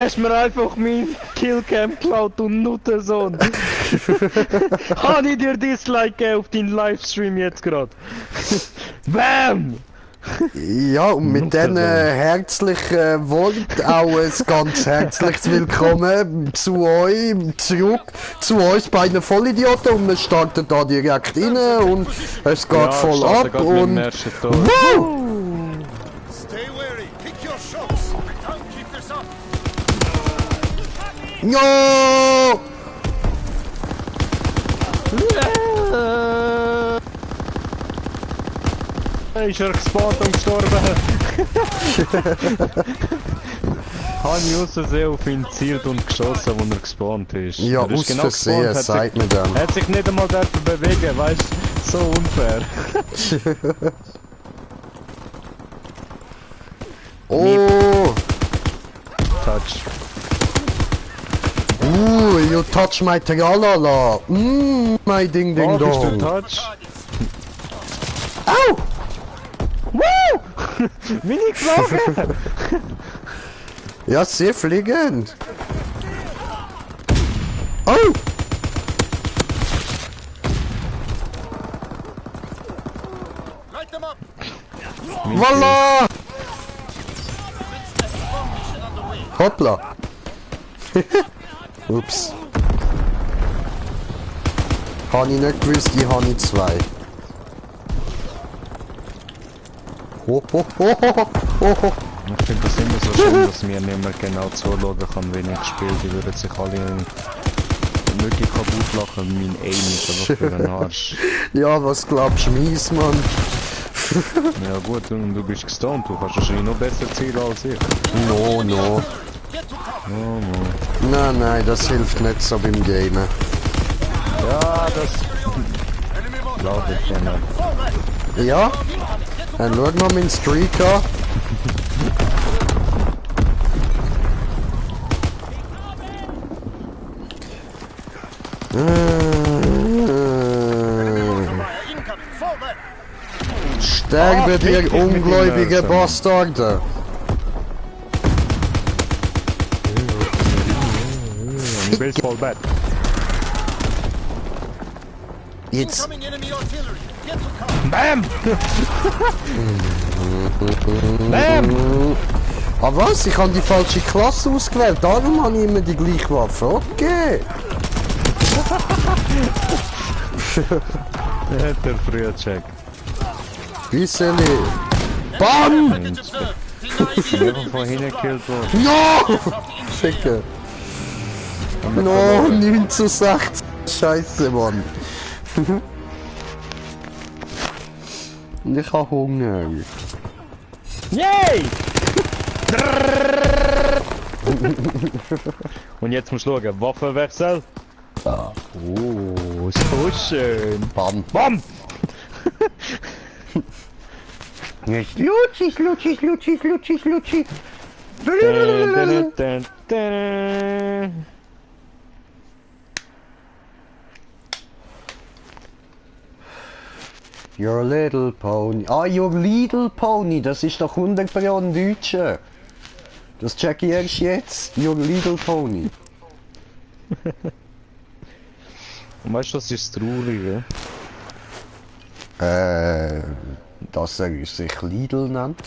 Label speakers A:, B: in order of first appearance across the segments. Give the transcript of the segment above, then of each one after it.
A: Hast mir einfach mein Killcam geklaut und Nuttensohn. Habe ich dir Dislike gegeben auf deinen Livestream jetzt gerade? Bam!
B: Ja, und mit diesen herzlichen Worten auch ein ganz herzliches Willkommen zu euch, zurück zu uns beiden Vollidioten, und wir starten da direkt rein und es geht voll ab und... Ja!
A: Ist er gespawnt und gestorben? Habe ich aus Versehen auf ihn gezielt und geschossen, als er gespawnt ist.
B: Ja,
A: er ist
B: aus
A: genau
B: Versehen,
A: gespawnt,
B: sagt mir dann.
A: Er hat sich nicht einmal dürfen bewegen, weißt du? So unfair.
B: Oh!
A: Touch.
B: You touch my Tralala. My ding ding
A: Oh, bist du
B: dong.
A: Touch?
B: Au!
A: Woo! Bin ich geflogen?
B: Ja, sehr fliegend. Oh! Voila! Hoppla! Ups. Habe ich nicht gewusst, ich habe zwei. Oh, oh, oh, oh, oh, oh.
A: Ich finde das immer so schön, dass mir nicht mehr genau zuschauen kann, wenn ich spiele. Die würden sich alle wirklich kaputt lachen. Mein Aim ist einfach für den Arsch.
B: Ja, was glaubst du, mies, Mann?
A: Ja gut, und du bist gestorben, du kannst wahrscheinlich noch besser zielen als ich.
B: No, no.
A: Oh, no.
B: Nein, nein, das hilft nicht so beim Gamen.
A: Ja, das... glaube ich ja nicht.
B: Ja? Dann schau mal meinen Streak an. Sterbe dir, ungläubige Bastarde!
A: Baseball bat.
B: Jetzt.
A: Bam! Bam!
B: Ah was? Ich habe die falsche Klasse ausgewählt, darum habe ich immer die gleiche Waffe. Okay.
A: Der hat er früher checkt.
B: Bisseli. BAM!
A: Einfach von hinten gekillt worden.
B: Ja! Ficke. No, 9 zu 6. Scheiße, Mann. Und ich habe Hunger.
A: Yay! Und jetzt musst du schauen, Waffenwechsel.
B: Ah.
A: Oh, so schön.
B: Bam.
A: Bam!
B: Nicht Lutschi, Lutschi, Lutschi, Lutschi, Lutschi. Your little pony. Ah, your little pony. Das ist doch 100% Deutsche. Das check ich erst jetzt. Your little pony.
A: Und weißt du, das ist das Traurige?
B: Dass er sich Lidl nennt.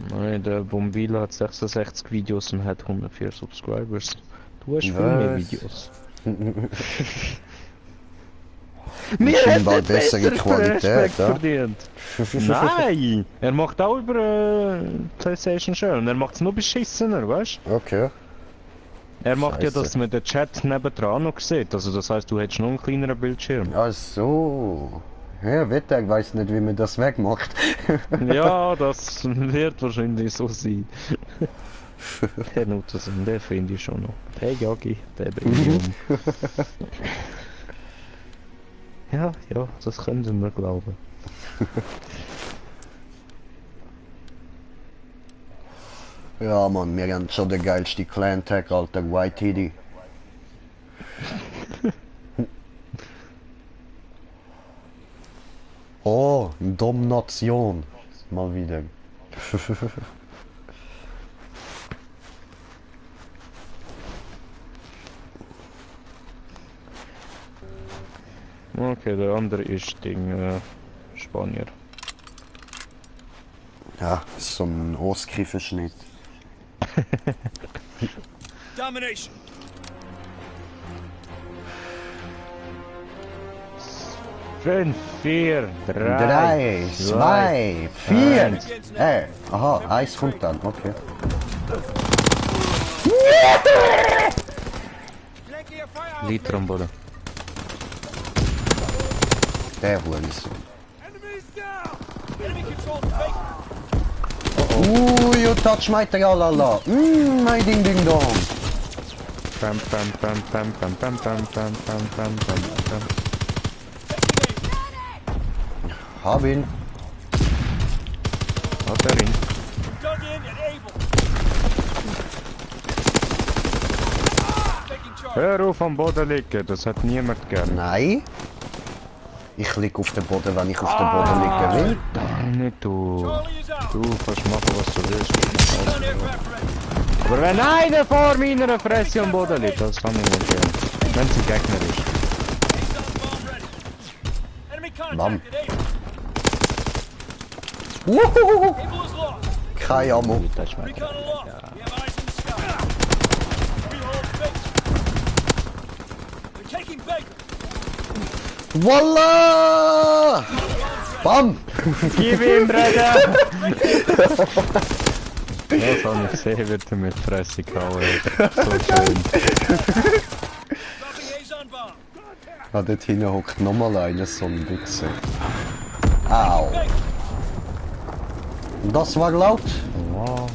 A: Nein, der Bombilo hat 66 Videos und hat 104 Subscribers. Du hast viel mehr Videos.
B: Mir hat bald bessere Qualität, ja?
A: verdient. Nein! Er macht auch über PlayStation schön. Er macht es nur beschissener, weißt du?
B: Okay.
A: Er macht ja,
B: Scheisse.
A: dass man den Chat nebendran noch sieht. Also das heisst, du hättest noch einen kleineren Bildschirm.
B: Ach so. Ja, Wetter, ich weiß nicht, wie man das wegmacht.
A: Ja, das wird wahrscheinlich so sein. Der Nuttersohn, der finde ich schon noch. Der Jagi, der bringt mich um. Ja, ja, das können wir glauben.
B: Ja, Mann, wir haben schon den geilsten Clan-Tag, alter White Titty. Oh, Domination. Mal wieder.
A: Okay, der andere ist Ding, Spanier.
B: Ja, so ein Ostkieferschnitt.
C: Domination.
A: 5, 4, 3,
B: 3, 2, 4. Aha, Eis kommt dann, okay.
A: Liter am Boden.
B: Der Hurensohn.
C: Enemies down. Enemy controlled Baker.
B: You touch my tralala. My ding ding dong.
A: Pam, pam, pam, pam, pam, pam, pam, pam, pam, pam, pam, pam.
B: Hab ihn.
A: Hat er ihn?
C: Dug in and able. Taking charge.
A: Hör auf am Boden liegen, das hat niemand gern.
B: Nein. Ich lieg auf dem Boden, wenn ich auf dem Boden liegen will.
A: Nicht du.
C: Charlie is out.
A: Du kannst machen, was du willst.
C: Recon aircraft ready.
A: Aber wenn einer vor meiner Fresse am Boden liegt, das kann ich nicht gern. Wenn sie Gegner ist.
C: Ace bomb ready. Enemy
B: Mom.
C: contact at Able.
B: Wuhuhuhu.
C: Able is lost.
B: Kein Ammo.
A: Das ist mein
C: Recon aloft. We have eyes in the sky. We hold base. They're taking Baker.
B: Voila! Bam!
A: Gib ihm, Bruder! Das habe ich gesehen, wird er mit Fresse gehauen. So schön.
C: Dropping A's on bomb.
B: Ah, dort hinten hockt nochmal einer, so ein Wichser. Au!
C: Baker.
B: Das war laut.
A: Wow.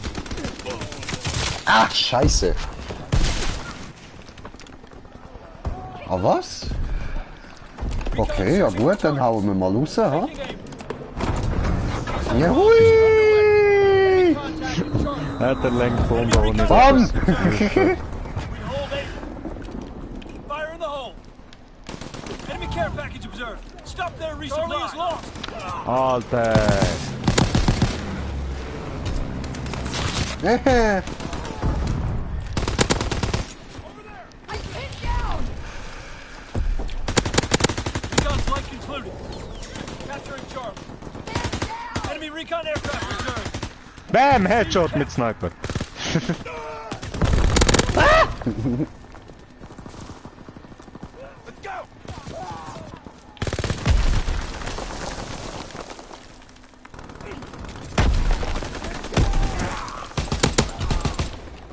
B: Ah, scheiße. Ah, was? Okay, ja gut, dann hauen wir mal raus, ha?
C: Taking Able.
B: Ja, hui!
C: Contact with Charlie.
A: Hat er Lenkbombe ohne
B: Bam!
C: We hold Able. Fire in the hole. Enemy care package observed. Stop there, resupply. Charlie is lost.
A: Alter!
C: Recon flight concluded. Capturing Charlie. Enemy recon aircraft reserved.
A: Bam! Headshot mit Sniper.
C: Let's go.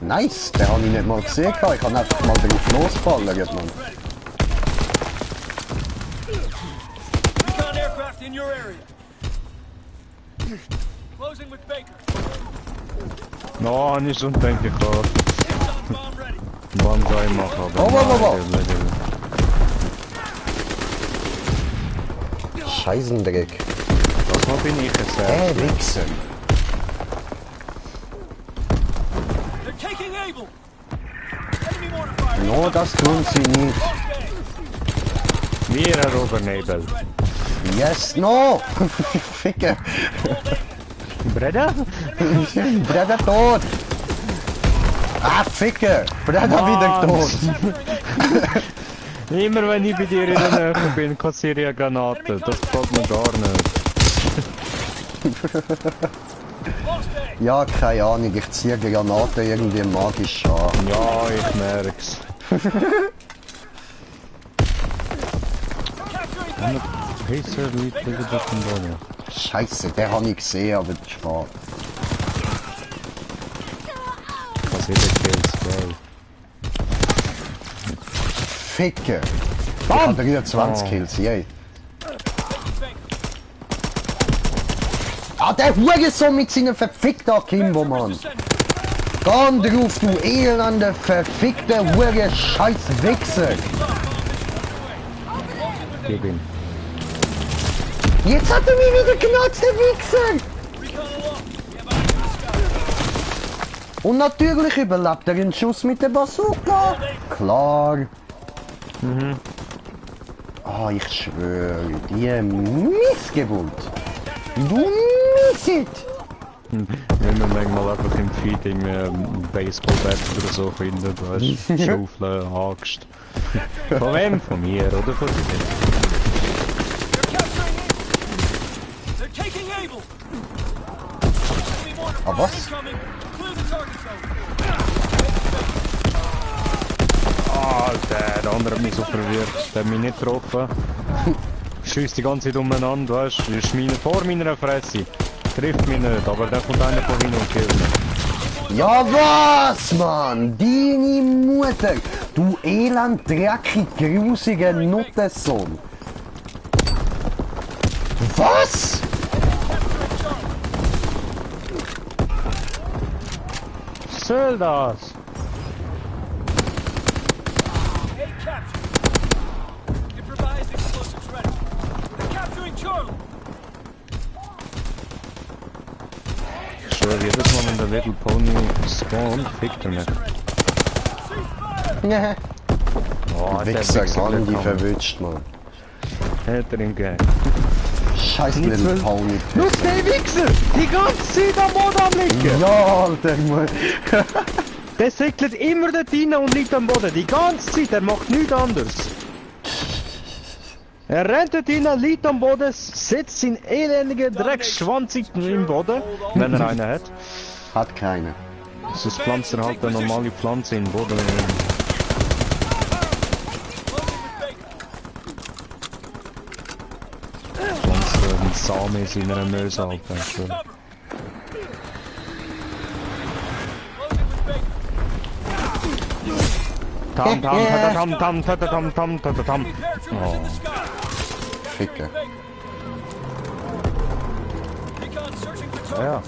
B: Nice, den habe ich nicht mal gesehen. Ich kann einfach mal drauf losballern, Mann.
C: Recon aircraft in your area. Closing with Baker.
A: No, nicht so denke ich auch.
C: Ace on bomb ready.
A: Banzai machen, aber
B: Oh.
A: nein,
B: Scheißendreck.
A: das mal bin ich es.
B: Wichser.
C: They're taking Able. Enemy mortar fire.
B: No, das tun sie nicht.
C: Lost A.
A: Wir erobern Nebel.
C: Ready.
B: Yes, no! Ficker.
A: Bruder?
B: Bruder tot! Ah, Ficker! Bruder wieder tot!
A: Immer wenn ich bei dir in der Nähe bin, kassiere ich eine Granate. Das gefällt mir gar nicht.
C: Lost A.
B: Ja, keine Ahnung, ich ziehe Granaten irgendwie magisch an.
A: Ja, ich merk's.
C: Capturing Baker.
A: Pisser Leute über den Boden.
B: Scheiße, den habe ich gesehen, aber das ist schade.
A: Kassiere Kills, geil.
B: Ficker! Ich habe 23
A: Oh.
B: Kills, yay.
C: Baker.
B: Ah, der Hurensohn mit seinem verfickten Akimbo, Mann! Gang drauf, du elender, verfickter, hure scheiß Wichser!
A: Gib ihm.
B: Jetzt hat er mich wieder genutzt, der Wichser!
C: Recon aloft. We have eyes in the sky.
B: Und natürlich überlebt er den Schuss mit der Bazooka! Klar! Ah, ich schwöre, die Missgeburt! Du Missit!
A: Wenn man manchmal einfach im Feed im Baseballbat oder so findet, weißt du, Schaufeln, Axt. Von wem? Von mir oder von dir?
B: Ah, was?
C: Incoming. Clear the target zone.
A: Alter, der andere hat mich so verwirrt. Der hat mich nicht getroffen. Schießt die ganze Zeit umeinander, weißt du? Ist vor meiner Fresse. Trifft mich nicht, aber der kommt einer von hinten und killt mich.
B: Ja, was, Mann? Deine Mutter! Du elend, dreckig, grusiger Nuttensohn! Was?
A: Was soll das?
C: A captured. Improvised explosives ready. We're capturing Charlie.
A: Ich schwöre, jedes Mal, wenn der Little Pony spawnt, fickt er mich.
B: Nee.
A: Oh,
B: Wichser, Gandhi
A: bekommen.
B: verwünscht, Mann.
A: Hat er ihn gegeben.
B: Scheiß Little Pony.
A: Schau, der Wichser! Die ganze Zeit am Boden am liegen!
B: Ja, Alter, Mann.
A: Der säckelt immer dort rein und liegt am Boden. Die ganze Zeit, er macht nichts anderes. Er rennt dort rein, liegt am Boden, setzt seinen elendigen Dreckschwanz im Boden, wenn er einen hat.
B: Hat keine.
A: Sonst pflanzt er halt eine normale Pflanze in den Boden. Pflanzt einen Samen in seiner Möse, Alter. So. Tam tam tam tam tam tam tam tam tam. Oh.
B: Ficke.
C: Recon searching for targets.
A: Ja,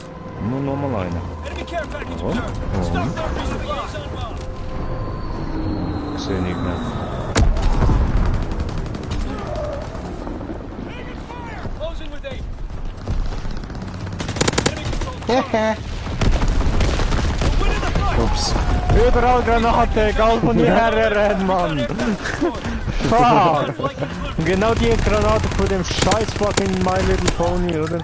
A: nur nochmal eine.
C: Enemy care package
A: Oh.
C: observed.
A: Oh.
C: Stop their resupplies en route.
A: Ich sehe nicht mehr.
C: Closing with aim. Enemy control.
B: Hehe.
C: We're winning the fight.
B: Ups.
A: Überall Granate, egal von hierher rennt, Mann. Fuck. Und genau die Granate von dem scheiß fucking My Little Pony, oder?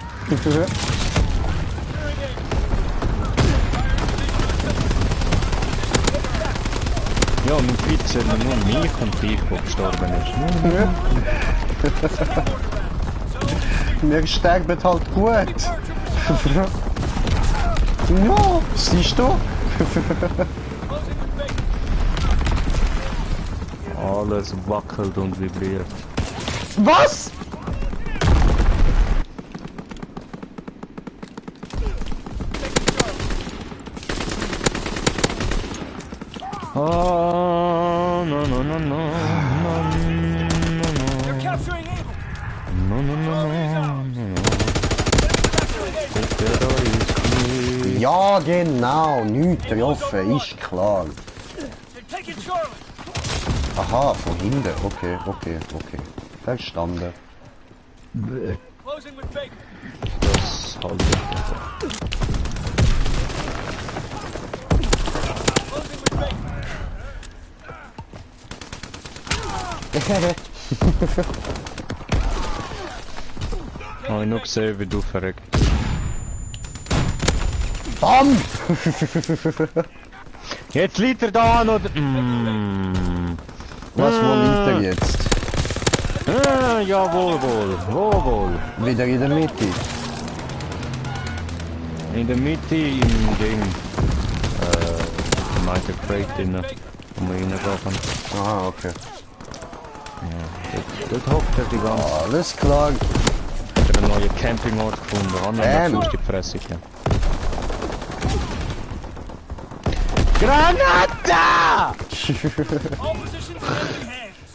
A: Ja, mit Pizza nur mich und dich, der gestorben ist.
B: Wir sterben halt gut. Ja, siehst du?
A: Alles wackelt und vibriert.
B: Was?
A: Oh, no, no, no, no,
C: They're capturing Able.
A: no, no, no, no, no, no.
B: Ja, genau. Nichts getroffen, ist klar.
C: They're taking Charlie.
B: Aha, von hinten. Okay. Verstanden.
C: Closing with Baker.
A: Das halte ich.
C: Closing with Baker.
A: Habe ich nur gesehen, wie du verreckt.
B: Bam!
A: Jetzt liegt er da an, oder?
B: Was, wo liegt er jetzt?
A: Jawohl, wohl.
B: Wieder in der Mitte.
A: In der Mitte, im Ding. United Crate drin, wo wir reingehen können.
B: Ah, okay.
A: Dort hockt er die ganze Zeit.
B: Alles klar.
A: Hat er einen neuen Campingort gefunden, haben wir die Fresse gegeben. Granata!
C: All positions in enemy hands.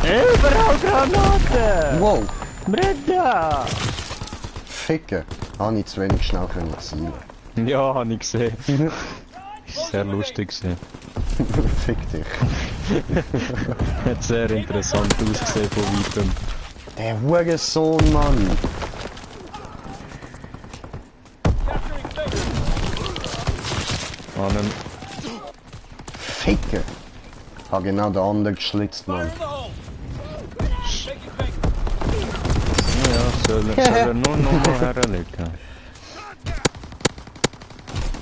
A: Überall Granaten!
B: Wow,
A: Breda!
B: Ficken. Habe ich zu wenig schnell können zielen.
A: Ja, habe ich gesehen. Ist sehr lustig gewesen.
B: Fick dich.
A: Hat sehr interessant ausgesehen von weitem.
B: Der Hurensohn, Mann.
C: Capturing Baker.
A: Einen
B: Ficken. Hab genau den anderen geschlitzt,
C: Fire
B: Mann.
C: in the hole. Taking Baker.
A: ja, soll er nur noch mal herlegen.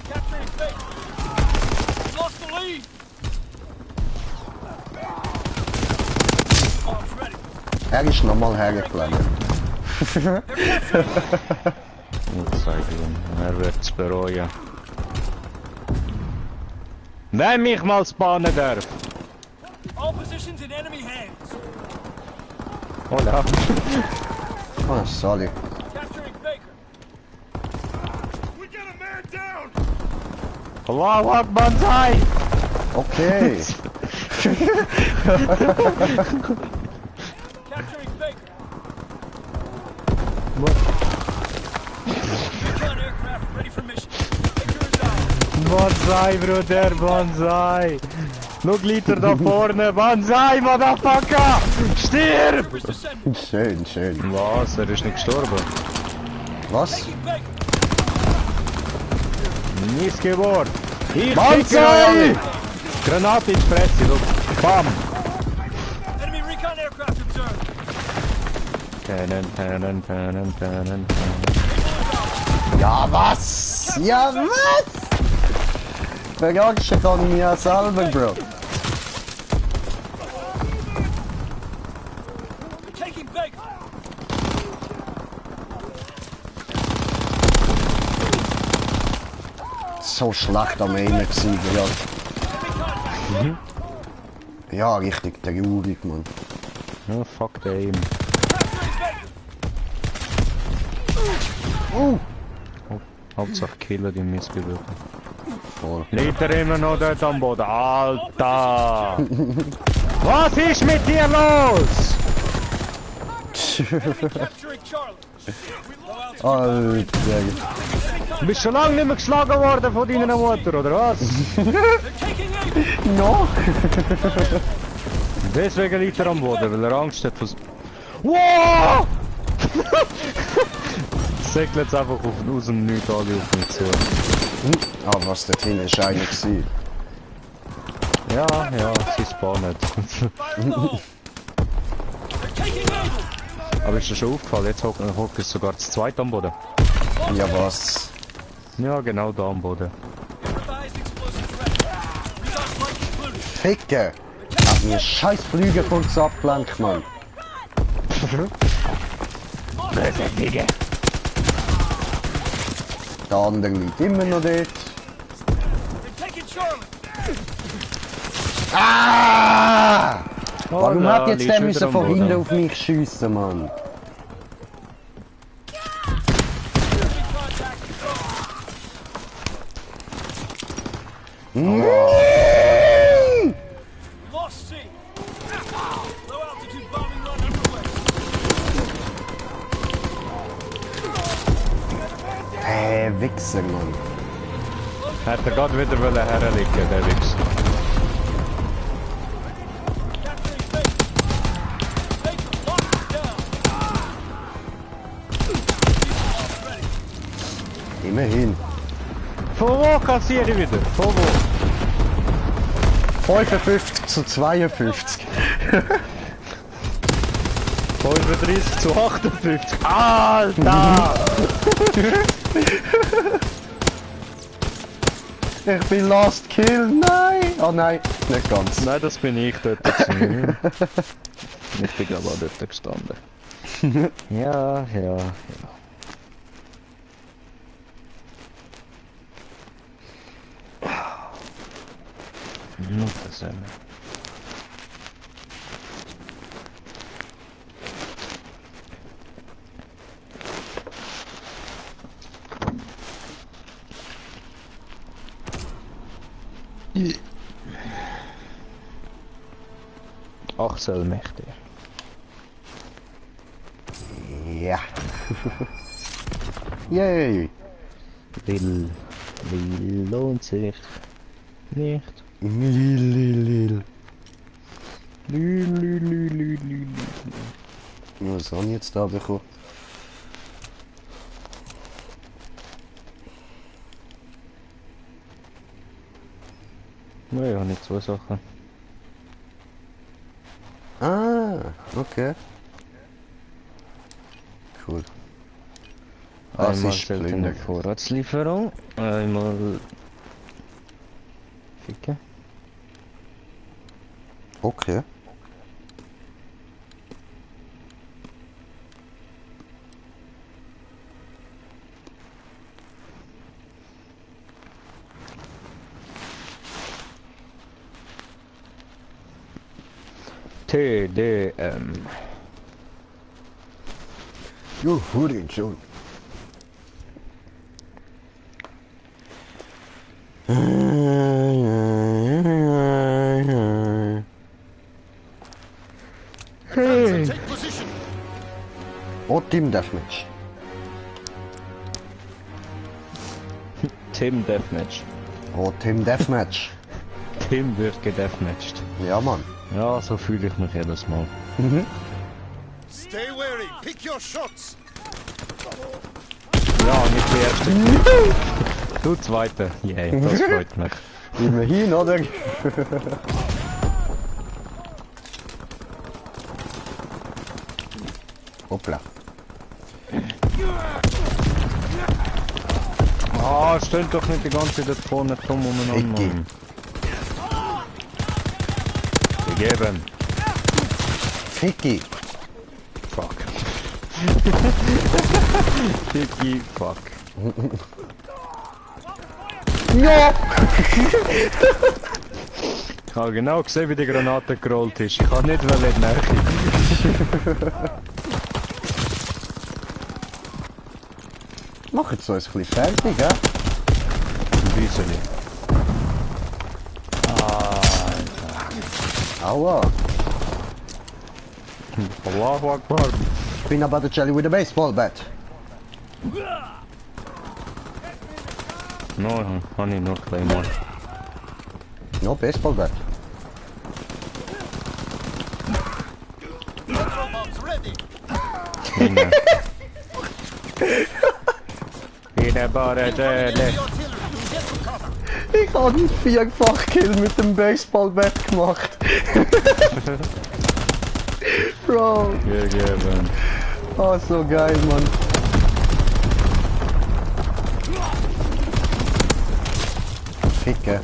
C: Capturing Baker. Lost the lead. Bombs ready.
B: Er ist nochmal hergeklemmt.
C: They're capturing.
A: Ich sage ihm, er wird es bereuen. Wenn mich mal spannen darf!
C: All positions in enemy hands.
A: Hola!
B: Oh, sorry.
C: Capturing Baker. We got a man down.
A: Allahu Akbar sei!
B: Okay.
C: Capturing Baker.
A: What?
C: Recon aircraft ready for mission. Baker is out.
A: Bonsai, Bruder, Bonsai! Schau, liegt er da vorne! Bonsai, Motherfucker! Stirb!
C: Rivers descending.
B: Schön, schön.
A: Was? Er ist nicht gestorben.
B: Was?
C: Taking Baker.
A: Missgeburt! Ich
B: Bonsai!
A: ficke! Granate in die Fresse, schau! Bam!
C: Enemy recon aircraft observed.
A: Tannen.
B: Ja, was? Ja, was? Verarschen kann ich mich ja selber, Bro.
C: Taking Baker.
B: So schlecht am Aimen gewesen, ja.
C: Enemy contact.
B: Ja, richtig traurig, Mann.
A: Oh, fuck the aim.
C: Capturing Baker.
A: Hauptsache killen die Missgeburt.
B: Voll.
A: Liegt er immer noch dort am Boden? Alter! Was ist mit dir los?
C: Capturing Charlie. Low altitude.
B: Alter.
A: Du bist schon lange nicht mehr geschlagen worden von deiner Mutter, oder was?
C: They're taking aim.
B: No?
A: Deswegen liegt er am Boden, weil er Angst hat vor... Wow! Segelt jetzt einfach aus dem Nichts alle auf mich zu.
B: Ah, was dort hinten ist einer gewesen.
A: Ja, sie spawnen.
C: Fire in the hole. They're taking aim.
A: Aber ist dir schon aufgefallen, jetzt hockt es sogar das zweite am Boden.
B: Ja, was?
A: Ja, genau da am Boden.
C: Improvised explosives ready. Recon flight concluded.
B: Ficken! Hat mir scheiß Flüge kurz abgelenkt, Mann. Der andere liegt immer noch dort.
C: They're taking Charlie.
B: Ah! Warum
A: Hola,
B: hat jetzt
A: liegst
B: der
A: wieder
B: müssen
A: am
B: von
A: Boden.
B: hinten auf mich schiessen, Mann?
C: Enemy contact. Lost C. Low altitude bombing run underway.
B: Wichser, Mann.
A: Hat er gerade wieder herlegen, der Wichs.
C: Capturing Baker. Baker, lock it down. Ready.
B: Immerhin.
A: Von wo kassiere ich wieder? Von wo?
B: 55 zu 52.
A: 35 zu 58. Alter!
B: Ich bin Last Kill, nein! Oh nein, nicht ganz.
A: Nein, das bin ich dort gewesen. Ich bin glaube auch dort gestanden. Ja. Nur das Achselmächte.
B: Ja. Yay.
A: Will lohnt sich nicht.
B: Lil.
A: Lü.
B: Was habe ich jetzt da bekommen?
A: Ja, nicht zwei Sachen.
B: Ah, okay. Cool. Das
A: Einmal
B: ist
A: seltene
B: Plünder.
A: Vorratslieferung, einmal Ficke.
B: Okay.
A: TDM.
B: Jo, Hurensohn.
D: Take position.
B: Oh, Team Deathmatch.
A: Tim Deathmatch.
B: Oh, Team Deathmatch.
A: Tim wird gedeathmatcht.
B: Ja, Mann.
A: Ja, so fühle ich mich jedes Mal.
D: Stay wary. Pick your shots.
A: Ja, nicht der erste. Du zweite. Yay, das freut mich.
B: Immerhin, oder? Hoppla.
A: Ah, stimmt doch nicht die ganze Zeit dort vorne dumm umeinander.
B: Ecki.
A: Mann. Gegeben.
B: Ficky.
A: Fuck. Ficky, fuck.
B: Ja!
A: Ich habe genau gesehen, wie die Granate gerollt ist. Ich kann nicht in die Nähe.
B: Mach jetzt uns ein bisschen fertig, hä?
A: Ein bisschen.
B: Aua.
A: Allahu Akbar.
B: Peanut butter jelly with a baseball bat.
A: No, habe ich nur Claymore.
B: No baseball bat.
D: Control bombs ready.
A: Peanut butter jelly.
D: The artillery. Get to cover.
B: Ich habe einen Vierfach-Kill mit dem Baseball-Bat gemacht. Bro,
A: Gegeben.
B: oh so geil, Mann. Ficke.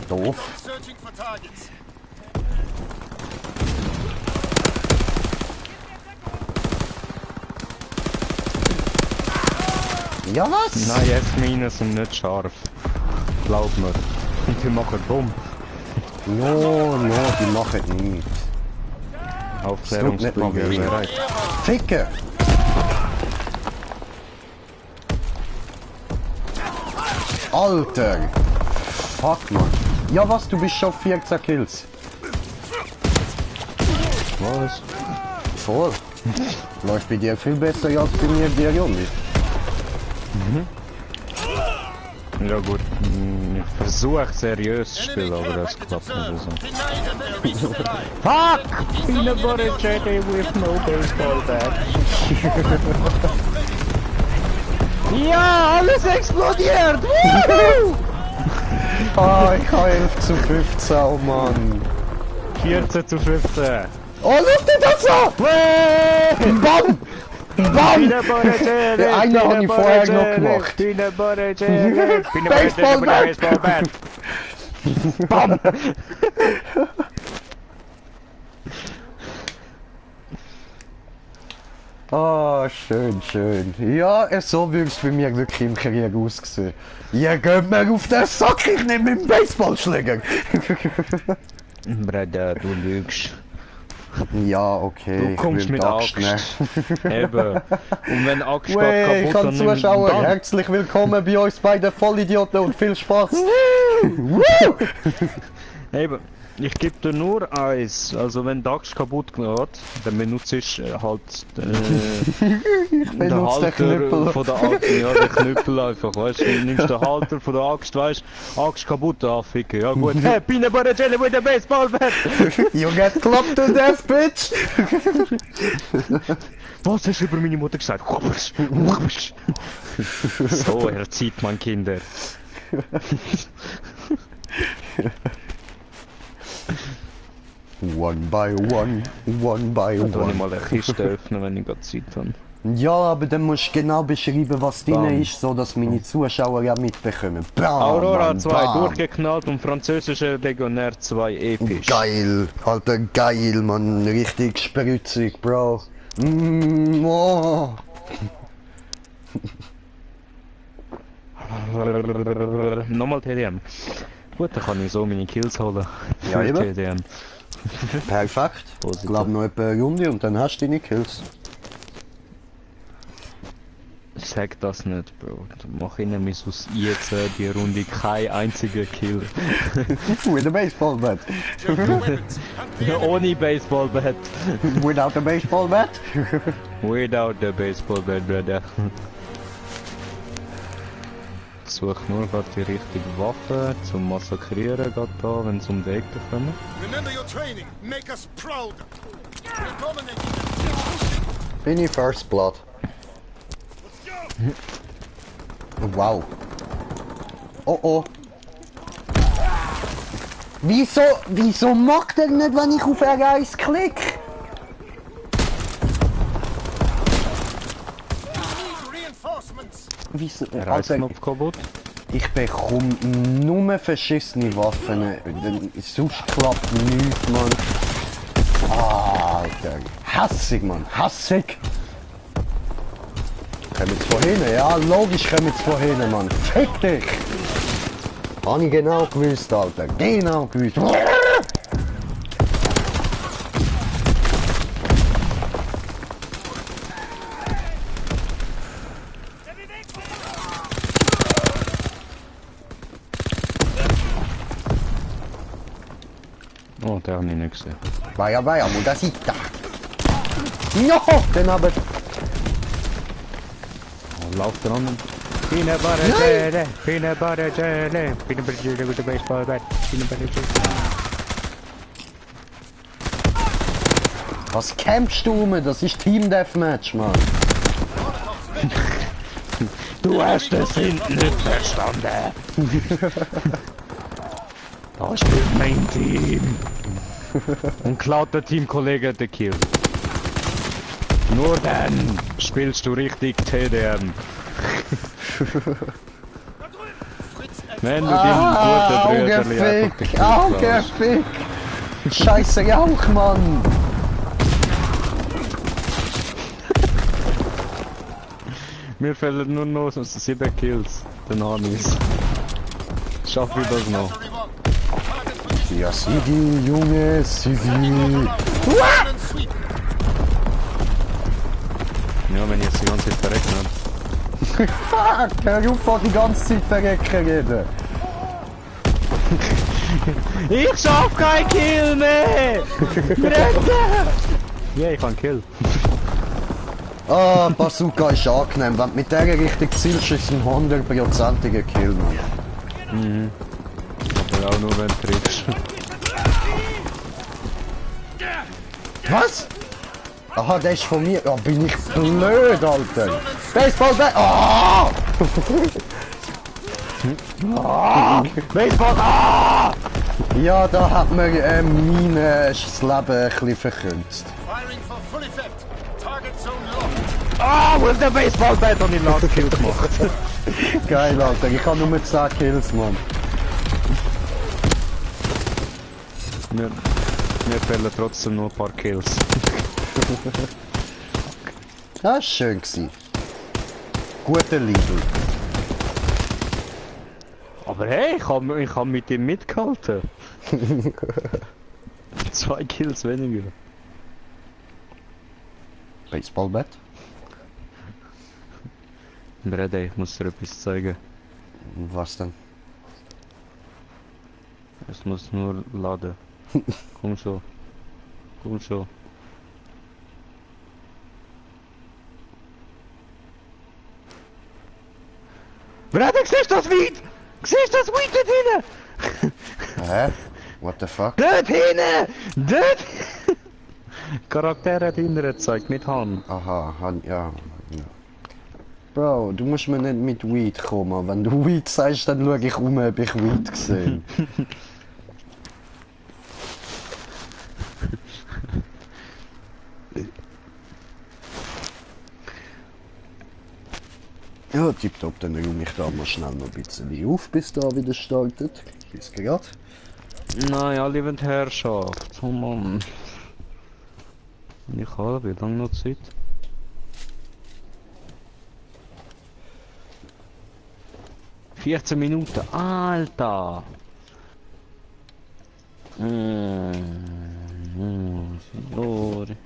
B: Doof.
D: Searching for targets.
B: Ja, was?
A: Nein, jetzt meine sind nicht scharf. Glaub mir. Und die machen dumm.
B: No, die machen nichts.
A: Aufklärungsbücher
B: weh.
A: bereit.
B: Ficke! Alter! Fuck, man. Ja, was? Du bist schon 14 Kills.
A: Was?
B: Voll. Läuft bei dir viel besser als bei mir, der Junge.
A: Ja gut, ich versuche seriös zu spielen, aber das klappt nicht so.
D: Deny them their resupply.
A: Fuck! Peanut butter jelly with no baseball bat. Ja, alles explodiert! Woohoo!
B: Ah, ich habe 11 zu 15, oh Mann.
A: 14 zu 15.
B: Oh, schau dir das an! Bam! Bam!
A: Peanut butter jelly!
B: Der eine
A: peanut
B: habe ich
A: butter
B: vorher noch
A: jelly,
B: gemacht.
A: Peanut butter jelly! Peanut butter jelly
B: Baseball
A: with a baseball bat!
B: Bam! Ah, schön, schön. Ja, so würdest du bei mir wirklich im Krieg aussehen. Ihr geht mir auf den Sack, ich nehme mit dem Baseballschläger.
A: Bruder, du lügst.
B: Ja, okay.
A: Du
B: ich
A: kommst
B: will
A: mit
B: die
A: Axt. Eben. Und wenn Axt geht
B: Wey, ich
A: kaputt,
B: kann
A: dann nimm
B: Zuschauer,
A: dann.
B: herzlich willkommen bei uns bei den Vollidioten und viel Spaß.
A: Eben. Ich gebe dir nur eins. Also wenn die Axt kaputt geht, dann benutze ich halt den
B: benutze den
A: Halter
B: Knüppel.
A: von der Axt. Ja, den Knüppel einfach, weißt du. Du nimmst den Halter von der Axt, weißt du. Axt kaputt, anficken. Ja gut. Hey, peanut butter jelly with a baseball bat!
B: You get clubbed to death, bitch!
A: Was hast du über meine Mutter gesagt? So erzieht man Kinder.
B: One by one, one by
A: Ich kann
B: one.
A: mal eine Kiste öffnen, wenn ich gerade Zeit habe.
B: Ja, aber dann musst du genau beschreiben, was
A: Bam.
B: drin ist, so dass meine Zuschauer ja mitbekommen. Bam,
A: Aurora
B: Mann,
A: 2
B: bam.
A: durchgeknallt und französische Legionär 2 episch.
B: Geil, Alter, geil, Mann. Richtig spritzig, Bro. Oh.
A: Nochmal TDM. Gut, dann kann ich so meine Kills holen.
B: Ja,
A: Für
B: eben.
A: TDM.
B: Perfekt. Ich
A: Positiv.
B: glaube noch etwa eine Runde und dann hast du deine Kills.
A: Sag das nicht, Bro. Mach ich nämlich aus jetzt die Runde kein einziger Kill.
B: With a baseball bat.
D: Check your weapons. Hunt the enemy.
A: Ohne Baseballbat.
B: Without a baseball bat?
A: Without the Baseballbat, brother. Ich suche nur gerade die richtige Waffe zum Massakrieren, gerade da, wenn es um die Ecke kommen.
D: Remember your training. Make us proud. We're dominating.
B: Bin ich First Blood. Wow. Oh oh. Wieso mag der nicht, wenn ich auf R1 klicke?
D: We need reinforcements.
B: Wieso?
A: Reisknopf kaputt.
B: Ich bekomme nur verschissene Waffen. Sonst klappt nichts, Mann. Alter. Hassig, Mann. Hassig. Kommen jetzt von hinten? Ja, logisch kommen jetzt von hinten, Mann. Fick dich! Habe ich genau gewusst, Alter. Genau gewusst.
A: Oh, den habe ich nicht gesehen.
B: Vaya, mudasita. No! Den aber...
A: Oh, lauft der anderen. Peanut Butter Jelly, Peanut Butter Jelly, Peanut Butter Jelly with the baseball bat, Peanut Butter Jelly.
B: Was campst du rum? Das ist Team Deathmatch, Mann.
A: Du hast es hinten nicht verstanden. Da spielt mein Team. Und klaut der Teamkollege den Kill. Nur dann spielst du richtig TDM. Wenn du deinem guten Brüderli einfach den Kill klaust.
B: Augefick! Scheiße Jauch, Mann!
A: Mir fehlen nur noch 7 Kills. Dann habe ich's. Schaff ich das noch.
B: Ja, Sigi, Junge, Sigi!
D: And sweep.
A: Ja, wenn ich jetzt die ganze Zeit verrechnet.
B: Fuck! Hör auf, die ganze Zeit verrecken reden!
A: Ich schaff kein Kill mehr! Rette! Ja, ich kann Kill.
B: Ah, Bazooka ist angenehm. Wenn du mit der richtig zielst, ist es ein 100%iger Kill, Mann.
A: Aber auch nur wenn du triffst.
B: Was? Aha, der ist von mir. Ja, bin ich blöd, Alter. Baseball, Ah!
A: Baseball! Ah!
B: Ja, da hat mir mein das Leben ein bisschen verkürzt.
D: Firing for full effect. Target zone locked.
A: Ah, wo ist der Baseballbat und ich Last Kill gemacht?
B: Geil, Alter. Ich habe nur 10 Kills, Mann.
A: Mir fehlen trotzdem nur ein paar Kills.
B: Das war schön gewesen. Guter Lidl.
A: Aber hey, ich hab mit ihm mitgehalten. 2 Kills weniger.
B: Baseballbat?
A: Brede, ich muss dir etwas zeigen.
B: Was denn?
A: Es muss nur laden. Komm schon. Komm schon. Brede, siehst du das Weed? Siehst du das Weed dort hinten?
B: Hä? What the fuck?
A: Dort hinten! Dort! Charakter hat hinten gezeigt, mit Hand.
B: Aha, ja. Bro, du musst mir nicht mit Weed kommen. Wenn du Weed sagst, dann schau ich um, ob ich Weed gesehen. Ja, tipptopp, dann räume ich da mal schnell noch ein bisschen auf, bis da wieder startet. Bis grad.
A: Nein, alle wollen Herrschaft. Oh Mann. Ich habe, wie lange noch Zeit? 14 Minuten, Alter! Signore.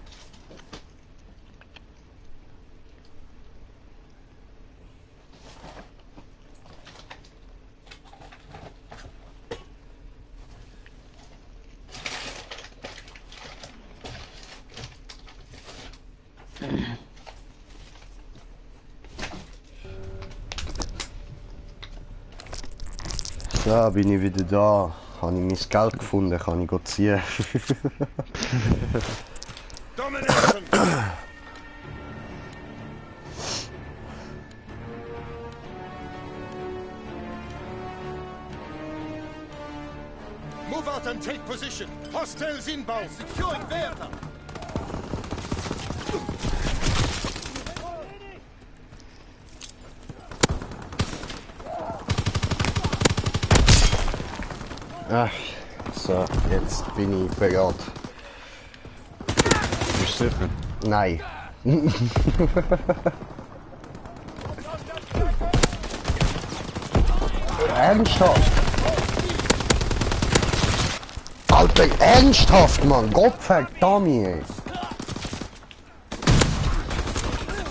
B: So, bin ich wieder da. Habe ich mein Geld gefunden, kann ich ziehen.
D: Domination! Move out and take position. Hostiles inbound.
C: Securing Bertha.
B: Ach, so, jetzt bin ich bereit.
A: Bist du sicher?
B: Nein. Ernsthaft? Alter, ernsthaft, Mann! Gottverdammt, ey!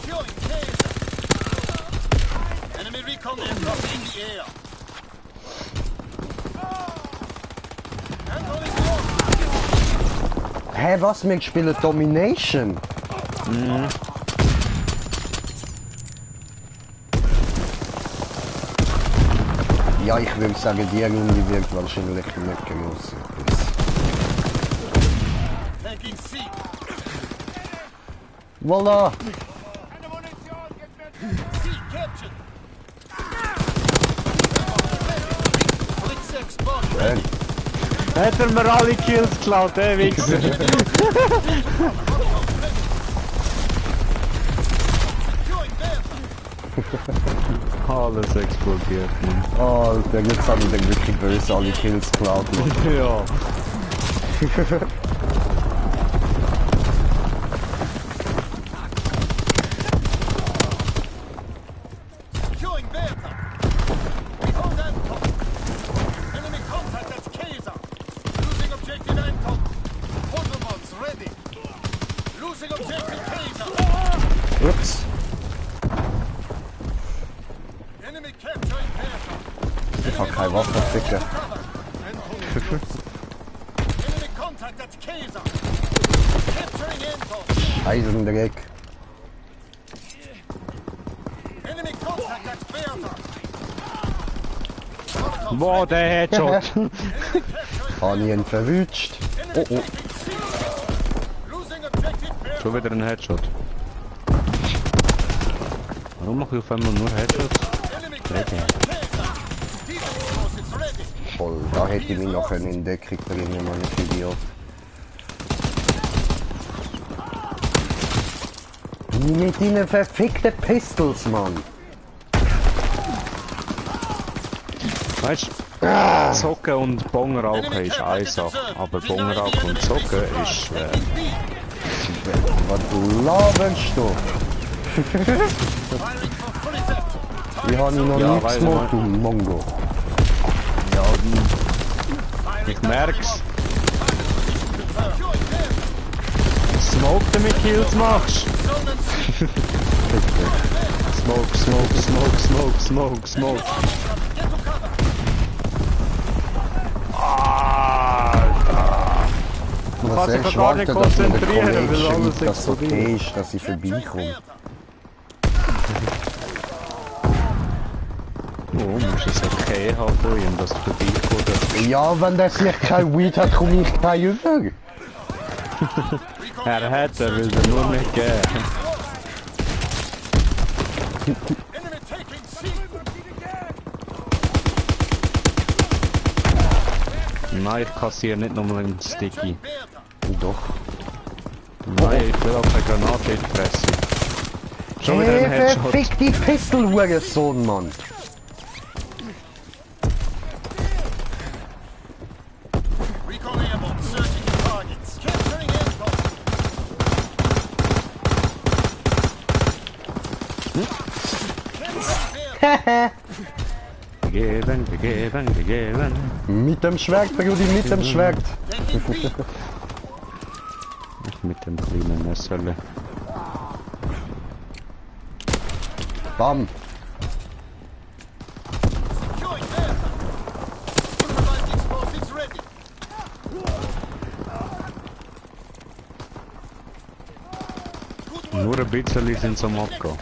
C: Securing Kaiser. Enemy recon aircraft in the air. Anton is lost.
B: Hä, was? Wir spielen Domination? Ja, ich würde sagen, die Runde wird wahrscheinlich nicht groß.
C: Tanking C.
B: Voilà!
C: C captured. Blitz exposed.
B: Schön.
A: Hat er mir alle Kills geklaut, Wichser?
C: Securing Bertha.
A: Alles explodiert, Mann.
B: Alter, jetzt habe ich dann wirklich böse alle Kills geklaut. Mann.
A: Ja.
C: Securing Bertha. We hold Anton. Enemy contact at Kaiser. Losing objective Anton. Portals ready. Losing objective Kaiser.
B: Ups.
C: Enemy capturing Bertha.
B: Ich habe keine Waffe, Ficker.
C: Enemy contact at Kaiser. Capturing Anton.
B: Eisendreck.
C: Enemy contact at Bertha.
A: Boah, der Headshot!
C: Enemy capturing
B: Habe ich ihn verwünscht.
C: Enemy
B: Oh, oh.
C: taking C. Losing objective Bertha.
A: Schon wieder ein Headshot. Warum mache ich auf einmal nur Headshots?
C: Enemy capturing Kaiser. Defense forces ready.
B: Voll, da hätte ich mich noch in Deckung bringen, meine Idiot. Mit deinen verfickten Pistols, Mann!
A: Weißt du, Zocken und Bongerauchen ist eine Sache, aber Bongerauchen und Zocken ist schwer.
B: Was laberst du?
C: Firing for fully set.
B: Ich habe noch
A: Ja,
B: nichts
A: weiß
B: gemacht,
A: ich
B: du Mongo.
A: Ja, ich merk's.
C: Securing Bertha.
A: Smoke, damit Kills machst.
C: Zone and C.
A: Smoke, smoke, smoke, smoke, smoke, smoke.
C: Get to cover.
B: Was
A: kann sich
B: sollst
A: doch gar nicht
B: warten, dass mir der
A: konzentrieren,
B: Kollege
A: weil alles
B: schreibt, dass es okay
A: explodiert.
B: ist, dass ich vorbeikomme?
A: Oh, musst es okay haben von ihm, dass er vorbeikommt.
B: Ja, wenn der sich kein Weed hat, komme ich kein über.
A: Er hat, er will er nur nicht geben.
C: Enemy taking C.
A: Nein, ich kassiere nicht nochmal einen Sticky.
C: Bertha.
B: Doch.
A: Nein, ich will auch keine Granate in die Fresse. Schon wieder ein
B: Hey,
A: Headshot.
B: verfick die Pistol-Hurensohn, Mann!
C: Recon airborne. Searching for targets. Capturing Anton. Capturing Bertha.
A: begeben, begeben, begeben.
B: Mit dem Schwert, Brudi, mit dem Schwert.
A: Mit dem kleinen Messerle.
B: Bam.
D: Securing Bertha. Improvised explosives ready.
A: Nur ein bisschen sind sie am Abgehen.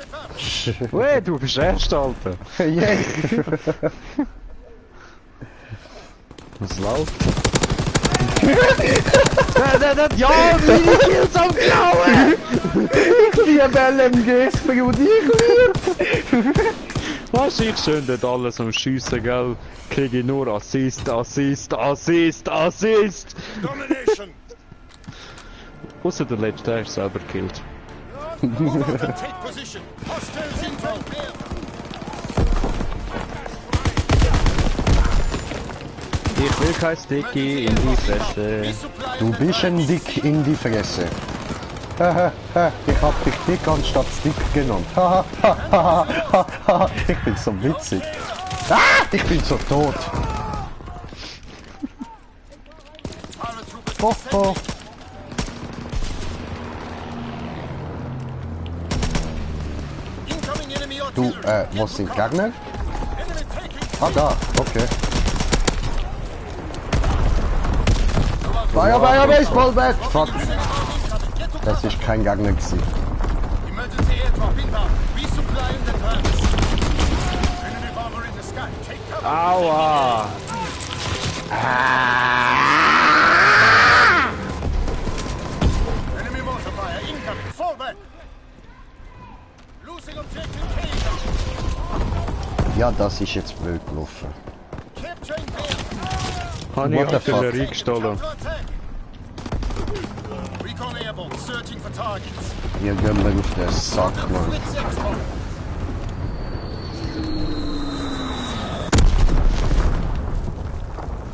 A: Weh, du bist erst, Alter.
B: Yeah.
A: Was läuft? Ja, meine Kills am Klauen!
B: Ich liebe LMGs, Brudi, ich liebe.
A: Was ich schön dort alles am Schiessen, gell? Krieg ich nur Assist, Assist, Assist, Assist!
D: Domination.
A: Außer der letzte, der ist selber gekillt.
D: Move out and take position. Hostiles intel.
A: Ich will kein Sticky in die Fresse.
D: Resupply.
B: Du bist ein Dick in die Fresse. Haha, ich hab dich Dick anstatt Stick genannt. Haha, haha, haha, ich bin so witzig. Ah, ich bin so tot. Oh, oh.
D: Incoming enemy
B: Du,
D: artillery.
B: wo sind die Gegner?
D: Enemy taking.
B: Ah, da, okay. Feuer, Baseball Bat! Fuck, das ist kein Gegner gewesen.
D: Emergency airdrop inbound. Resupplying the turret. Enemy bomber in the sky. Take cover.
A: Aua!
D: Enemy mortar fire incoming. Fall back. Losing objective Caesar.
B: Ja, das ist jetzt blöd gelaufen.
D: Capturing Bertha.
A: Habe ich
B: What the fuck?
A: Artillerie gestohlen.
D: Counterattack. Recon airborne. Searching for targets.
B: Hier gehen wir auf den Sack, Mann.
D: Blitz export.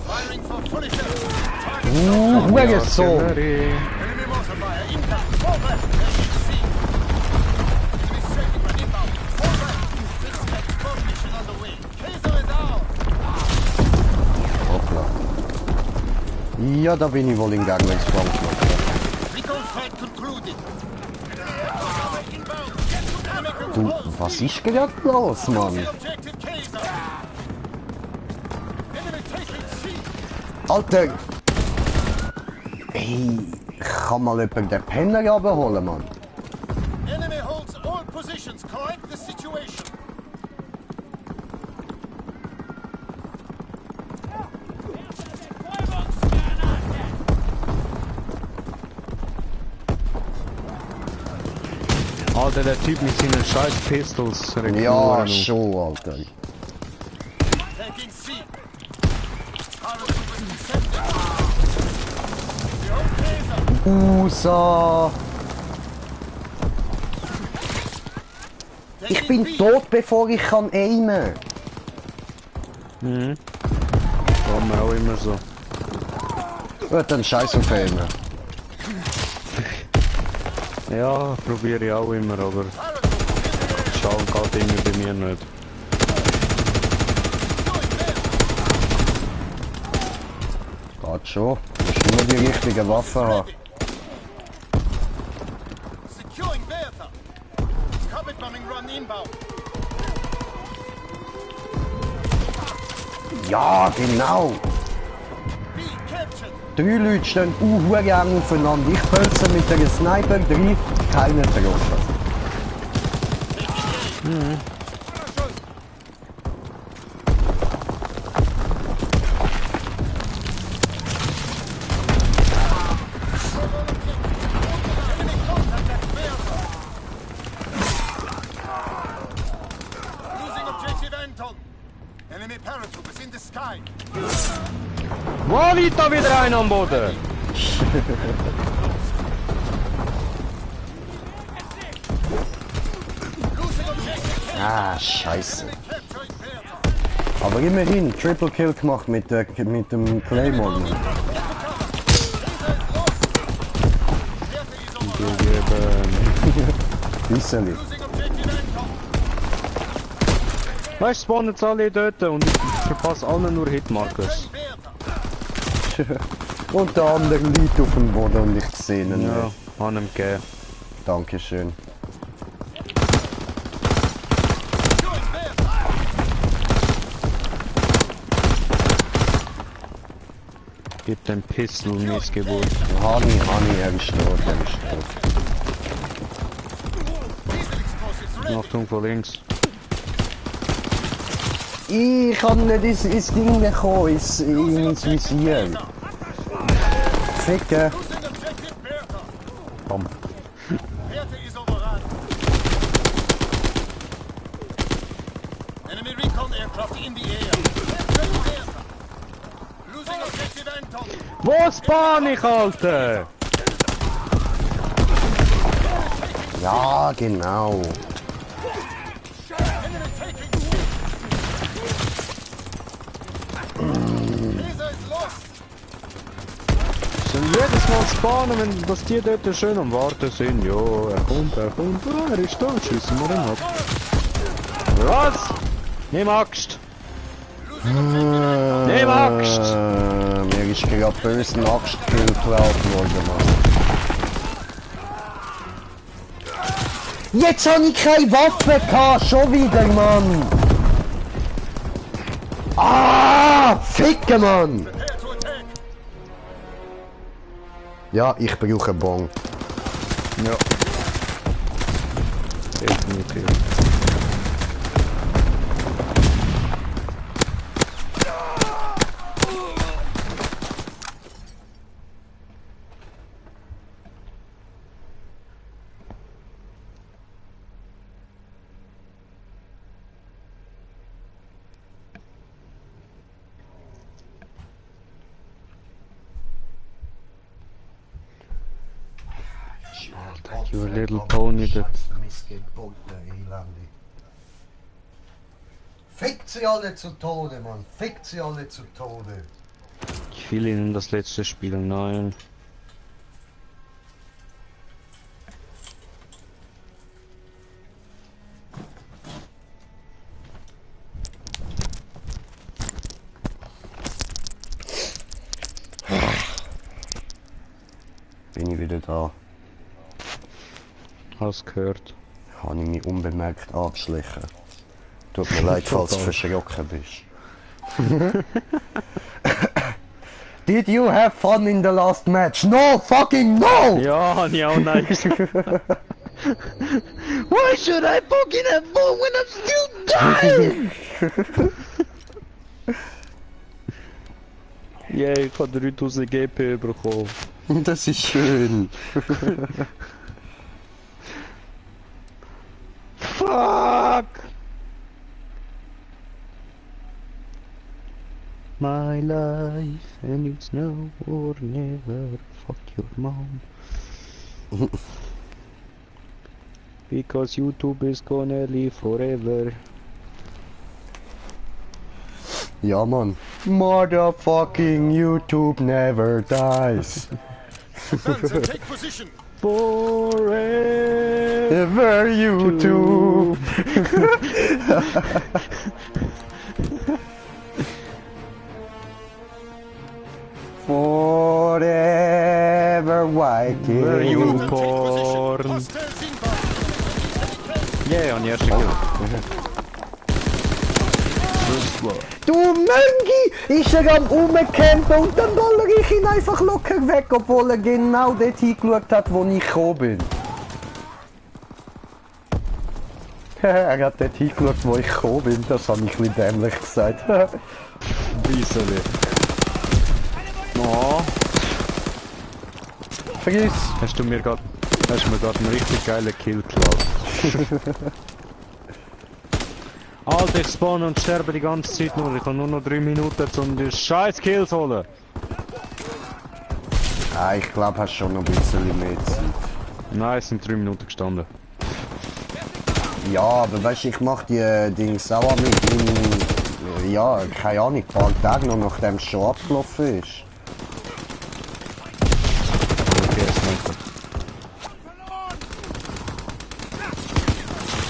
D: Firing for full effect. Target
B: Hure so.
A: Artillerie.
D: enemy mortar fire incoming. Fall back. SC. Enemy strafing run inbound. Fall back. This export mission on the way. Kaiser is out.
B: Hoppla. Ja, da bin ich wohl im Gegner ins Flankloch.
D: Recon fight concluded. Enemy inbound. Enemy
B: Du,
D: control.
B: was ist gerade los, Mann?
D: Objective Kaiser. Enemy taking C.
B: Alter! Hey, kann mal jemand den Penner runterholen, Mann?
D: Enemy holds all positions. Correct the situation.
A: Alter, der Typ mit seinen scheiß Pistols regt mich
B: Ja,
A: nur auf.
B: schon, Alter.
D: Taking C. Paratroopers descending. We hold Kaiser.
B: USA! Ich
D: Taking
B: bin
D: B.
B: tot, bevor ich kann aimen.
A: Mhm. War mir auch immer so.
B: Gut, dann scheiß auf aimen.
A: Ja, probiere ich auch immer, aber schau geht irgendwie bei mir nicht.
B: Geht schon. Du musst nur die richtige Waffe haben.
D: Securing Bertha. Carpet bombing run inbound.
B: Ja, genau.
D: B captured.
B: 3 Leute stehen eng aufeinander. Ich pölze mit der Sniper 3, keiner getroffen.
D: Enemy contact at Bertha. Losing objective Anton. Enemy paratroopers in the sky.
A: Wo liegt da wieder einer am Boden?
D: Losing objective
B: Ah, scheiße.
D: capturing Bertha.
B: Aber immerhin, Triple Kill gemacht mit dem Claymore. Mann.
D: Caesar is lost. Bertha is over.
A: Gegeben.
B: Bisseli.
D: Losing objective Anton.
A: Weißt du, spawnen jetzt alle dort und ich verpasse allen nur Hitmarkers.
B: Und der andere liegt auf dem Boden und ich sehe ihn
A: Ja,
B: nicht.
A: an ihm gegeben.
B: Dankeschön.
A: Gib den Pistol Missgeburt.
B: Hani, er ist tot, er ist tot.
A: Achtung von links.
B: Ich kann nicht ins Ding kommen, ins Visier. Ficken.
D: Losing objective Bertha.
B: Komm.
D: Bertha is overrun. Enemy recon aircraft in the air. Bertha. Losing objective Anton.
A: Wo spawn ich, Alter?
B: Ja, genau.
D: Enemy taking. Laser is lost.
A: Sollen jedes Mal spawnen, wenn dass die dort schön am Warten sind. Jo, er kommt. Ah, er ist da, schiessen wir ihn ab. Was? Nimm Axt! Nimm Axt!
B: Mir ist gerade böse ein Axtkill geklaut worden, Mann. Jetzt habe ich keine Waffe gehabt, schon wieder, Mann! Ah! Ficken, Mann!
D: Prepare to attack.
B: Ja, ich brauche einen Bon.
A: Ja. Definitiv. You little pony that...
B: Fickt sie alle zu Tode, Mann. Fickt sie alle zu Tode.
A: Ich will ihnen das letzte Spiel, nein.
B: Bin ich wieder da.
A: Hast gehört.
B: Habe ich mich unbemerkt angeschlichen. Tut mir leid, falls du verschrocken bist. Did you have fun in the last match? No fucking no!
A: Ja, ja, auch nice. Why should I fucking have fun when I'm still dying? Yeah, ich habe 3000 GP bekommen.
B: Das ist schön.
A: Fuck! My life and it's now or never. Fuck your mom. Because YouTube is gonna live forever.
B: Ja, Mann. Motherfucking YouTube never dies.
D: Panzer, take position.
A: Forever.
B: Ever YouTube. Forever Viking.
A: Were you
D: Take position.
A: born?
D: Hostiles inbound.
A: Yeah, on erste Kill.
B: Du Möngi! Ist er am Rumcampen und dann baller ich ihn einfach locker weg, obwohl er genau dort hingeschaut hat, wo ich gekommen bin. Er hat dort hingeschaut, wo ich gekommen bin, das habe ich ein bisschen dämlich gesagt.
A: Wieseli. Oh,
B: Vergiss!
A: hast du mir gerade einen richtig geilen Kill geklaut. Alter, ich spawn und sterbe die ganze Zeit nur. Ich habe nur noch 3 Minuten, um die scheiß Kills zu holen.
B: Ah, ich glaube, hast schon noch ein bisschen mehr Zeit.
A: Nein, es sind 3 Minuten gestanden.
B: Ja, aber weißt du, ich mach die Dings auch mit in, ja, keine Ahnung, ein paar Tage noch, nachdem es schon abgelaufen ist.
A: Okay, jetzt nicht.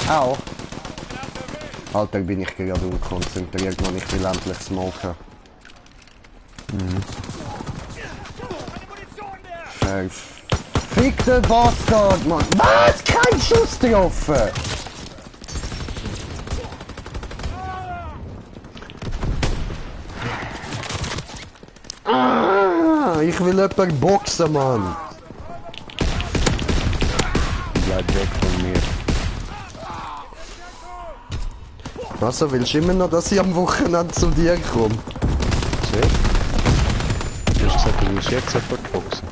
B: Auch. Alter, bin ich gerade unkonzentriert, man, ich will endlich smoken. Verfickter Bastard, Mann! Was? Kein Schuss getroffen! Ah, ich will jemanden boxen, Mann!
A: Bleib weg von mir.
B: Also, willst du immer noch, dass ich am Wochenende zu dir komme?
A: Siehst du? Du hast gesagt, du willst jetzt sofort boxen.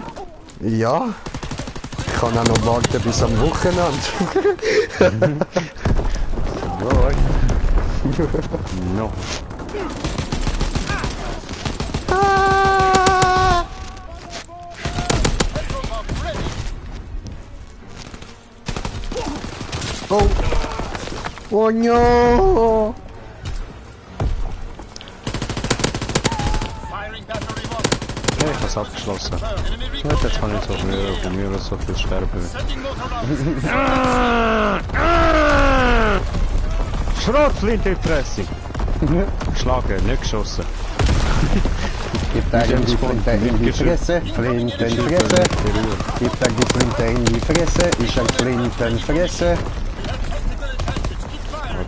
B: Ja. Ich kann auch noch warten bis am Wochenende.
A: Right. No.
B: Oh! Oh no!
D: Firing battery 1.
A: Ja, ich hab's abgeschlossen.
D: Enemy
A: Ja,
D: recon.
A: jetzt kann ich so von mir aus so viel sterben.
D: Sending motor rounds.
A: Schrotflinte in die Fresse! Geschlagen, nicht geschossen.
B: Gib da die Flinte in die Fresse, Flinte in die Fresse. Gib da die Flinte in die Fresse, ist ein Flintenfresse.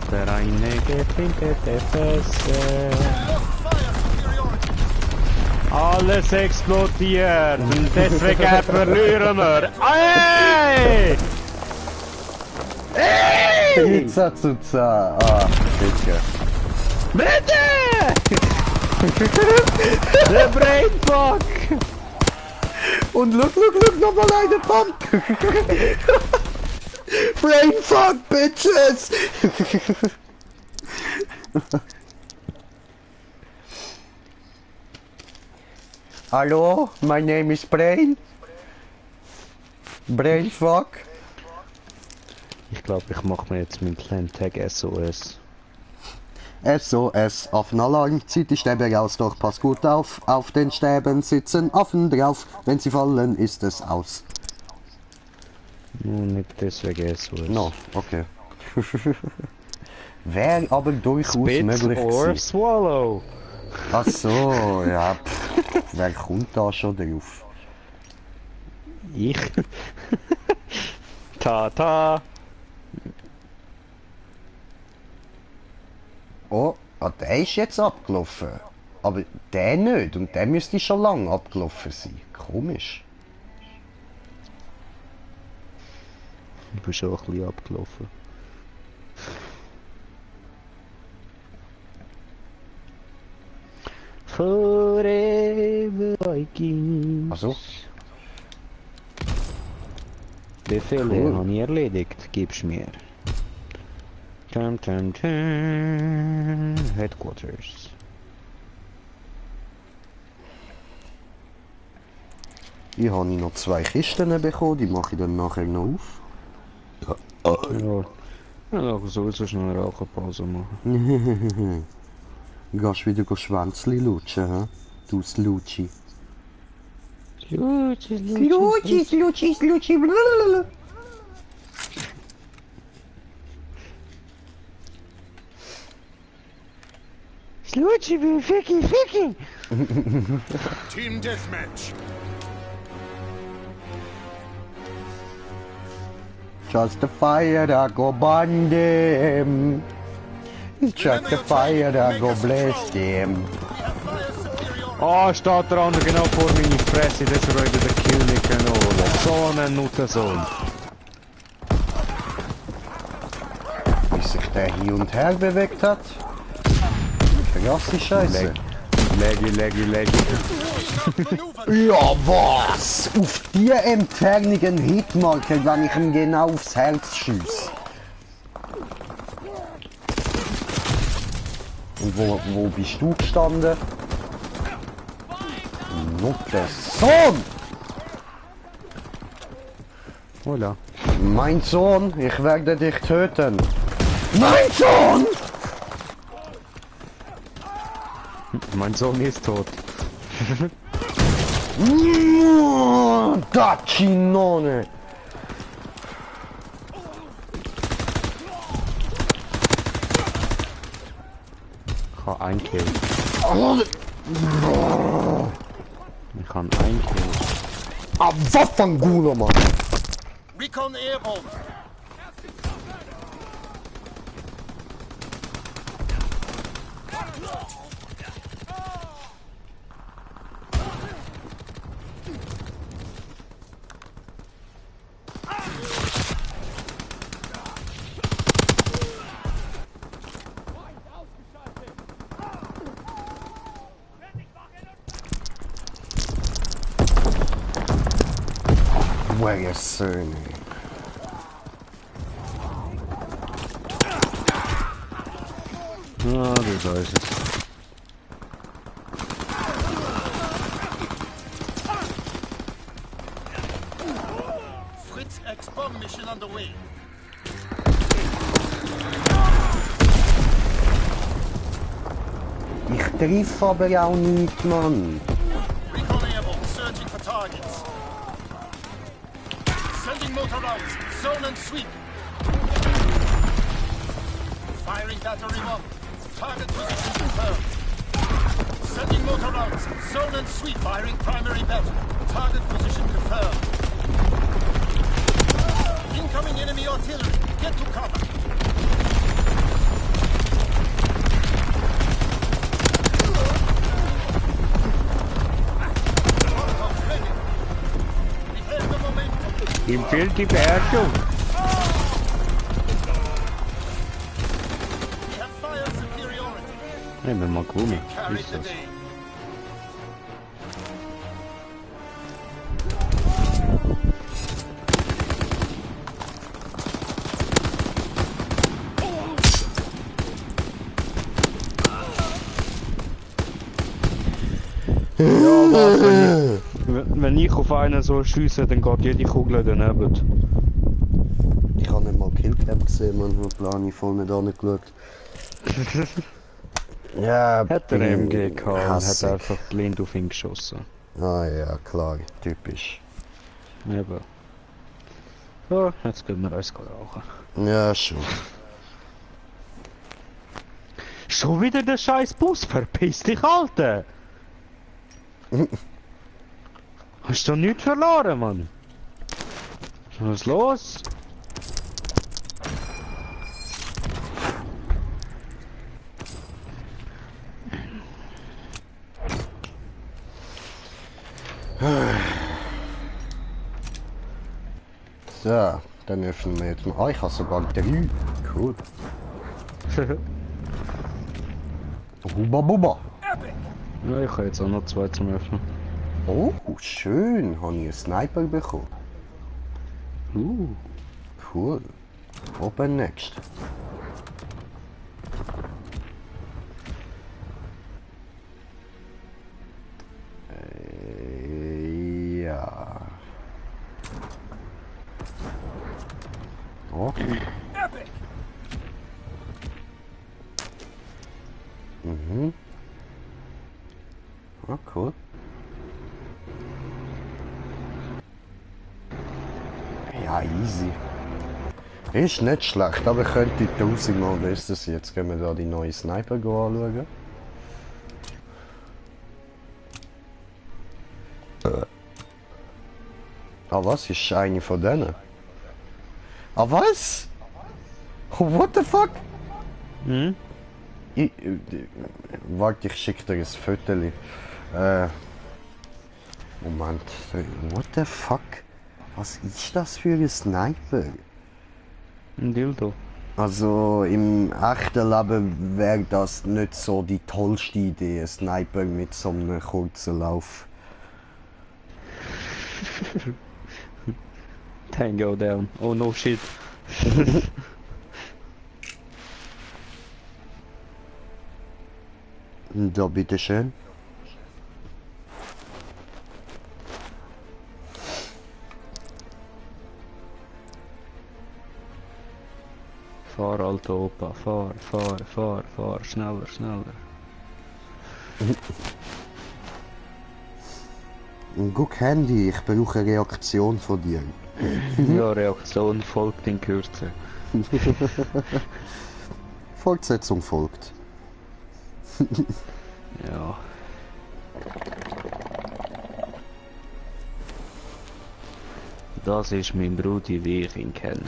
A: Oder eine geflintete Fresse. Alles explodiert und deswegen verlieren wir. Hey! Hey!
B: Pizza Zuza. Ah, bitte.
A: Bitte! Der Brainfuck!
B: Und look, nochmal eine Pump! Brainfuck, bitches! Hallo, my name is Brain. Brainfuck.
A: Ich glaube, ich mache mir jetzt meinen kleinen Tag SOS.
B: SOS, Affenalarm, zieht die Stäbe raus, doch pass gut auf den Stäben sitzen Affen drauf, wenn sie fallen, ist es aus.
A: Nur nicht deswegen SOS.
B: No, okay. Wäre aber durchaus
A: Spit
B: möglich
A: or
B: gewesen.
A: swallow.
B: Ach so, ja, wer kommt da schon drauf?
A: Ich? Ta.
B: Oh, der ist jetzt abgelaufen. Aber der nicht, und der müsste schon lange abgelaufen sein. Komisch.
A: Ich bin schon ein bisschen abgelaufen. Forever Vikings.
B: Also,
A: Befehle
B: Cool.
A: habe ich erledigt, gib's mir. Headquarters.
B: hier habe ich noch 2 Kisten bekommen, die mache ich dann nachher noch auf.
A: Ja. Ja, dann sowieso schnell eine Raucherpause machen.
B: Gehst wieder Schwänzli lutschen, hä? Du Slutschi. Slutschi, blablabla.
A: Slutschi, Ficky!
D: Team deathmatch.
B: Just the fire, I go burn them. Just the fire, I go bless them.
A: Ah, steht der andere genau vor meine Fresse, das würde der Kill nicht können holen. So ein Nuttensohn.
B: Wie sich der hier und her bewegt hat. Krasse Scheiße.
A: Leggy.
B: Ja, was? Auf die internigen Hitmarker, wenn ich ihm genau aufs Herz schieße. Und wo bist du gestanden? Nutte Sohn!
A: Hola.
B: Mein Sohn, ich werde dich töten. Mein Sohn!
A: Mein Sohn ist tot.
B: Da Cinone!
A: habe einen Kill.
B: Oh,
A: Ich habe einen Kill.
B: ah, Waffenguler, Mann!
D: Recon airborne.
B: Where Söhne?
A: Ah, du weißt es.
D: Fritz X-bomb mission underway.
B: Ich treffe aber auch nicht, Mann.
D: Recon airborne, searching for targets. Sending motor rounds, zone and sweep. Firing battery 1. Target position confirmed. Sending motor rounds, zone and sweep. Firing primary battery. Target position confirmed. Incoming enemy artillery. Get to cover. Molotovs ready. We have the momentum.
A: Ihm fehlt die Beherrschung.
D: We have fire superiority.
A: Nehmen wir mal gewonnen.
D: Carried
A: Ist
D: the
A: das.
D: day.
A: Wenn ich auf einen so schiesse, dann geht jede Kugel daneben.
B: Ich habe nicht mal Killcam gesehen, man hat Plani voll nicht angeschaut. Ja,
A: Hat er MG gehabt und hat
B: hassig.
A: einfach blind auf ihn geschossen.
B: Ah ja, klar, typisch.
A: Eben. So, jetzt gehen wir uns rauchen.
B: Ja, schon.
A: Schon wieder der scheiß Bus, verpiss dich, Alter! Hast du nichts verloren, Mann? Was ist los?
B: So, dann öffnen wir jetzt mal. Ah, ich habe sogar 3. Cool. Huba Buba.
A: Ja, ich habe jetzt auch noch 2 zum Öffnen.
B: Oh, schön. Habe ich einen Sniper bekommen. Cool. Open next. Ja. Okay. Mhm. Ah, cool. Ja, easy. Ist nicht schlecht, aber könnte 1000-mal besser sein. Jetzt gehen wir da die neue Sniper anschauen. Ah was? Ist eine von denen? Ah was? What the fuck?
A: Hm?
B: Warte, ich schicke dir ein Foto. Moment. What the fuck? Was ist das für ein Sniper?
A: Ein Dildo.
B: Also im echten Leben wäre das nicht so die tollste Idee, ein Sniper mit so einem kurzen Lauf.
A: Tango down. Oh no shit.
B: Da bitteschön.
A: Fahr, alter Opa, fahr, schneller, schneller.
B: Guck Handy, ich brauche eine Reaktion von dir.
A: Ja, Reaktion folgt in Kürze.
B: Fortsetzung folgt.
A: Ja. Das ist mein Brudi, wie ich ihn kenne.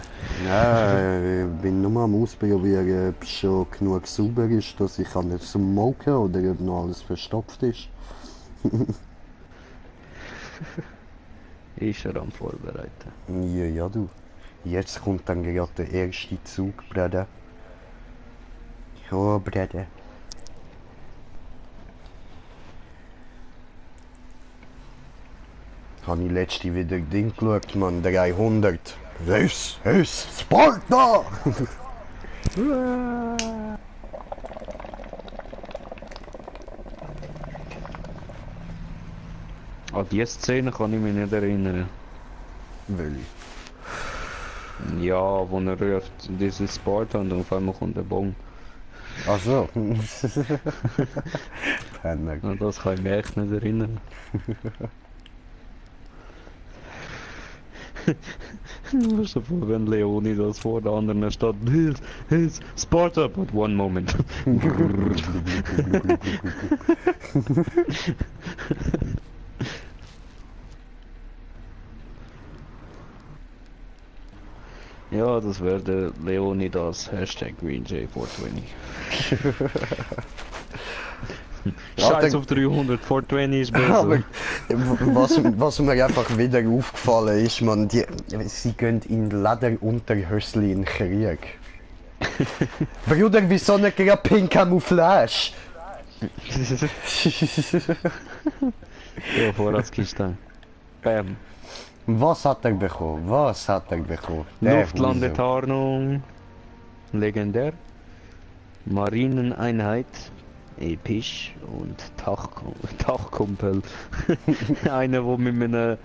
B: Ja, ich bin nur am Ausprobieren, ob es schon genug sauber ist, dass ich kann nicht smoken oder ob noch alles verstopft ist.
A: Ist er am Vorbereiten.
B: Ja, ja, du. Jetzt kommt dann gerade der erste Zug, Bruder. Ja, Bruder. Habe ich letzte wieder Ding geschaut, Mann, 300. Raus, Sparta!
A: An die Szene kann ich mich nicht erinnern.
B: Will ich.
A: Ja, wo er ruft, das ist Sparta und auf einmal kommt der Bon.
B: Ach so. Penner.
A: An das kann ich mich echt nicht erinnern. Weißt du, wenn Leonidas vor der anderen Stadt ist Sparta, but one moment. Ja, das wäre der Leonidas Hashtag GreenJ420. Scheiß auf 300, 420 ist
B: Aber
A: besser.
B: was mir einfach wieder aufgefallen ist, man, sie gehen in Lederunterhösli in Krieg. Bruder, wieso nicht gerade Pink Camouflage?
A: Ja, Vorratskiste. Bam.
B: Was hat er bekommen? Was hat er bekommen? Der
A: Luftlandetarnung. Legendär. Marineneinheit. Episch. Und Tachkumpel. Einer, wo mit einem...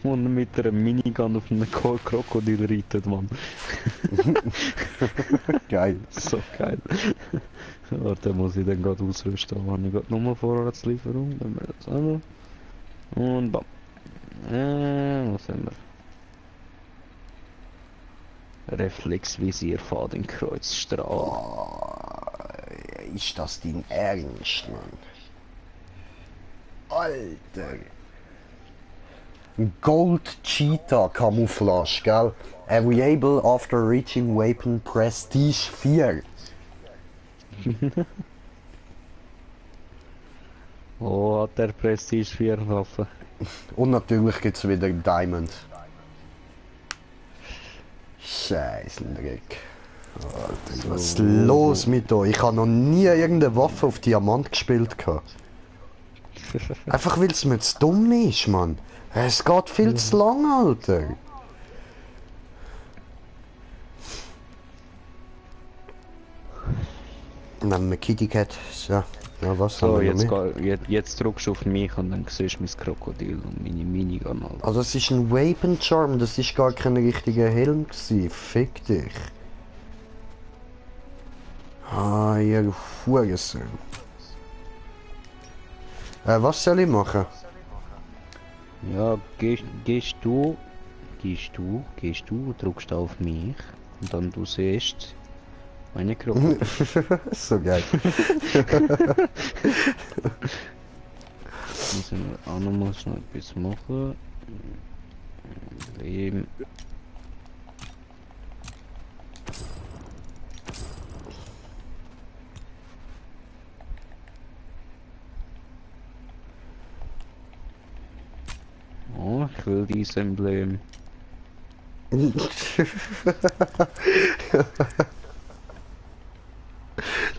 A: wo mit einer Minigun auf einem Krokodil reitet, Mann.
B: Geil.
A: So geil. Warte, muss ich dann gerade ausrüsten. Habe ich gerade nochmal Vorratslieferung. Dann wir das einmal. Und bam. Was haben wir? Reflexvisier, Fadenkreuzstrahl.
B: Oh, ist das dein Ernst, Mann? Alter. Gold Cheetah Camouflage, gell? Variable after reaching weapon Prestige 4.
A: Oh, hat der Prestige 4 Waffen.
B: Und natürlich gibt's wieder Diamond. Scheißendreck. Alter, was ist los mit euch? Ich habe noch nie irgendeine Waffe auf Diamant gespielt. Einfach weil es mir zu dumm ist, Mann. Es geht viel zu lang, Alter. Nehmen wir Kitty Cat. So. Ja, was
A: So,
B: haben wir noch mehr?
A: jetzt drückst du auf mich und dann siehst du mein Krokodil und meine Minigun. Alter.
B: Also es ist ein Weapon Charm, das ist gar kein richtiger Helm gewesen. Fick dich. Ah, ihr Hurensohn. Was soll ich machen?
A: Ja, gehst du, drückst auf mich und dann du siehst meine Krokodil.
B: So geil.
A: Müssen wir auch noch mal schnell etwas machen. Leben. Oh, ich will dieses Emblem.
B: Der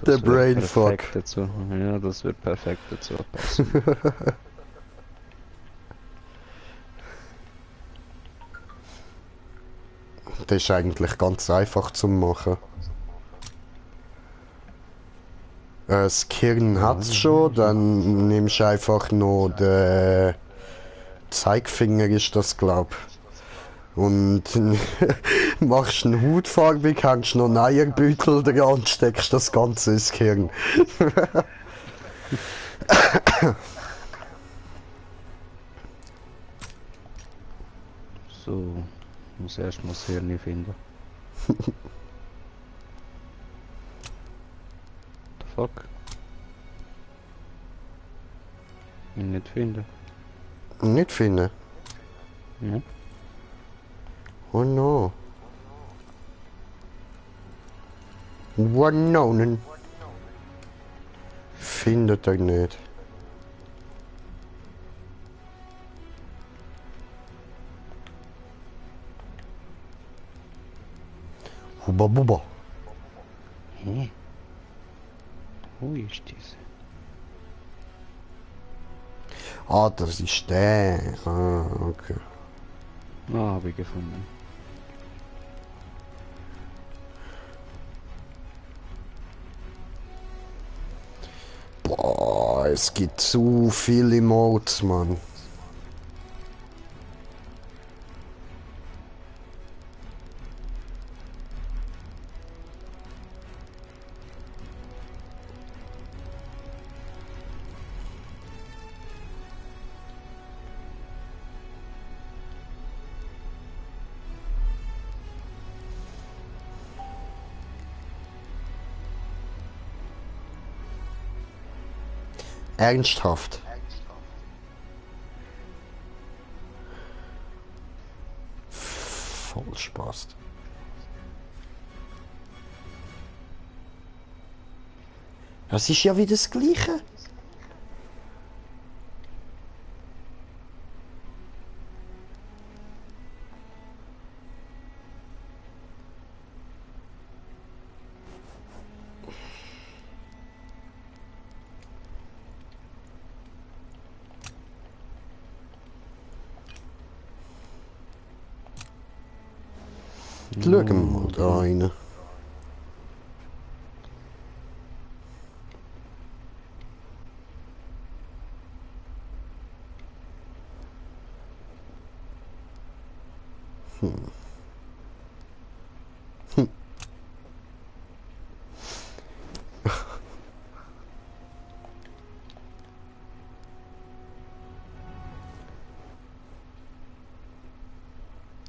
A: Das wird
B: Brainfuck.
A: perfekt dazu. Ja, das wird perfekt dazu passen.
B: Das ist eigentlich ganz einfach zu machen. Das Kirn hat's schon, dann nimmst du einfach noch den Zeigefinger, ist das glaub. Und machst eine Hautfarbe, hängst noch einen Eierbeutel dran und steckst das Ganze ins Kirn.
A: So, muss erst mal das Hirn finden. fuck? Ihn nicht finden.
B: Nicht finden.
A: Ja.
B: Oh no. One findet er nicht. Hubba bubba.
A: Hä? Wo ist diese?
B: Ah, das ist der. Ah, okay.
A: Ah, habe ich gefunden.
B: Boah, es gibt zu viele Modes, Mann. Ernsthaft. Voll Spaß. Das ist ja wieder das Gleiche. Schauen wir mal da rein.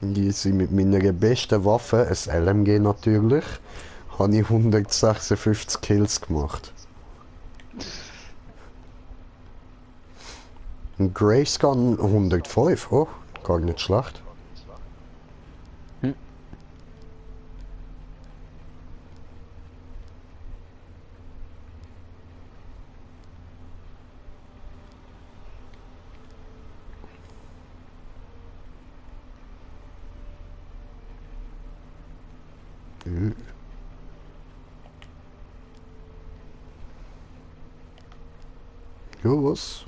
B: Die sind mit meiner besten Waffe, ein LMG natürlich, habe ich 156 Kills gemacht. Ein Grayscan 105, oh, gar nicht schlecht. Ja, was?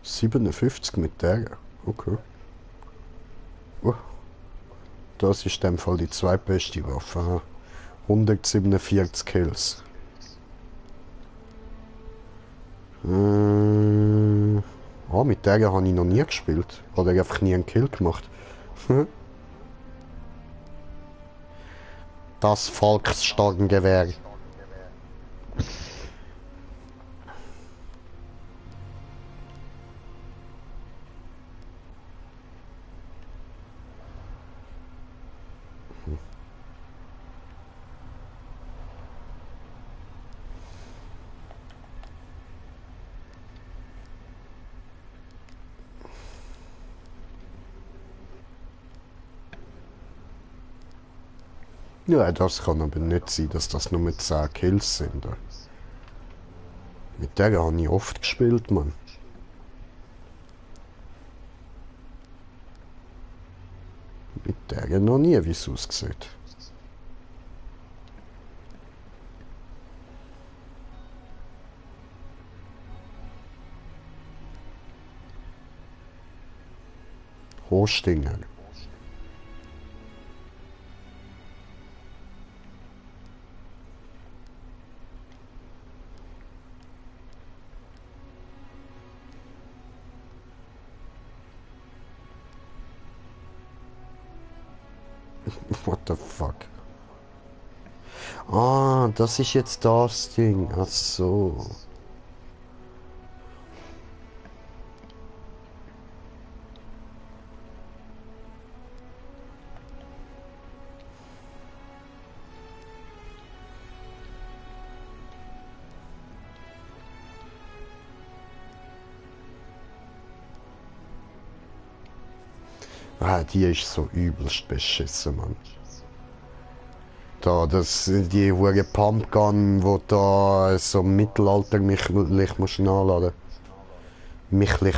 B: 57 mit der. Okay. Oh, das ist in dem Fall die zweitbeste Waffe. 147 Kills. Mit der habe ich noch nie gespielt. Oder einfach nie einen Kill gemacht. Das Volksstarrengewehr. Ja, das kann aber nicht sein, dass das nur mit 10 Kills sind. Mit der habe ich oft gespielt, Mann. Mit der noch nie, wie es aussieht. Hostinger. What the fuck? Ah, das ist jetzt das Ding. Ach so. Ah, die ist so übelst beschissen, Mann. Da, die hure Pumpgun, wo da so mittelalterlich musst nachladen. Michlich.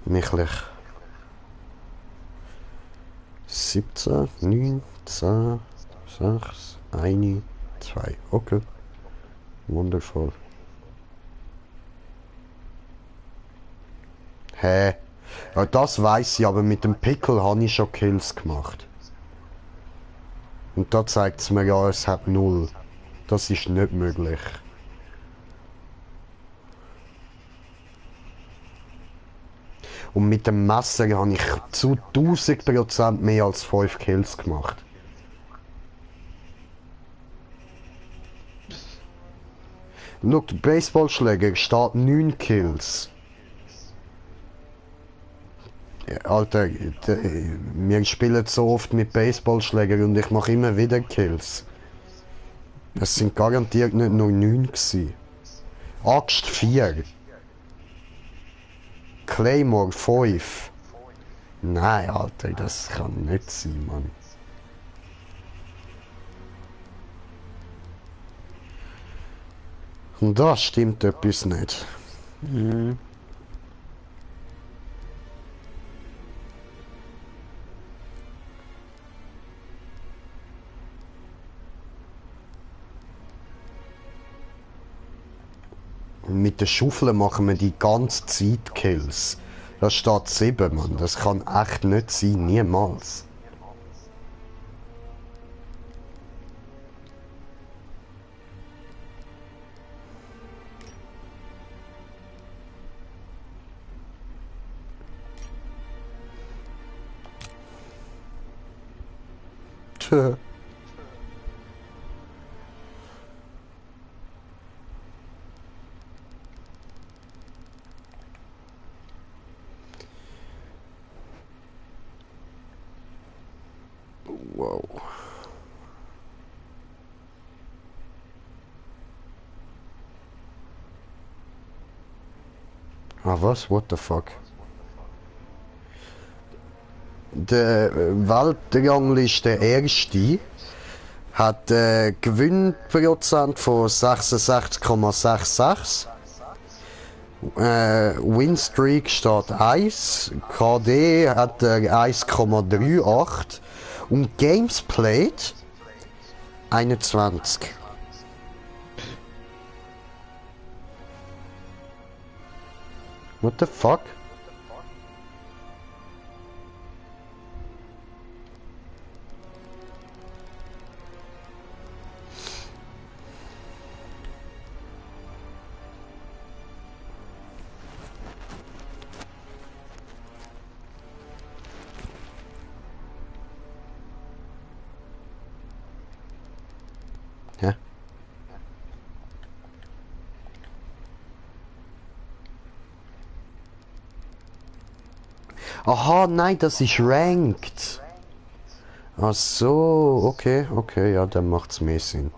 B: Michlich. 17, 9, 10, 6, 1, 2. Okay. Wundervoll. Hä? Ja, das weiß ich, aber mit dem Pickel habe ich schon Kills gemacht. Und da zeigt es mir ja, es hat 0. Das ist nicht möglich. Und mit dem Messer habe ich zu 1000% mehr als 5 Kills gemacht. Schau, der Baseballschläger steht 9 Kills. Alter, wir spielen so oft mit Baseballschläger und ich mache immer wieder Kills. Es sind garantiert nicht nur 9 gewesen. Axt 4. Claymore 5. Nein, Alter, das kann nicht sein, Mann. Und da stimmt etwas nicht.
A: Mhm.
B: Mit der Schaufel machen wir die ganze Zeit Kills. Da steht 7, Mann. Das kann echt nicht sein, niemals. Tja. Wow. Ah, was? What the fuck? Der Weltrangliste Erste hat Gewinnprozent von 66,66. Winstreak steht 1. KD hat 1,38. Und Games played 21. What the fuck? Ja. Aha, nein, das ist ranked. Ach so, okay, okay, ja, dann macht's mehr Sinn.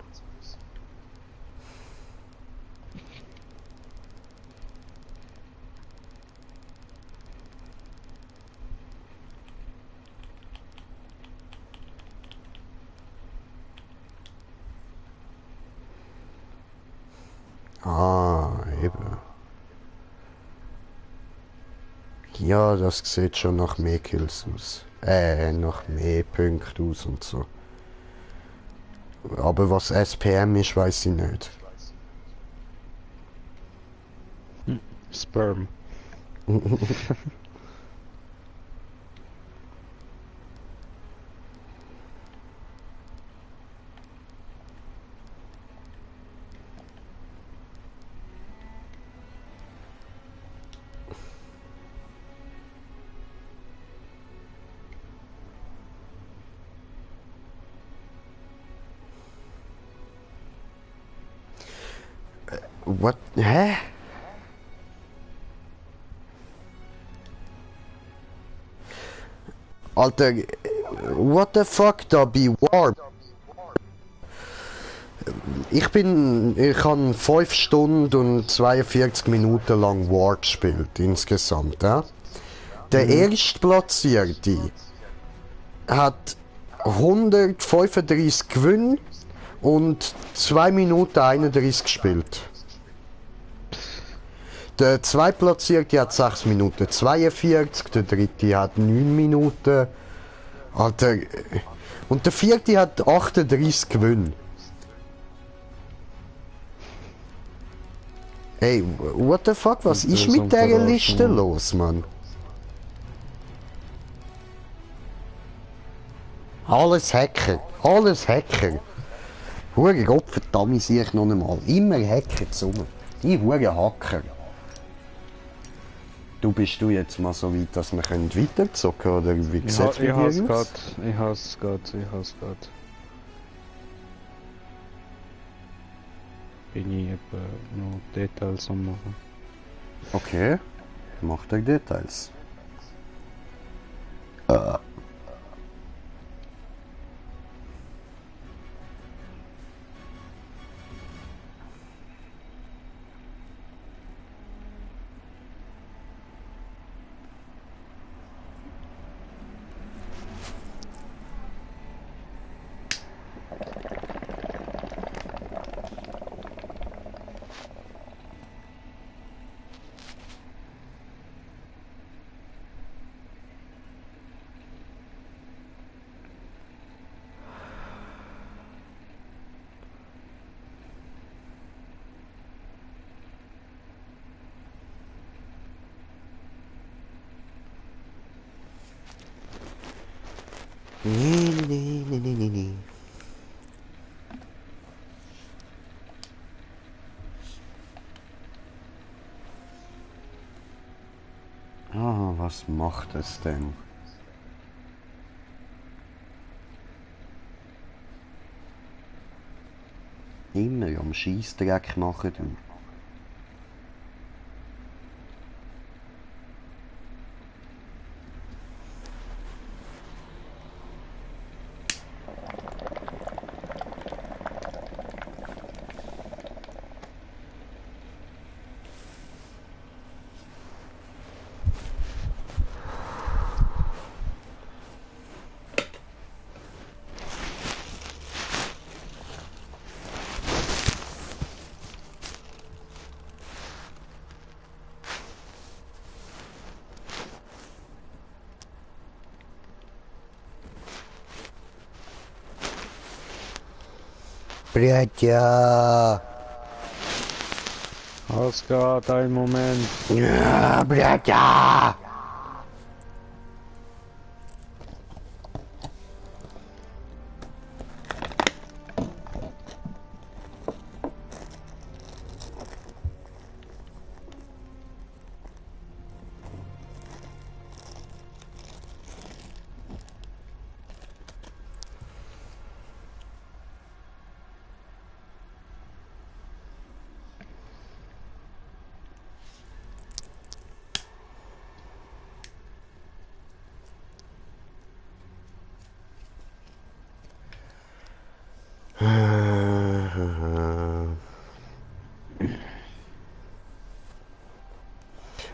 B: Ah, eben. Ja, das sieht schon nach mehr Kills aus. Nach mehr Punkten aus und so. Aber was SPM ist, weiß ich nicht.
A: Sperm.
B: What? Hä? Alter, what the fuck da bei Warp? Ich habe 5 Stunden und 42 Minuten lang War gespielt insgesamt, ja? Der Erstplatzierte hat 135 Gewinn und 2 Minuten 31 gespielt. Der Zweitplatzierte hat 6 Minuten 42, der Dritte hat 9 Minuten. Alter. Und der Vierte hat 38 Gewinn. Ey, what the fuck, was ist mit dieser Liste los, Mann? Alles Hacker, alles Hacker. Hure Gott, verdammt, sehe ich noch einmal. Immer Hacker zusammen. Die hure Hacker. Du bist du jetzt mal so weit, dass wir weiterzocken können, oder wie
A: Ich
B: sieht's
A: hasse
B: mit dir aus?
A: ich hasse grad. Bin ich etwa noch Details am machen.
B: Okay, mach dir Details. Nee. Ah, was macht es denn? Immer am Scheissdreck machen, du. Bratja!
A: Alles geht, ein Moment.
B: Ja, Bratja!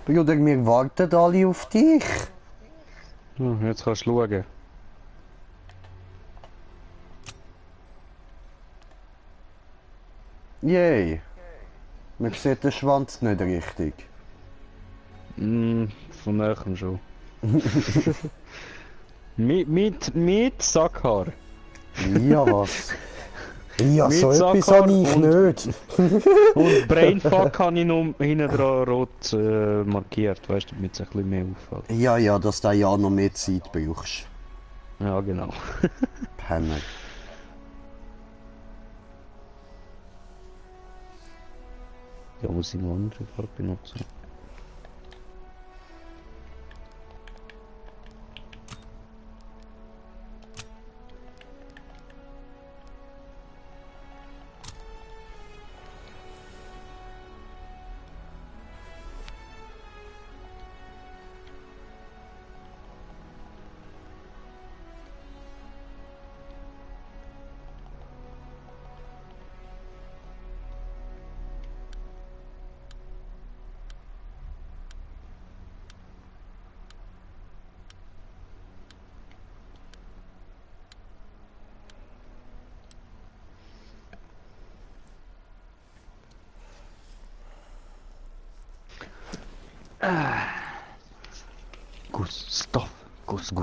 B: Bruder, wir warten alle auf dich.
A: Jetzt kannst du schauen.
B: Yay. Man sieht den Schwanz nicht richtig.
A: Von näherem schon. mit Sackhaar.
B: Ja, was? Ja,
A: Mit
B: so etwas
A: Sackhaar
B: habe ich
A: und-
B: nicht.
A: Und Brainfuck habe ich noch hinten dran rot markiert, weißt du, damit es ein bisschen mehr auffällt.
B: Ja, dass du ja noch mehr Zeit brauchst.
A: Ja, genau.
B: Penner.
A: Ja, muss ich noch andere Farbe benutzen.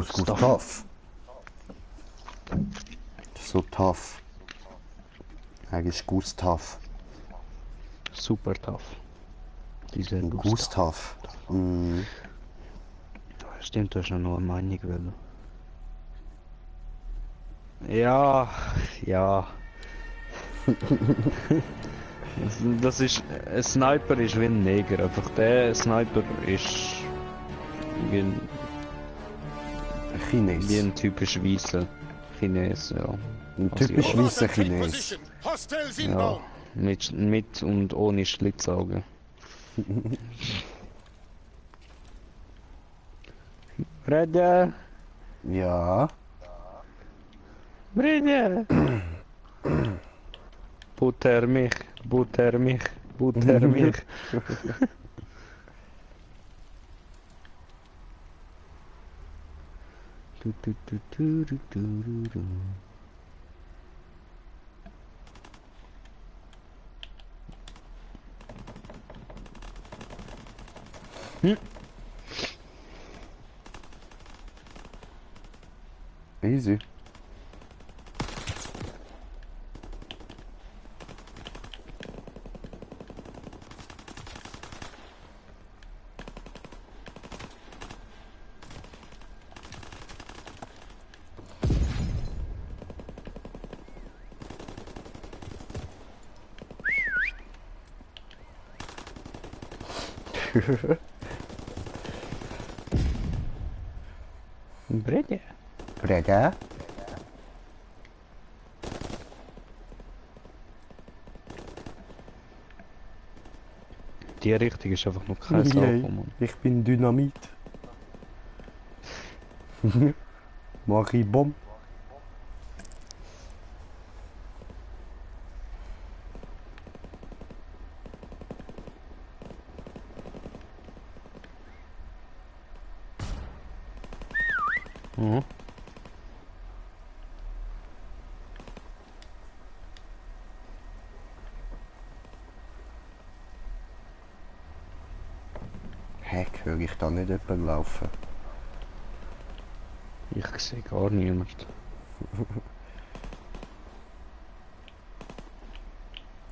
B: Gustav. So tough. Er ist Gustav.
A: Super tough. Dieser
B: Gustav. Mhm.
A: Stimmt, du hast noch eine Meinung wollen. Ja, ja. Das ist... Ein Sniper ist wie ein Neger. Einfach der Sniper ist... Wie ein
B: Chines.
A: typisch weißer Chines, ja.
B: Ein typisch
A: Asiat.
B: weißer Chines.
D: Position. Hostiles
A: Ja,
D: inbound.
A: mit und ohne Schlitzaugen. Brede,
B: Ja.
A: Brede. Butter mich, butter mich, butter mich. Du, du, du, du, du, du, du.
B: Easy.
A: Brede.
B: Brega.
A: Die Richtung ist einfach noch kein
B: Yay.
A: Sauber, Mann.
B: Ich bin Dynamit. Mach ich Bomb.
A: Mhm.
B: Hä, höre ich da nicht jemanden laufen?
A: Ich sehe gar niemand.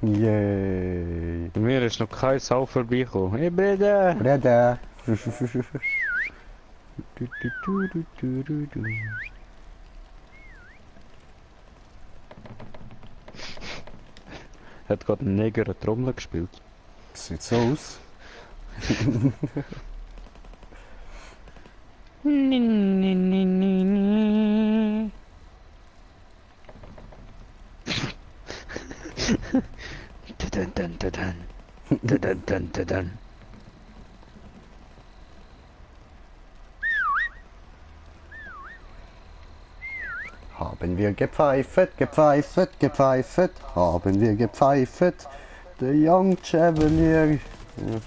B: Yay.
A: Bei mir ist noch kein Sau vorbeigekommen. Hey Brede!
B: Breda.
A: Du, du, du, du, du, du, du. Hat gerade ein Neger eine Trommel gespielt.
B: Sieht so aus.
A: Ni, ni, ni, ni, ni. Dun, dun, dun, dun. Dun, dun, dun, dun, dun.
B: Haben wir gepfeifet, gepfeifet, gepfeifet, haben wir gepfeifet, der Young Chevalier. Ja.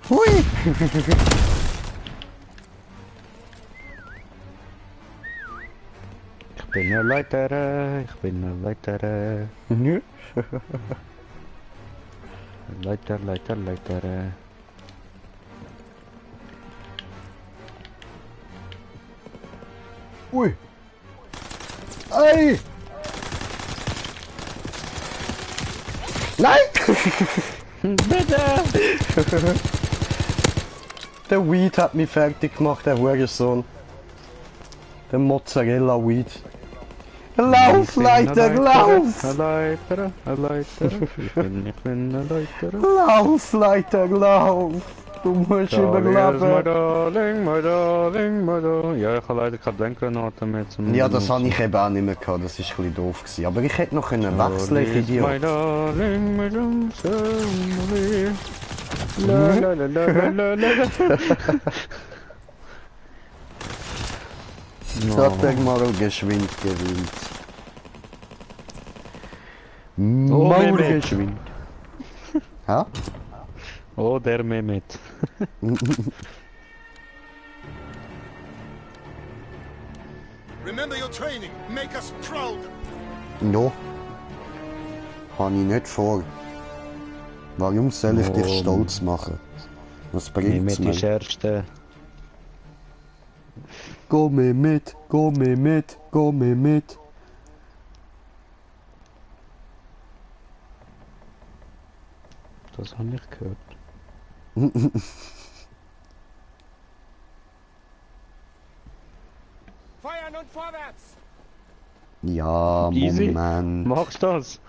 B: Hui!
A: Ich bin ein Leiter, ich bin ein Leiter.
B: Nö.
A: Leiter, Leiter, Leiter.
B: Ui! Ei! Nein!
A: Bitte!
B: Der Weed hat mich fertig gemacht, der Hurensohn. Der Mozzarella Weed. Lauf, Leiter, lauf!
A: Ein Leiter, ein Leiter. Ich bin ein Leiter.
B: Lauf, Leiter, lauf! Du musst überleben.
A: Darling, my darling, my darling. Ja, ich habe leider keine Blendgranaten mehr zum...
B: Ja, das habe ich eben auch nicht mehr gehabt, das war ein bisschen doof gewesen. Aber ich hätte noch können wechseln, ich
A: My
B: Idiot.
A: darling, my darling, somebody. La la la la la la.
B: Das hat mal geschwind gewinnt.
A: Oh,
B: Maul
A: Mehmet.
B: geschwind. Ja?
A: Oh, der Mehmet.
D: Remember your training. Make us proud.
B: No. Habe ich nicht vor. Warum soll ich dich stolz machen? Was
A: Nimm
B: bringt's
A: mir die
B: mir?
A: schärfste.
B: Go mir mit, go mir mit, go mir mit.
A: Das habe ich gehört.
D: Feuern und vorwärts!
B: Ja,
A: Easy.
B: Moment.
A: Machst du das?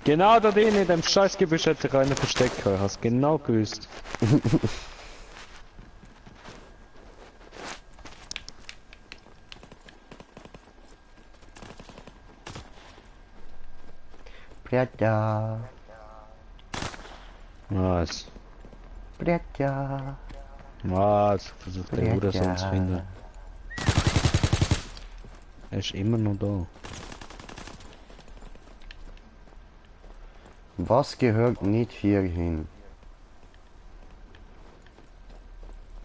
A: Genau da drin in dem Scheißgebüsch hat sich einer versteckt. Ich hab's genau gewusst.
B: Bretja,
A: Was?
B: Bretja.
A: Was? Versucht der
B: Ja.
A: Hurensohn zu finden. Er ist immer noch da.
B: Was gehört nicht hier hin?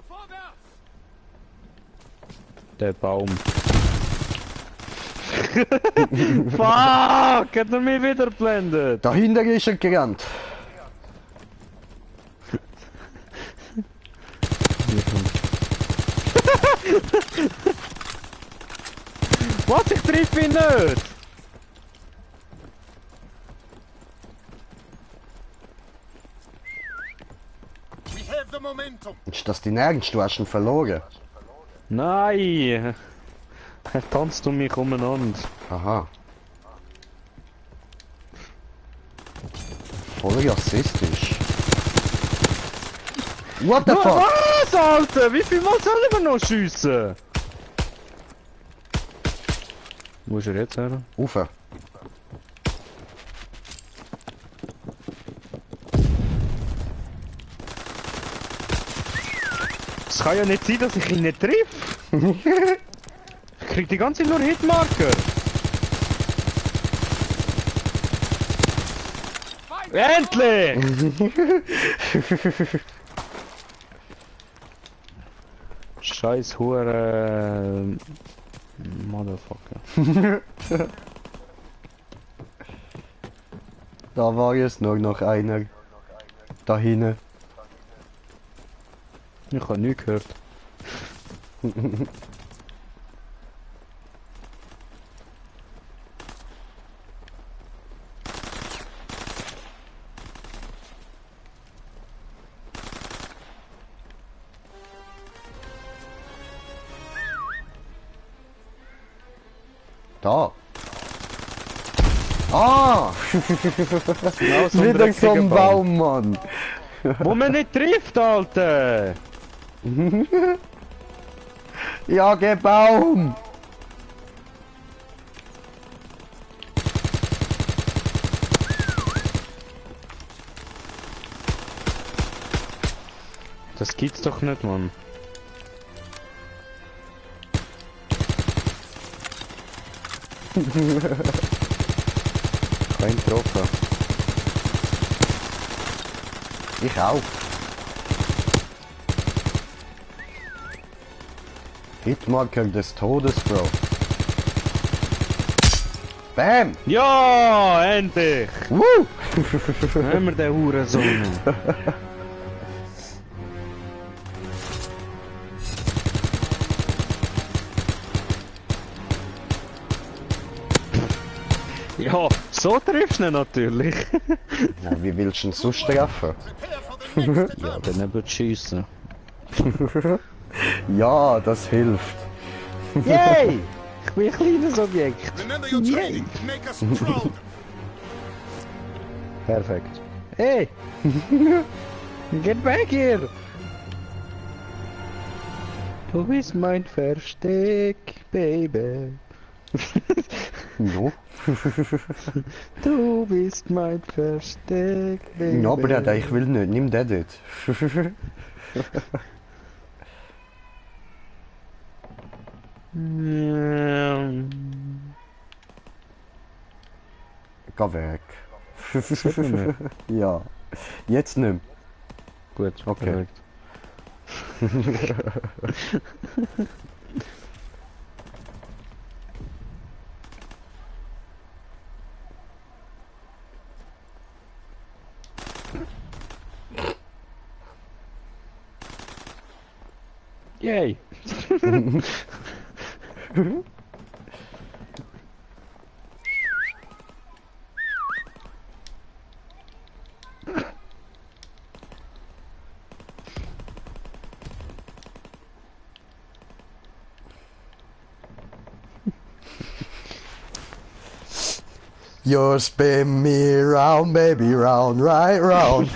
D: Vorwärts!
A: Der Baum. Fuck! Hat er mich wieder blendet?
B: Dahinter ist er gerannt.
A: Was? Ich treffe ihn nicht!
D: We have the momentum!
B: Ist das dein Ernst? Du hast ihn verloren.
A: Nein! Er tanzt um mich umeinander.
B: Aha. Voll rassistisch. What the fuck?
A: Was, Alter? Wie viel Mal sollen wir noch schiessen? Wo ist er jetzt her?
B: Ufe.
A: Es kann ja nicht sein, dass ich ihn nicht treffe. Ich krieg die ganze Zeit nur Hitmarker. Endlich! Scheiß Hure. Motherfucker.
B: Da war jetzt nur noch einer. Da hinten.
A: Ich habe nichts gehört.
B: Da. Ah!
A: Genau so ein
B: Wieder so
A: dreckiger
B: ein Baum, Mann.
A: Wo man nicht trifft, Alter!
B: Ja, geh Baum!
A: Das gibt's doch nicht, Mann. Kein getroffen.
B: Ich auch. Hitmarker des Todes, Bro. Bam!
A: Ja, endlich!
B: Woo!
A: Haben wir den Hurensohn. Ja, so triffst du ihn natürlich.
B: Ja, wie willst du ihn sonst treffen?
D: Prepare for the next
A: Ja,
D: attempt!
A: dann wird schiessen.
B: Ja, das hilft.
A: Yay! Ich bin ein kleines Objekt.
D: Remember your training! Make us proud!
A: Perfekt. Hey! Get back here! Du bist mein Versteck, Baby.
B: No.
A: Du bist mein Versteck, Baby.
B: Ja, Bruder, ich will nicht. Nimm den dort. Geh weg. Ja. Jetzt nimm.
A: Gut,
B: Okay.
A: perfekt. Yay!
B: You spin me round, baby, round, right round.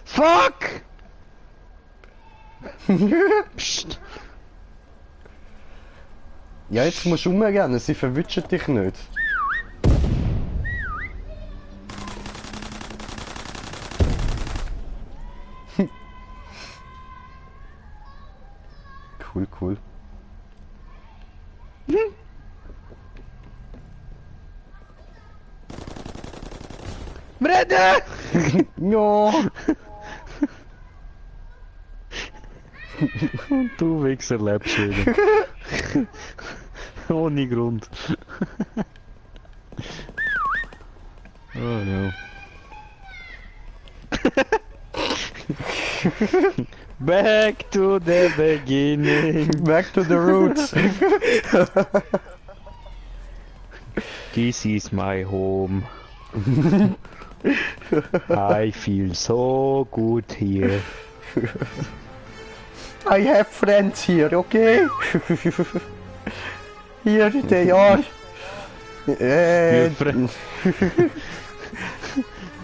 A: Fuck! Psst.
B: Ja, jetzt musst du umrennen, sie verwischen dich nicht. Cool, cool.
A: Brede!
B: Ja.
A: Und du Wichser lebst wieder. Ohne Grund. Oh no. Back to the beginning.
B: Back to the roots.
A: This is my home. I feel so good here.
B: I have friends here, okay? Here they are.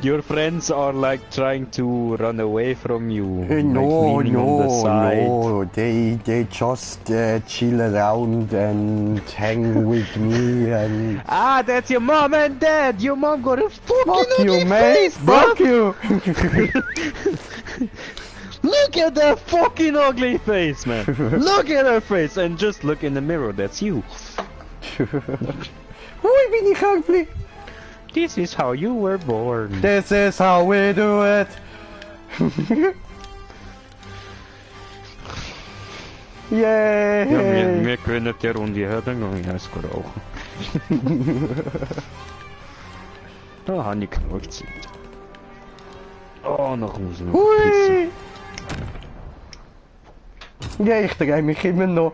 A: Your friends are like trying to run away from you.
B: No,
A: like leaning on the side.
B: no, they just chill around and hang with me and...
A: Ah, that's your mom and dad! Your mom got a fucking
B: Fuck
A: ugly
B: you, mate!
A: face, bro!
B: Fuck you!
A: Look at that fucking ugly face, man! Look at her face and just look in the mirror, that's you.
B: Hoi, bin ich ugly?
A: This is how you were born.
B: This is how we do it! Yay!
A: Ja, wir können die Runde her, dann gehe ich erst rauchen. Da habe ich genug Zeit. Oh, nach Hause noch pissen.
B: Hui! Ja, ich drehe mich immer noch.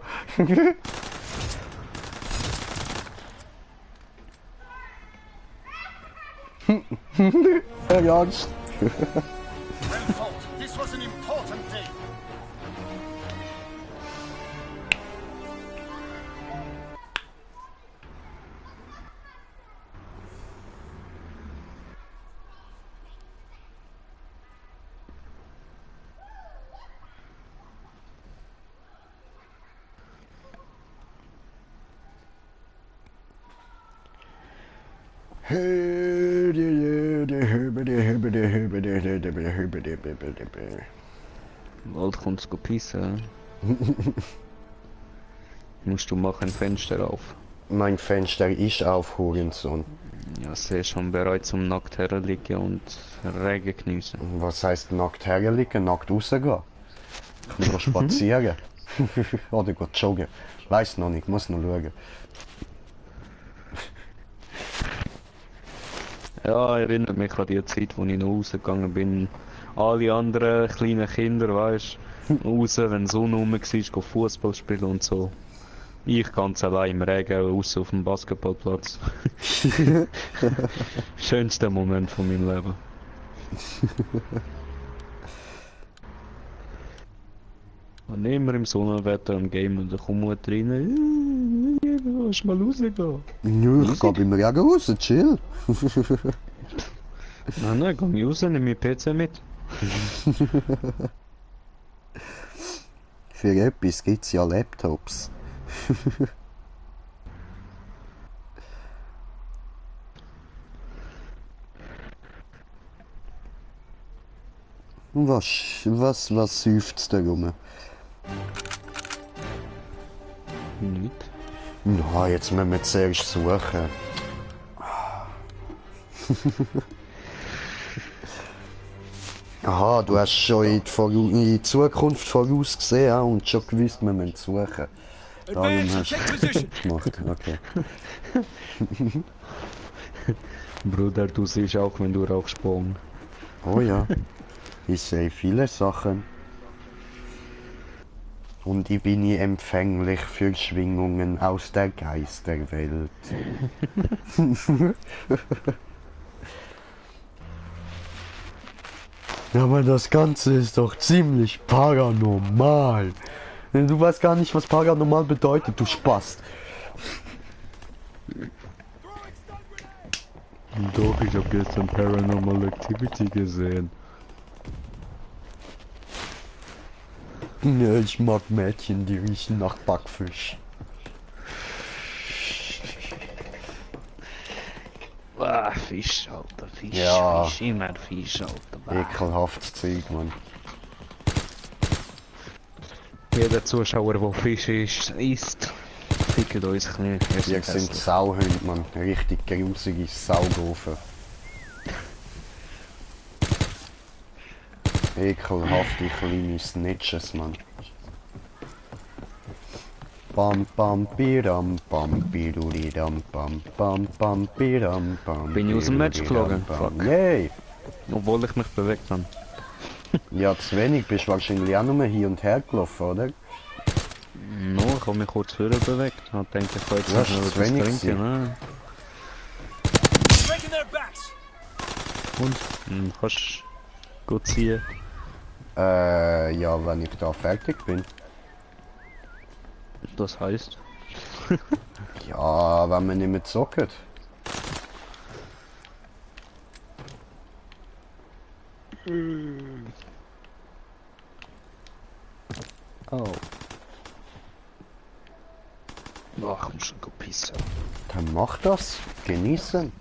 B: Ernst?
D: Renfold, this was an important day.
A: Bald kommt's go pissen. Musst du machen Fenster auf.
B: Mein Fenster ist auf, Hurensohn.
A: Ja, sie ist schon bereit zum nackt herliegen und Regen geniessen.
B: Was heisst nackt herliegen? Nackt rausgehen? Ich kann doch spazieren. Oder go joggen. Weiss noch nicht, muss noch schauen.
A: Ja, erinnert mich an die Zeit, wo ich noch rausgegangen bin. Alle anderen kleinen Kinder, weißt du, raus, wenn die Sonne rum war, go Fußball spielen und so. Ich ganz allein im Regen, raus auf dem Basketballplatz. Schönster Moment von meinem Leben. Und immer im Sonnenwetter am Game und da kommt Mutter rein. Willst du mal rausgehen?
B: Ja, ich geh im Regen raus, chill.
A: Nein, geh raus, nimm meinen PC mit.
B: Für etwas gibt's ja Laptops. Was seufzt da rum?
A: Nicht.
B: Na, jetzt müssen wir zuerst suchen. Aha, du hast schon in die Zukunft vorausgesehen und schon gewusst, wir müssen suchen. Darum
C: Advance and
B: hast
C: take
B: du
C: position.
B: gemacht, okay.
A: Bruder, du siehst auch, wenn du rauchsprung.
B: Oh ja, ich sehe viele Sachen. Und ich bin nie empfänglich für Schwingungen aus der Geisterwelt. Aber das Ganze ist doch ziemlich paranormal. Du weißt gar nicht, was paranormal bedeutet, du Spast.
A: Doch, ich habe gestern Paranormal Activity gesehen.
B: Ja, ich mag Mädchen, die riechen nach Backfisch.
A: Ah, Fisch, Alter, Fisch,
B: Ja.
A: Fisch, immer Fisch, Alter.
B: Ekelhaftes Zeug, Mann.
A: Jeder Zuschauer, der Fisch isst, fickt uns ein bisschen.
B: Wir sind Sauhunde, Mann. Richtig grusige Saugofen. Ekelhafte kleine Snitches, Mann. Bam bam biram bam biruridam bam bam bam biram bam.
A: Bin ich aus dem Match geflogen? Fuck.
B: Yay!
A: Obwohl ich mich bewegt habe.
B: Ja, zu wenig. Bist wahrscheinlich auch nur hin und her gelaufen, oder?
A: No, ich habe mich kurz vorher bewegt. Ich denke, ich kann jetzt
B: Ja, ist
A: noch
B: zu
A: etwas
B: wenig
A: trinken. Ne?
C: Breaking their backs.
A: Und? Kannst gut ziehen.
B: Ja, wenn ich da fertig bin.
A: Das heisst?
B: Ja, wenn man nicht mehr zockt.
A: Oh. Ach, ich muss schon gut pissen.
B: Dann mach das. Genießen.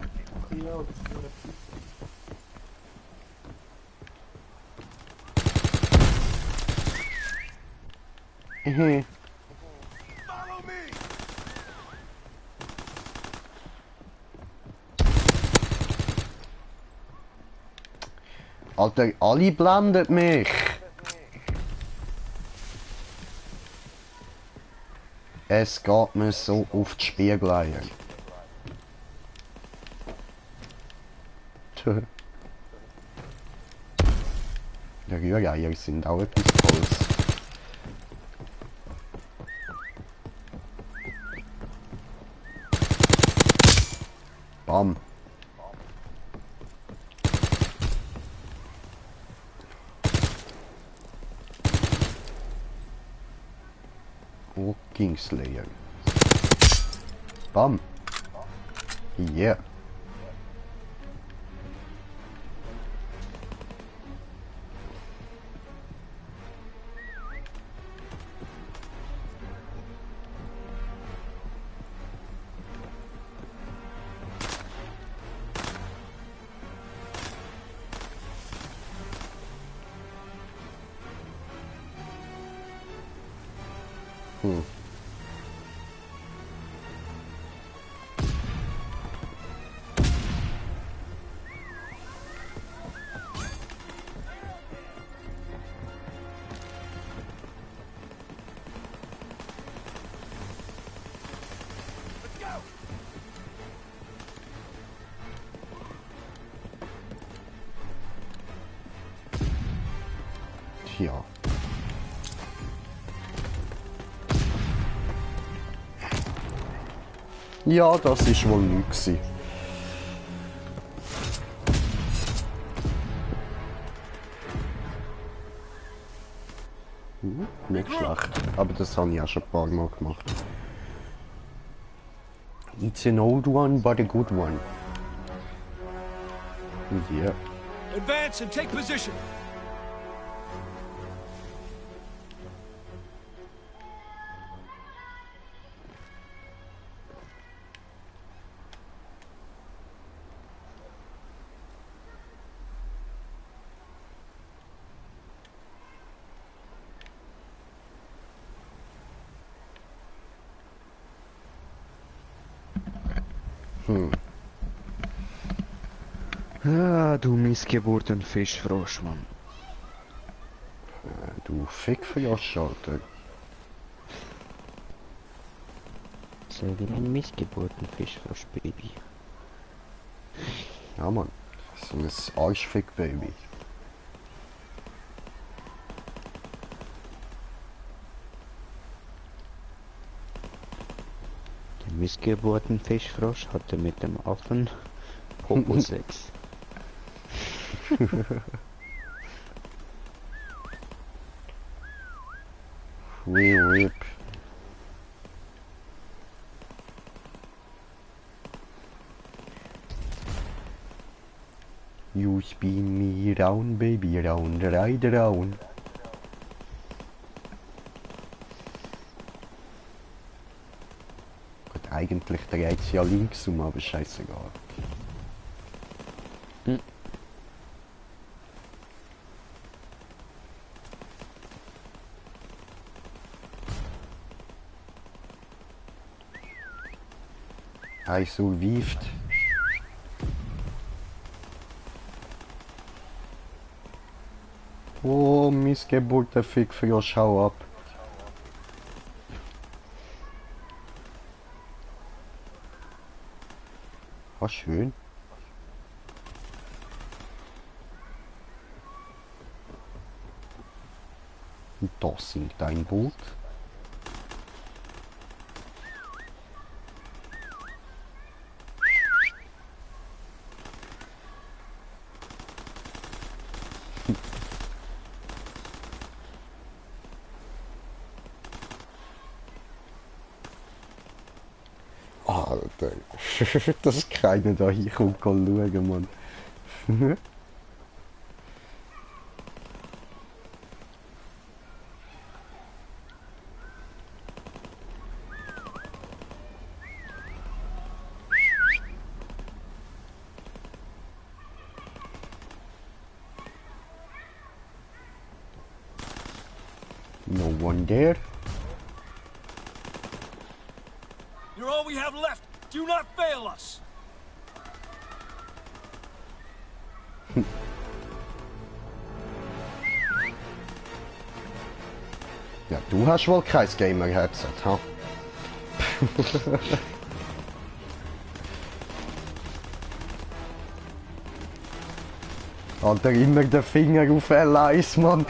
B: Mhm.
C: Follow me.
B: Alter, alle blendet mich. Es geht mir so auf die Spiegeleier. Tö. Die Rühreier sind auch etwas Tolles. Bam. Oh, Kingslayer. Bam. Yeah. Tja. Ja, das ist wohl nichts gewesen. Nicht schlecht. Aber das habe ich auch schon ein paar Mal gemacht. It's an old one, but a good one. Yeah.
C: Advance and take position.
A: Ah, du Missgeburten Fischfrosch, Mann.
B: Du Fickfrosch, Alter.
A: Sehr wie ein Missgeburten Fischfrosch, Baby.
B: Ja, Mann. So ein Arschfick-Baby.
A: Der Missgeburten Fischfrosch hatte mit dem Affen Popo-Sex.
B: Whip. You spin me round, baby, round, ride round. Gut, eigentlich dreht sie ja links um, aber scheißegal. I survived. Oh, Missgeburt, der Fickfrosch, hau ab. War schön. Und da sinkt ein Boot. Alter, dass keiner da hinkommt, kann schauen, Mann. No one there.
C: You're all we have left. Do not fail us.
B: Ja, du hast wohl kein Gamer-Headset, ha? Alter, immer der Finger auf L1, Mann.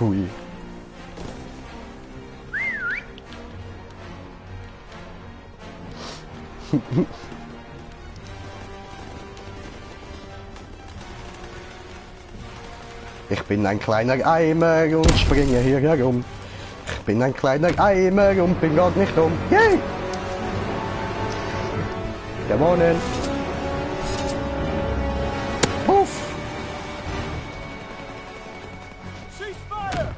B: Hui. Ich bin ein kleiner Eimer und springe hier herum. Ich bin ein kleiner Eimer und bin grad nicht dumm. Yay! Gewonnen! Puff!
C: Cease fire!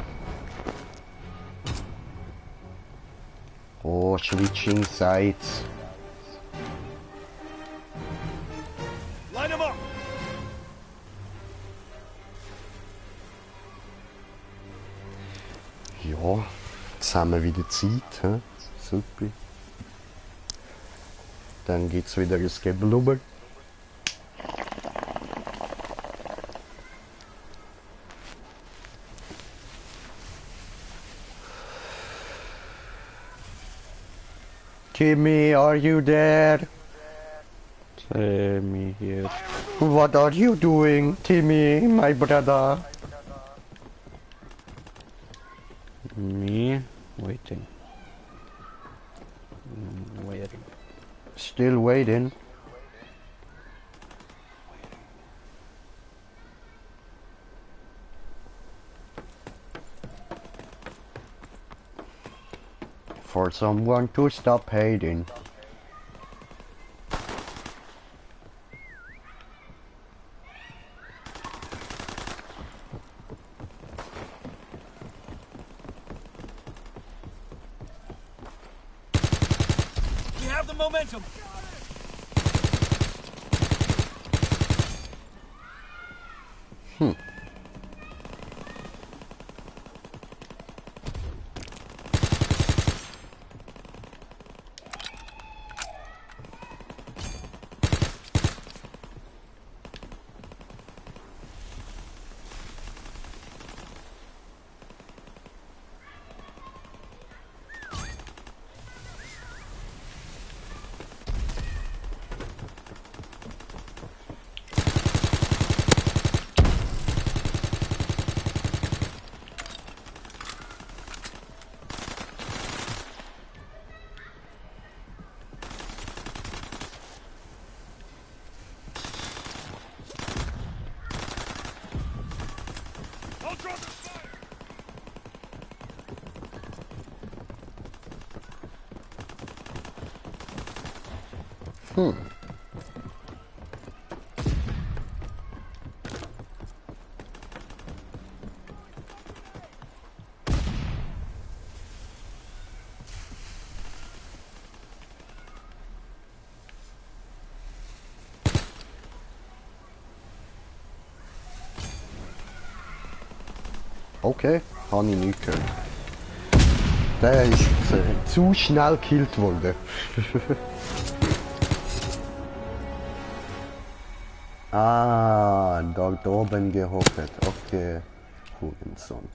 B: Oh, switching sides.
C: Line him up!
B: Ja, jetzt haben wir wieder Zeit. He? Super. Dann gibt's wieder ein Geblubber. Timmy, are you there?
A: Me here.
B: What are you doing, Timmy, my brother?
A: Me waiting. Waiting.
B: Still waiting. For someone to stop hating.
C: momentum.
B: Okay, habe ich nicht gehört. Der ist zu schnell gekillt worden. Ah, dort oben gehockt. Okay, Hurensohn.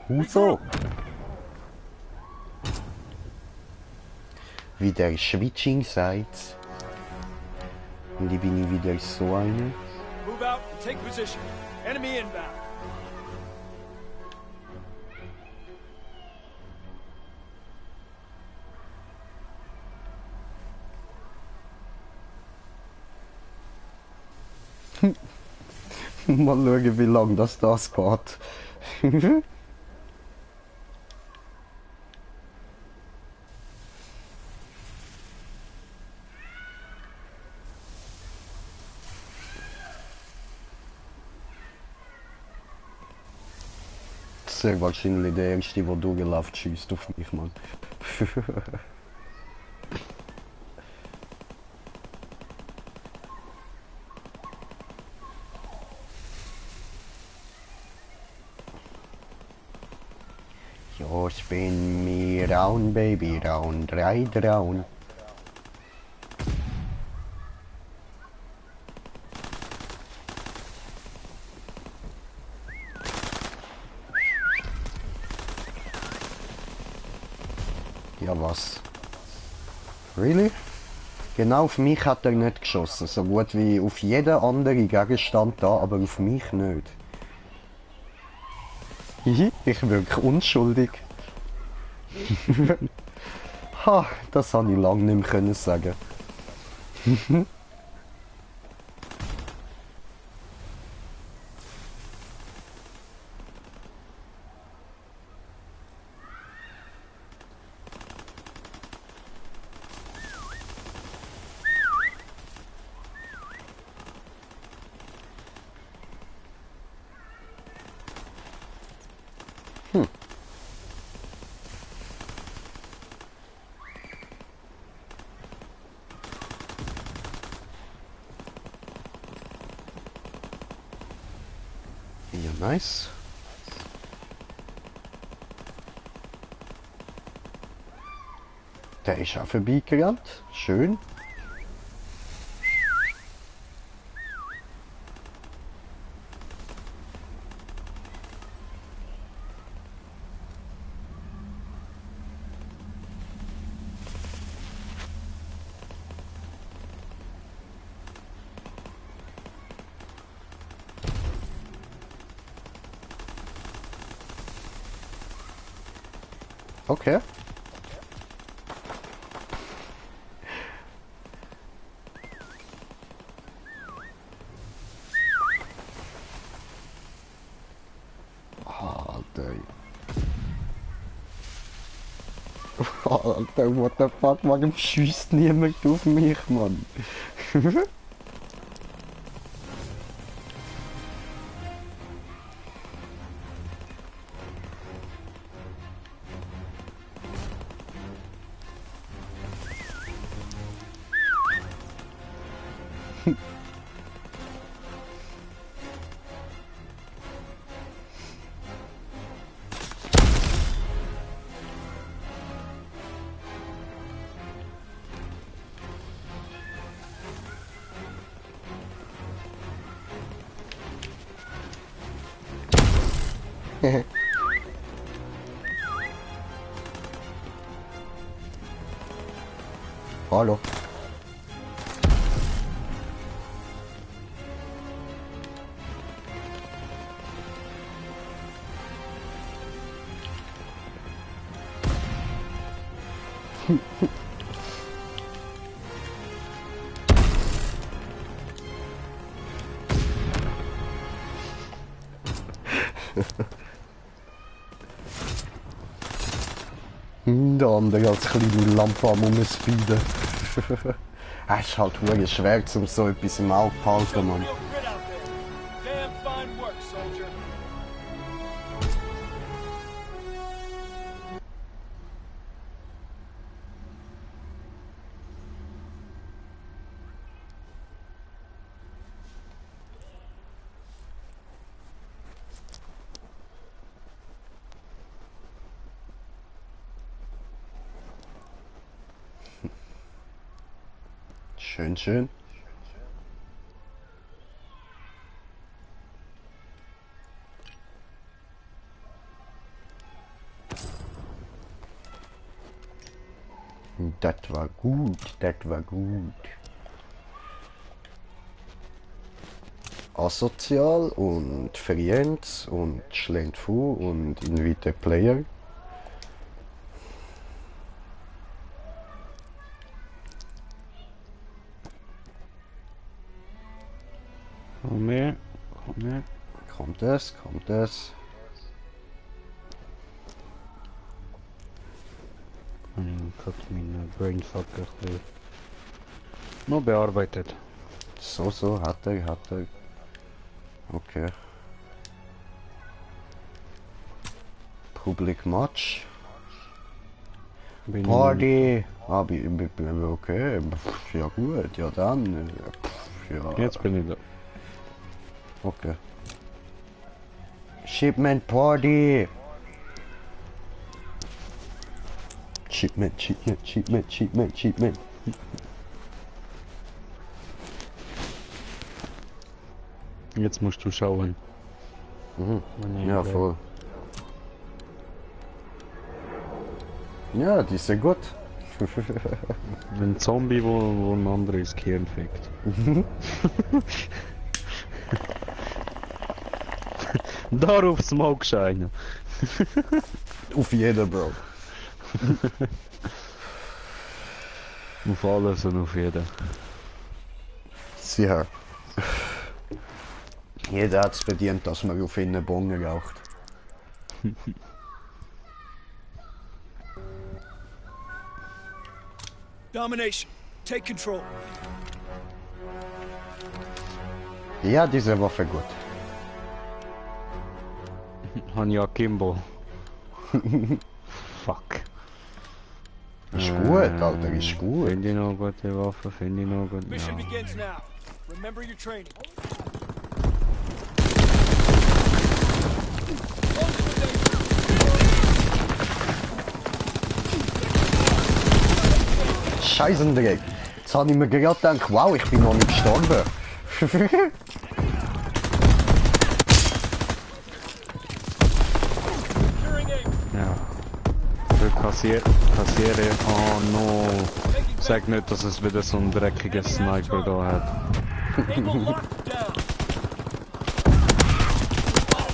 B: Huso! Wie der Schwitching sagt. Und ich bin wieder so eine.
C: Move out and take position. Enemy inbound.
B: Mal schauen, wie lange das geht. Sehr wahrscheinlich der Erste, der durchläuft, schießt auf mich, Mann. Ja, spin me round, baby, round, right round. Ja, was? Really? Genau auf mich hat er nicht geschossen, so gut wie auf jeden anderen Gegenstand da, aber auf mich nicht. Hihi, ich wirke unschuldig. Ha, das habe ich lange nicht mehr können sagen. Ja, nice. Der ist auch vorbeigerannt. Schön. Okay. Alter. Alter, what the fuck, warum schießt niemand auf mich, Mann? Hallo. Der andere als kleine Lampe am Umspeeden. Es ist halt wirklich schwer, um so etwas im Auge zu behalten, Mann.
C: Real grit out there. Damn fine work, soldier.
B: Schön, schön. Das war gut, das war gut. Asozial und Friends und schlägt vor und invite Player.
A: Komm her, komm her.
B: Kommt es, kommt es.
A: Ich hab meinen Brainfuck ein bisschen noch bearbeitet.
B: So, hat er. Okay. Public Match.
A: Bin
B: Party! Okay, ja gut, ja dann. Ja.
A: Jetzt bin ich da.
B: Okay. Shipment Party! Shipment.
A: Jetzt musst du schauen. Wenn ich
B: Ja,
A: bleib.
B: voll. Ja, die sind gut.
A: Ein Zombie, wo ein anderes Gehirn fickt. Darauf Smoke scheinen.
B: Auf jeden, Bro.
A: Auf alles und auf jeden.
B: Sicher. Jeder hat es verdient, dass man auf ihn Bongen raucht.
C: Domination. Take control.
B: Ja, diese Waffe gut.
A: Hanja Kimbo. Fuck.
B: Ist gut, Alter, ist gut.
A: Finde ich noch gute Waffe, finde ich noch gut.
C: Mission
A: Ja.
C: begins now. Remember your training.
B: Scheissendreck. Jetzt habe ich mir gerade gedacht, wow, ich bin noch nicht gestorben.
C: Securing aim.
A: Ja. Für Kassiere. Oh no. Sag nicht, dass es wieder so ein dreckiger Sniper da hat.
C: Able locked down.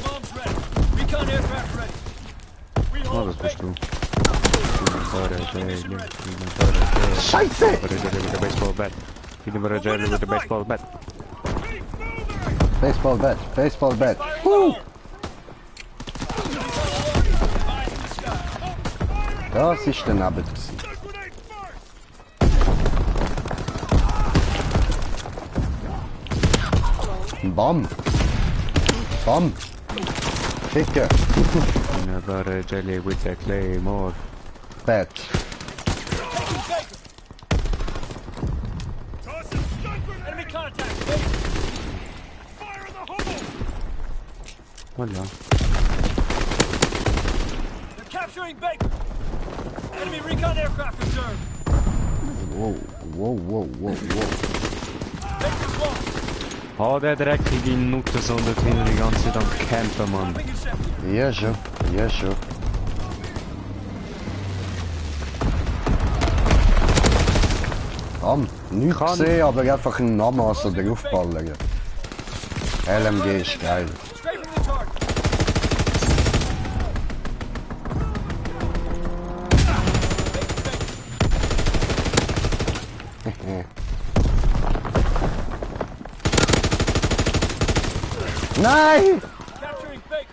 C: Bombs ready. Recon aircraft ready. We
A: Ah,
C: hold
A: das bist du.
B: Scheiße!
A: With the baseball bat. With the baseball bat.
B: Baseball bat. Das ist der Abend gewesen. Bam! Ficker!
A: Never jelly with a claymore.
B: Bat.
C: Enemy contact.
B: Oh ja.
C: They're capturing Baker. Enemy recon aircraft observed.
B: Wow, wow, wow, wow, wow.
C: Baker's lost.
A: Ah, der dreckige Nutten und dort hinten die ganze Zeit am Campen, Mann.
C: Dropping incendiary.
B: Ja schon, ja schon. Nichts
A: Kann-
B: gesehen, aber einfach einen Namaster draufballern. LMG ist geil.
C: Strafing the target.
B: Nein!
C: Capturing Baker.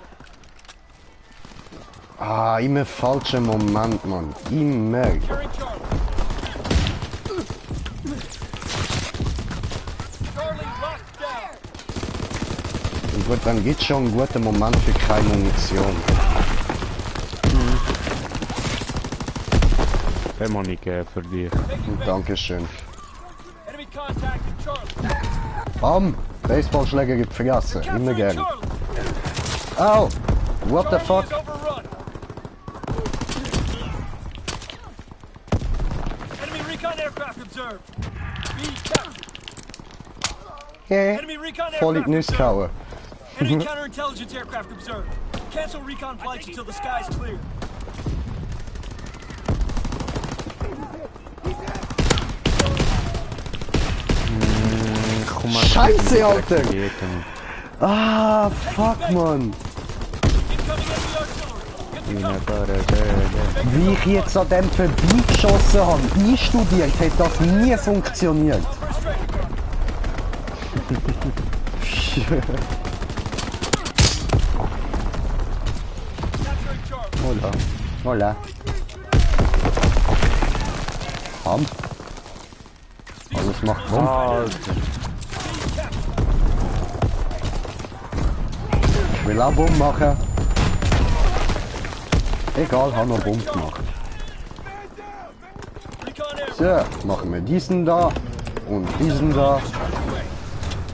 B: Ah, immer falscher Moment, Mann. Immer.
C: Securing Charlie. Charlie locked down.
B: Und gut, dann gibt's schon einen guten Moment für keine Munition.
A: Den habe ich gegeben für dich.
C: Taking Baker.
B: Dankeschön.
C: Enemy contacted Charlie.
B: Bam! Baseballschläger gibt vergessen.
C: Capturing
B: Immer gern.
C: Charlie.
B: Oh! What the
C: Charlie
B: fuck?
C: is overrun. Enemy recon aircraft observed. B captured.
B: Yeah.
C: Enemy recon
B: Voll in
C: aircraft
B: die Nüsse
C: observed.
B: gehauen.
C: Enemy counterintelligence aircraft observed. Cancel recon flights until the sky's clear.
A: Komm mal.
B: Scheiße, Alter!
A: Jeden.
B: Ah, fuck, Mann!
C: Incoming enemy artillery. Get to
A: Meine
C: cover.
A: Barre,
B: Wie ich jetzt an dem vorbeigeschossen habe, einstudiert, hat das nie funktioniert.
C: For a straight. Capturing Charlie.
B: Hola. Hola. Bam. Alles macht rum.
A: Alter.
B: Ich will auch Bumm machen. Egal, habe noch Bumm gemacht.
C: Recon air.
B: So, machen wir diesen da und diesen da.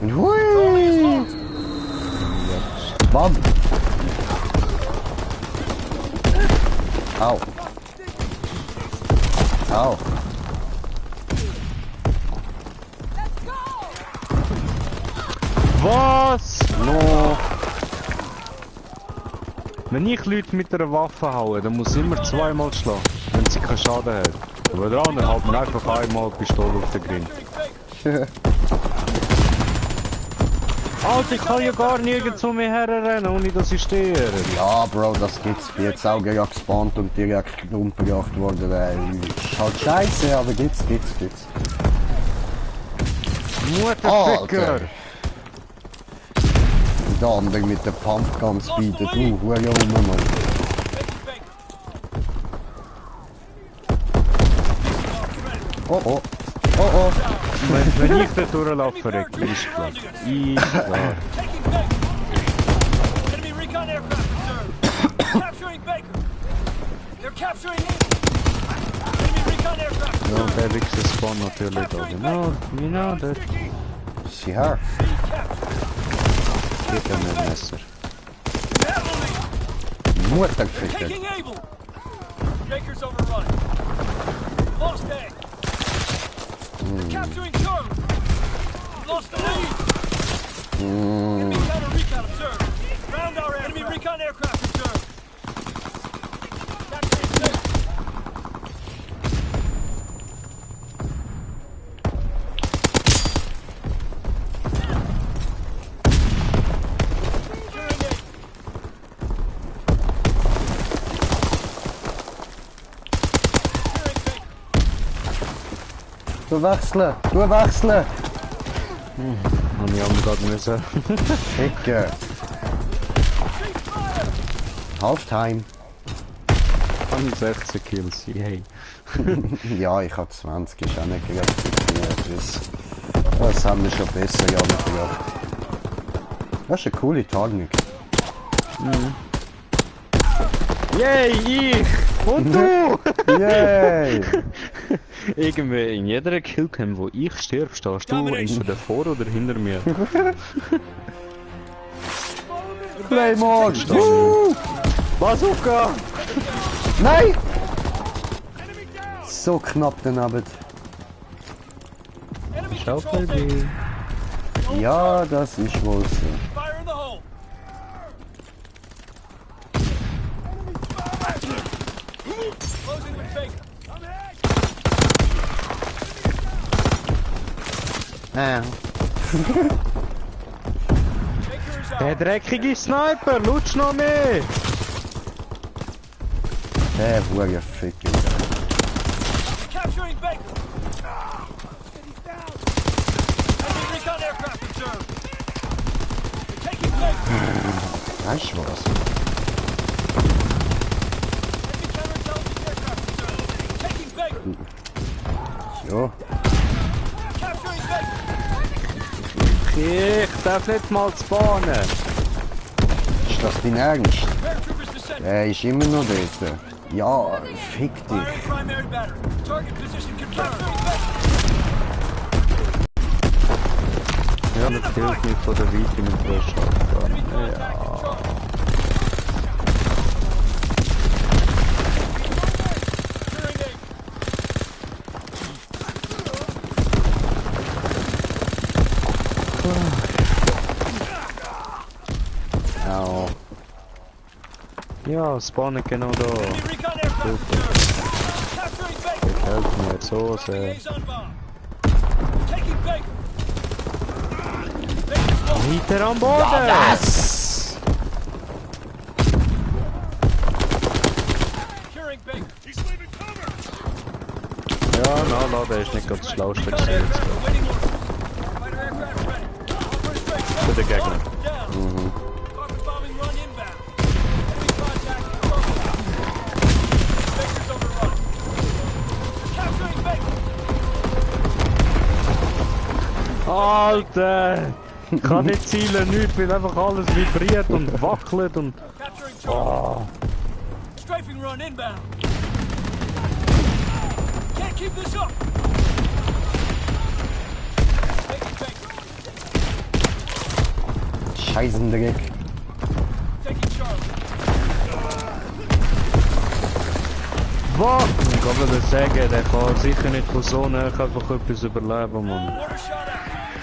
B: Und hui! Bam! Au! Au!
A: Was?
B: No!
A: Wenn ich Leute mit einer Waffe haue, dann muss ich immer zweimal schlagen, wenn sie keinen Schaden hat. Aber der andere hat mir einfach einmal die Pistole auf den Grind.
C: Capturing Baker.
A: Alter, ich kann ja gar nirgends zu mir herrennen, ohne dass ich stehe.
B: Ja, Bro, das gibt's. Bin jetzt auch gerade gespawnt und direkt umgebracht worden. Ist halt scheiße, aber gibt's.
A: Mutterficker!
B: Alter. Und der andere mit der Pumpgun speedet. Hure rum, Mann.
C: Taking Baker.
B: Oh oh. Oh oh.
A: Wenn ich da durchlaufe, verreckt, ist klar. Ist klar.
C: Taking Baker. Enemy recon aircraft observed. Capturing Baker. They're capturing him. Enemy recon aircraft
A: Ja, und
C: observed.
A: der Wichser spawn natürlich da. Genau, der
B: Sie her.
A: geht ja mit Messer.
B: Mutterficker.
C: Taking Able. Baker's overrun. Lost A. They're capturing Charlie. Lost the lead. Enemy counter recon observed. Round our enemy recon aircraft observed. Capturing Baker. Securing A.
B: Du wechseln.
A: Und ich habe gerade müssen.
B: Ficker. Halftime.
A: 16 Kills, yay.
B: Ja, ich hab 20, ist auch nicht gerade viel. Das haben wir schon besser ja nicht gehabt. Das ist eine coole Tarnung.
A: Yay, ich! Und du!
B: Yay!
A: Irgendwie in jeder Killcam, wo ich sterbe, stehst du entweder vor oder hinter mir.
B: Claymore!
A: Stand.
B: Woo!
A: Bazooka!
B: Nein! So knapp daneben.
C: Enemy
A: Ciao,
C: control
A: Baby.
C: station.
B: Ja, das ist wohl so.
C: Fire in the hole. Closing with Baker. Baker is
A: Der
C: out.
A: dreckige Sniper, lutsch noch mehr!
B: Der Hunger Ficker.
C: Capturing Baker. Enemy recon aircraft observed. We're taking Baker.
B: Weißt du was?
C: Enemy counterintelligence aircraft observed. Taking Baker.
B: Ja.
C: Capturing Baker.
A: Ich darf nicht mal spawnen!
B: Ist das dein Ernst?
C: Paratroopers descending.
B: Er ist immer noch dort. Ja, fick dich.
C: Firing primary battery. Target position confirmed.
A: Ja, das hilft nicht von der Weite mit der Stadt.
C: Enemy contact at Charlie. Securing A.
B: Ja.
A: Ja, spawnen genau da.
C: Enemy recon aircraft observed. Capturing Baker.
A: Gefällt mir so sehr.
C: Liaison bomb. Taking Baker. Baker's lost.
A: Weiter am Boden!
B: Was?
C: Securing Baker. He's leaving cover.
A: Ja, na, der ist nicht ganz das Schlauste
C: Recon
A: gesehen.
C: aircraft awaiting orders. Fighter aircraft ready. Offer straight
A: Für den Gegner.
C: down. Carpet bombing run inbound. Enemy contact at Charlie. Baker's overrun. Capturing Baker.
A: Alter! Ich kann nicht zielen, nichts, weil einfach alles vibriert und wackelt und...
C: Capturing Charlie. Strafing run inbound. Can't keep this up. Taking Baker.
B: Scheißendreck.
C: Taking Charlie.
A: Was? Ich kann dir sagen, der kann sicher nicht von so nah einfach etwas überleben, Mann.
C: Mortar shot out.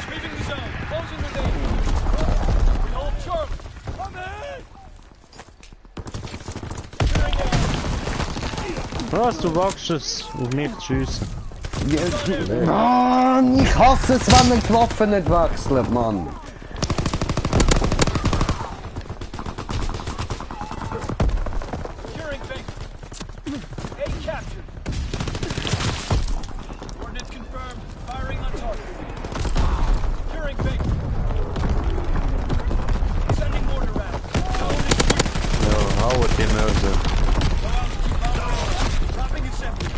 C: Sweeping the zone. Closing the range. We hold Charlie. Come in.
A: Was, du wagst es, auf mich zu schiessen.
B: Mann, ich hasse es, wenn man die Waffen nicht wechselt, Mann.
C: Securing Baker. A captured. Coordinates confirmed. Firing on target. Securing Baker. Sending mortar round. Zone is clear.
A: Ja, hou het in Mörser.
C: Go out and keep on rolling. Dropping assembly.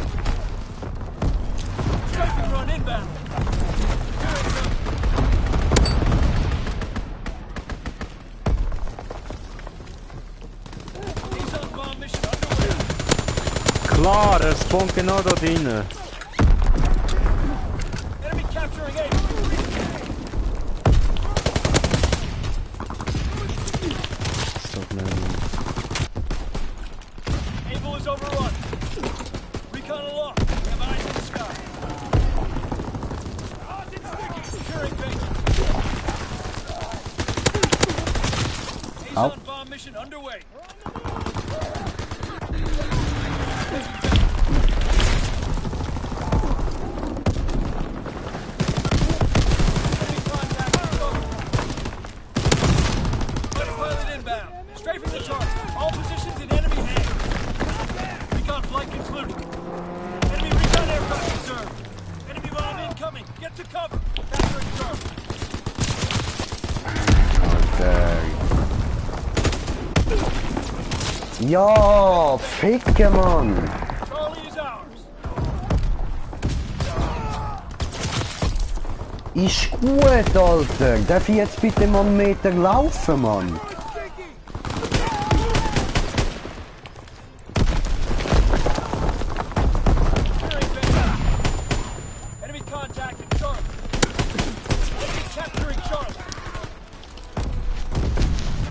C: Strafing run inbound. Securing zone. Liaison bomb mission underway.
A: Klar, er spawnt genau da drinnen.
C: Enemy capturing A.
A: Stop, man.
C: Able is overrun. Recon aloft. We have eyes in the sky. Securing Baker. Liaison bomb mission underway. Enemy contact at Charlie. Fighter pilot inbound. Strafing the target. All positions in enemy hands. Recon flight concluded. Enemy recon aircraft observed. Enemy bomb incoming. Get to cover. Capturing Charlie.
B: Ja, ficke, Mann.
C: Charlie is ours.
B: Ist gut, Alter. Darf ich jetzt bitte mal einen Meter laufen, Mann?
C: Securing Baker. Enemy contact at Charlie. Enemy capturing Charlie.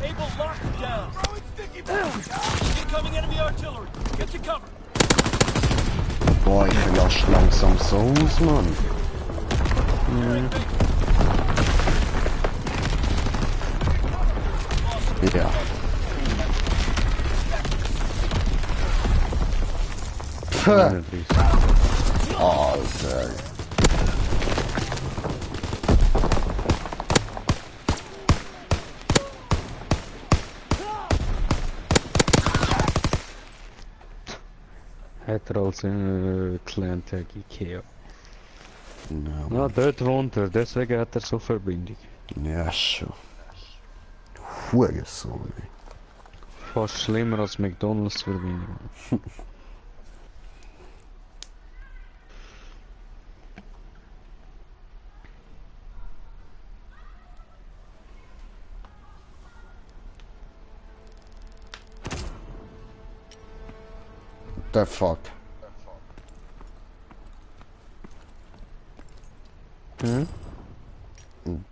C: Able locked it down. Incoming enemy artillery. Get to cover.
B: Boah, ich raste langsam so aus, Mann. Ja. Puh, Alter.
A: Hat er als gelernt, Herr Ikea.
B: Ja,
A: Ja, dort wohnt er, deswegen hat er so Verbindung.
B: ja schon. Hurensohn.
A: Fast schlimmer als McDonalds Verbindung.
B: The fuck?
A: Hm?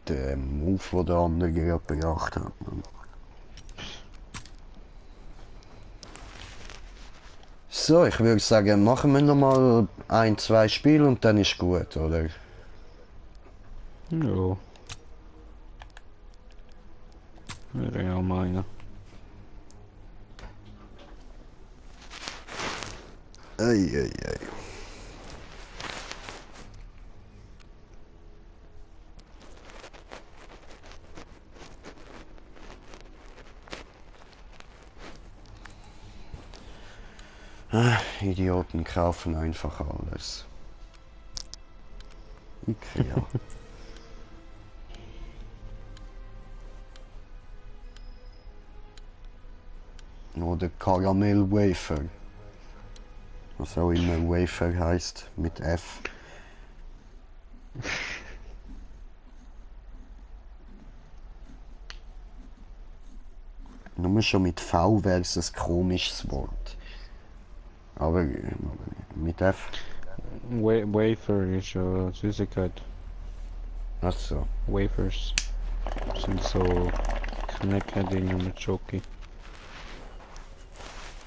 B: Der Move, den der andere gerade gebracht hat. Man. So, ich würde sagen, machen wir noch mal 1, 2 Spiele und dann ist gut, oder?
A: Ja. Wäre ja meine.
B: Ei. Idioten kaufen einfach alles. Ikea. Oder Karamell Wafer. Was auch immer Wafer heißt, mit F. Nur schon mit V wäre es ein komisches Wort. Aber mit F.
A: Wafer ist ja Süßigkeit.
B: Achso.
A: Wafers sind so Knacker-Dinge mit Schoki.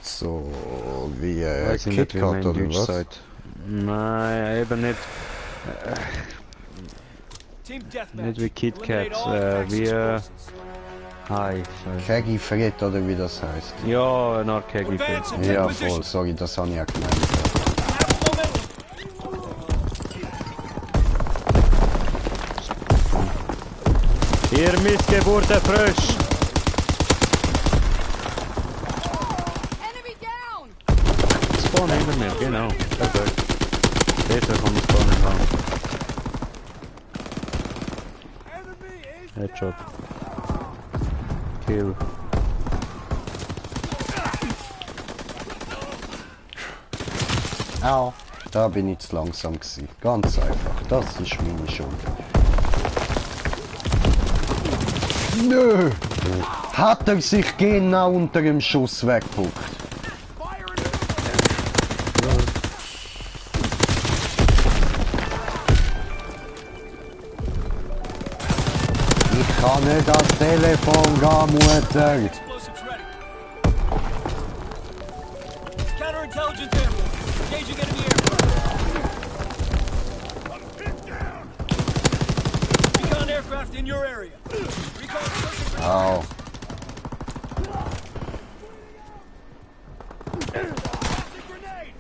B: So wie
A: Weiß ich nicht, wie man
B: KitKat
A: in
B: oder
A: Deutsch
B: was?
A: sagt. Nein, eben nicht.
C: Team Deathmatch.
A: Nicht wie KitKat,
C: Eliminate all Axis
A: wie
C: forces.
A: Hi,
B: Kegi Fred oder wie das heißt.
A: ja, ein Art Kegi.
C: Advance and take
B: Ja,
C: position.
B: voll, sorry, das habe ich auch gemeint.
C: Have momentum.
A: Ihr Missgeburten frisch!
E: Enemy down!
A: Spawn hinter mir, genau. Perfekt. Besser kann ich spawnen haben. Headshot. Kill.
B: Au. Da bin ich zu langsam gewesen. Ganz einfach. Das ist meine Schuld. Nö! Hat er sich genau unter dem Schuss weggeguckt. Ich kann nicht ans Telefon gehen, Mutter.
C: Explosives ready. Counterintelligence airborne. Engaging enemy aircraft. Recon aircraft in your area. Recon searching for
B: Au.
C: grenade.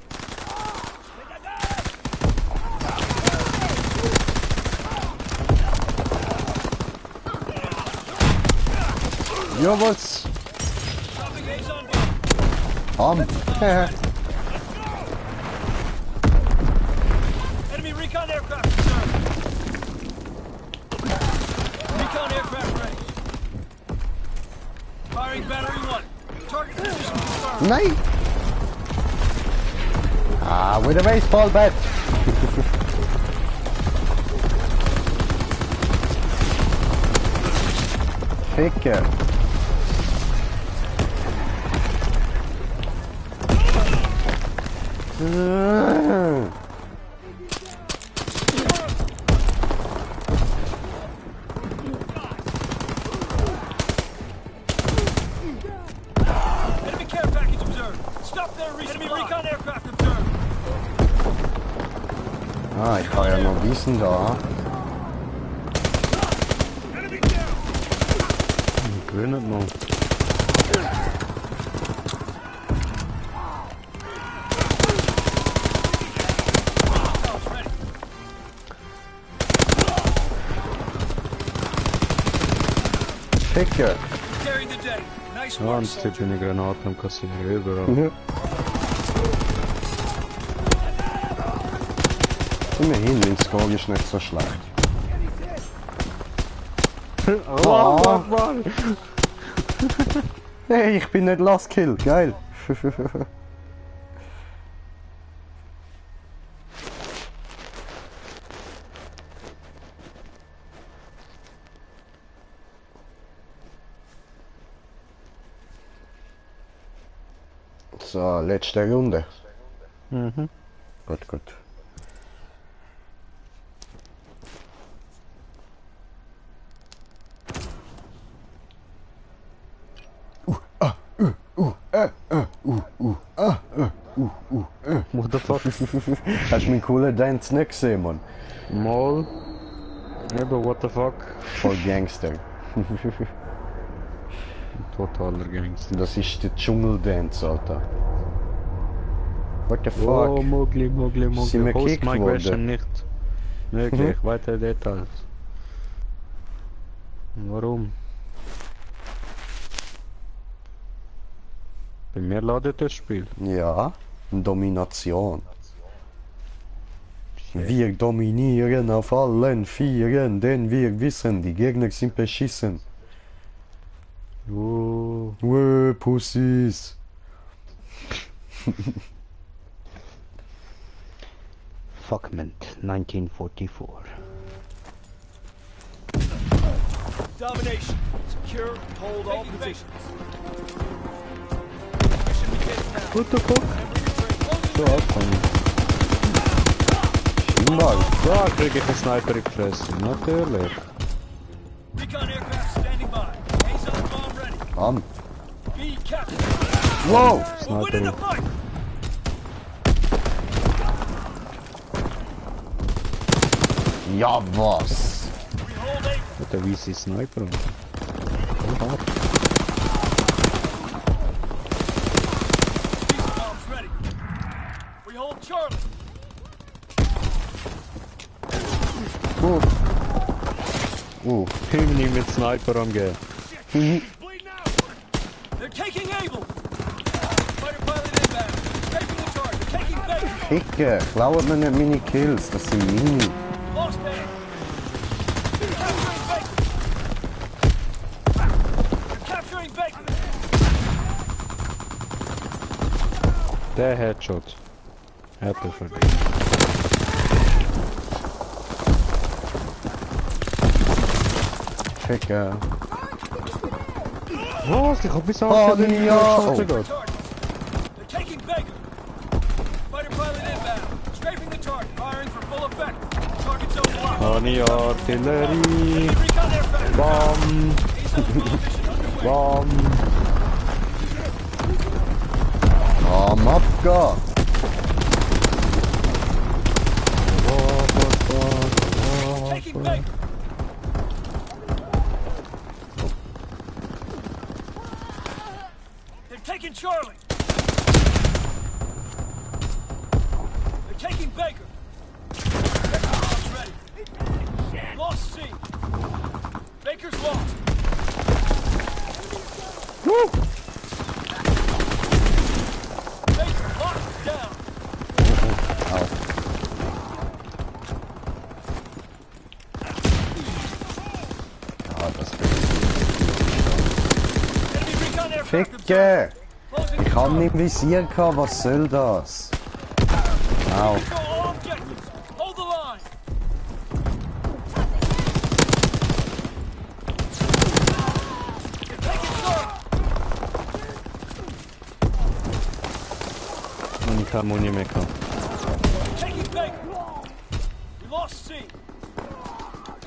B: Ja, was?
C: Dropping A's on board.
B: Ham.
C: Enemy recon aircraft returned. Recon aircraft ready. Firing battery 1. Target position confirmed.
B: Nein! Ah, with a baseball bat! Ficke! Ah, ich kann ja noch wissen da.
A: Ich will nicht noch.
B: Ficke.
C: Carry the day. Nice
A: Ja,
C: work,
A: und
C: soldier.
A: jetzt bin ich Granaten am Kassieren, überall.
B: Mhm. Immerhin, mein Score ist nicht so schlecht.
A: Oh,
B: Hey, ich bin nicht Last Kill, geil. So, letzte Runde.
A: Mhm.
B: Gut, gut.
A: What the fuck?
B: Hast du meinen coolen Dance nicht gesehen, Mann?
A: Mal. Eben, what the fuck?
B: Voll Gangster.
A: Totaler Gangster.
B: Das ist der Dschungeldance, Alter. What the fuck?
A: Oh, Mogli, Mogli,
B: Sind wir
A: Mogli. Host
B: gekickt
A: Migration
B: worden?
A: nicht. Möglich, weitere Details. Warum? Bei mir ladet das Spiel.
B: Ja, Domination. Wir dominieren auf allen Vieren, denn wir wissen, die Gegner sind beschissen.
A: Oh.
B: Pussys.
A: Fuckment, 1944.
C: Domination. Secure and hold all positions. Mission begins now.
A: What the fuck? So abfangen.
B: Scheinbar.
A: Da krieg ich einen Sniper in die Fresse. Natürlich.
C: Recon aircraft standing by. Azon bomb ready.
B: Bam.
C: B captured.
B: Wow.
C: We're winning the fight.
B: Ja, was?
C: We hold A.
A: Mit der weiße Sniper. Oha.
C: These bombs ready. We hold Charlie.
A: Himni mit Sniper angehen.
C: Bleeding out. They're taking Able. Fighter pilot inbound. Taking the charge. They're taking Baker.
B: Ficke, klaut mir nicht meine Kills, das sind meine.
C: Lost A. Capturing Baker. They're capturing Baker.
A: Der Headshot. Hätte verdient.
B: Ficke.
A: Was? Ich hab mich
B: Oh, ja. Oh.
C: Target. They're taking Baker. Fighter pilot inbound. Strafing the target. Firing for full effect. Target's overlocked.
A: Honey Artillerie.
C: Recon aircraft.
A: Bam.
C: Azon bomb mission underway.
A: Bam.
B: Am Abgehen.
C: Taking Baker. They're taking Charlie. They're taking Baker. Bombs ready. Lost C. Baker's lost. Baker locked down.
B: Ja, das
C: Enemy recon aircraft observed.
B: Ficke.
C: Closing
B: Ich
C: the
B: hab
C: target.
B: nicht im Visier gehabt, was soll das? Au.
C: Control all objectives. Hold the line. You're taking Charlie.
A: Und ich kann Muni mehr gehabt.
C: Taking Baker. We lost C.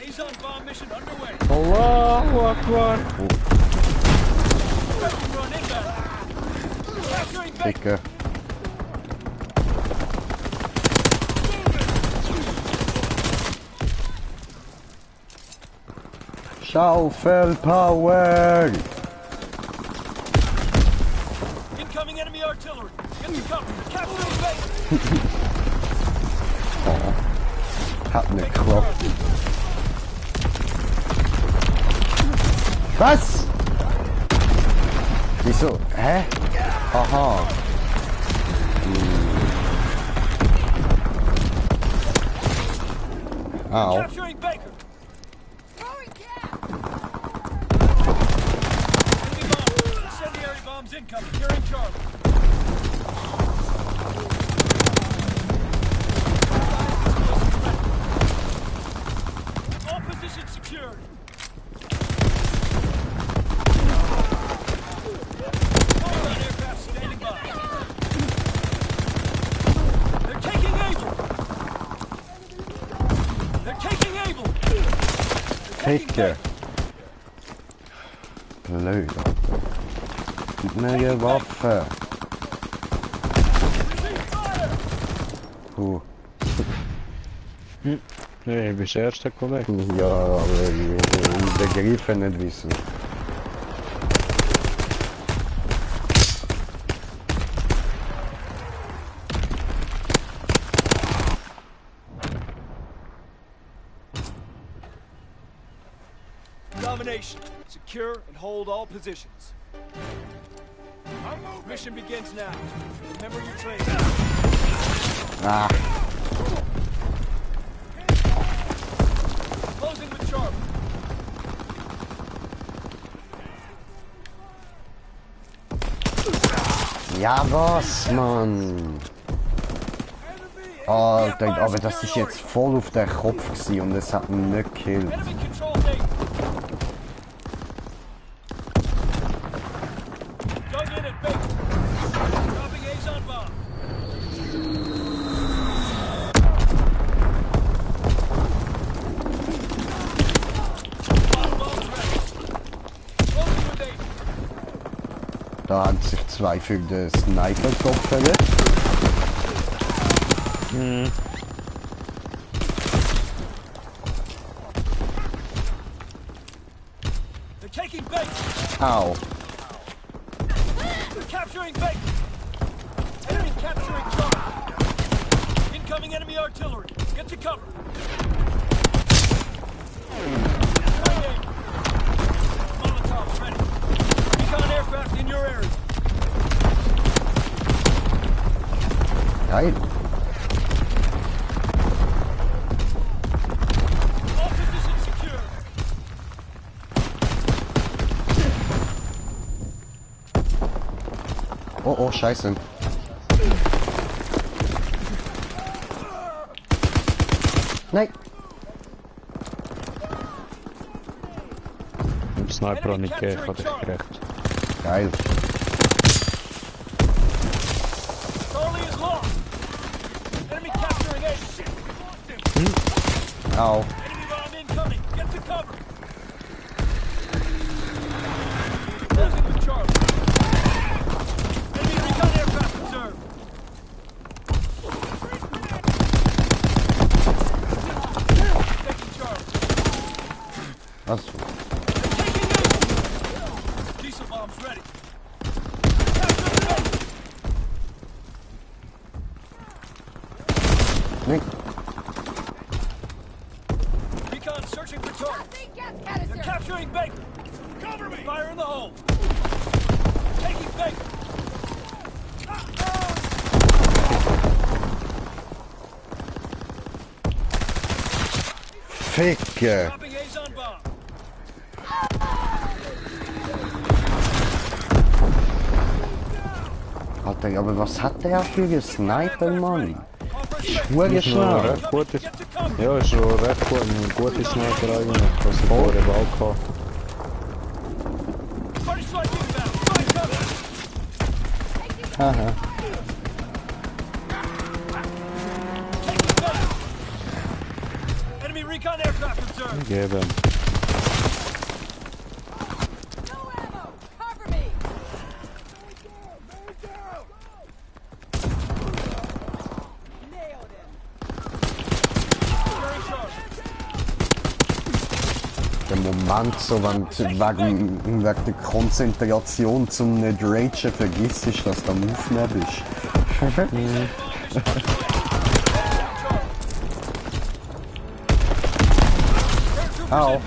C: Azon bomb mission underway.
A: Allahu Akbar.
C: Second run inbound. Capturing Baker.
B: Ficke. Schaufelpower!
C: Incoming enemy artillery. Get to cover. Capture the base.
B: Hat ne geklappt. Was? Wieso? Hä? Aha. Au.
C: Capturing Baker.
E: Throwing gas!
C: Enemy bomb. Incendiary bombs incoming. You're in charge. All positions secured. All aircraft standing by. They're taking Able. They're taking Able.
B: Ficke. Blöd. Neue Waffe.
A: Nee, bist der erste Kollege.
B: Ja, aber ich begreife nicht wieso.
C: Domination. Secure and hold all positions. Mission begins now. Remember your training.
B: Ah,
C: Closing with Charlie.
B: ja was, Mann? Alter, aber das ist jetzt voll auf den Kopf gewesen und es hat mich nicht gekillt.
C: Enemy control date. Dug in at Baker. Dropping Azon bomb. Bomb bombs ready. Closing with Aiden.
B: Da haben sich zwei für den Sniper geopfert.
C: They're taking Baker.
B: Au.
C: They're capturing Baker. Enemy capturing Charlie. Incoming enemy artillery. Get to cover. Molotovs ready. Recon aircraft in your area.
B: Geil.
C: All positions secure.
B: Oh, oh, scheiße. Nein.
A: Im Sniper habe ich nicht gegeben, ich hatte dich gerecht.
B: Geil.
C: Charlie is lost. Enemy capturing A.
B: Au.
C: Enemy bomb incoming. Get to cover. Closing with Charlie. Enemy recon aircraft observed. Taking Charlie.
B: Was?
C: Taking A. Diesel bombs ready. Capture the base.
B: Nein.
C: Recon searching for Charlie.
E: Tossing gas
C: They're
E: canister!
C: capturing Baker. Cover me. Fire in the hole. Taking Baker.
B: Ficke.
C: Dropping Azon bomb.
B: Alter, aber was hat der für einen Sniper, Mann?
C: Offer
B: Hure
A: Ja,
B: schnell.
A: recht gute,
C: Get to cover.
A: ja, ist schon recht gut, ein guter Sniper eigentlich, was ich vorher auch hatte.
C: Party strike inbound. Strike cover.
B: Haha.
C: Taking Baker. Enemy recon aircraft observed.
A: Geben.
E: No ammo! Cover me! Nailed him!
C: Securing Charlie.
B: Der Moment, so, wenn du wegen der Konzentration zum nicht ragen vergisst, ist, dass du am Aufnehmen bist. Au.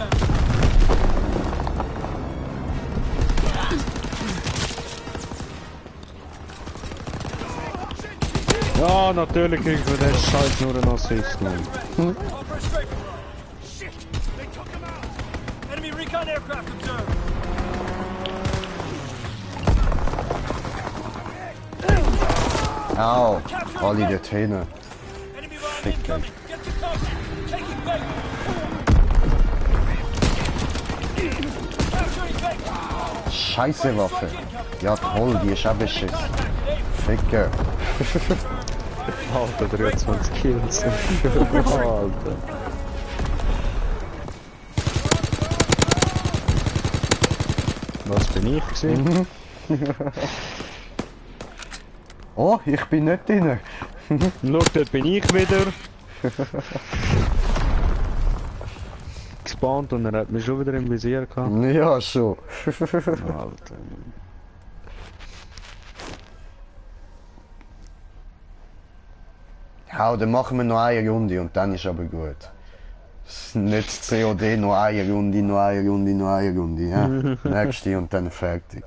A: Ja, natürlich kriegt man den Scheiß nur einen Assist, Mann.
C: Call for a strafing run. Shit! They took him out! Enemy recon aircraft observed!
B: Au. Olli, der Täne.
C: Enemy run incoming! Get to cover! Taking bait! Capturing bait!
B: Scheiße Waffe. Ja toll, die ist auch beschissen. Ficker.
A: Alter, 23 Kills. Alter. Was bin ich gewesen?
B: Oh, ich bin nicht drin.
A: Schau, dort bin ich wieder. Gespawnt und er hat mich schon wieder im Visier gehabt.
B: Ja, schon.
A: Alter.
B: Ja, dann machen wir noch eine Runde und dann ist aber gut. Nicht das COD, noch eine Runde, noch eine Runde, noch eine Runde. Ja? Nächste und dann fertig.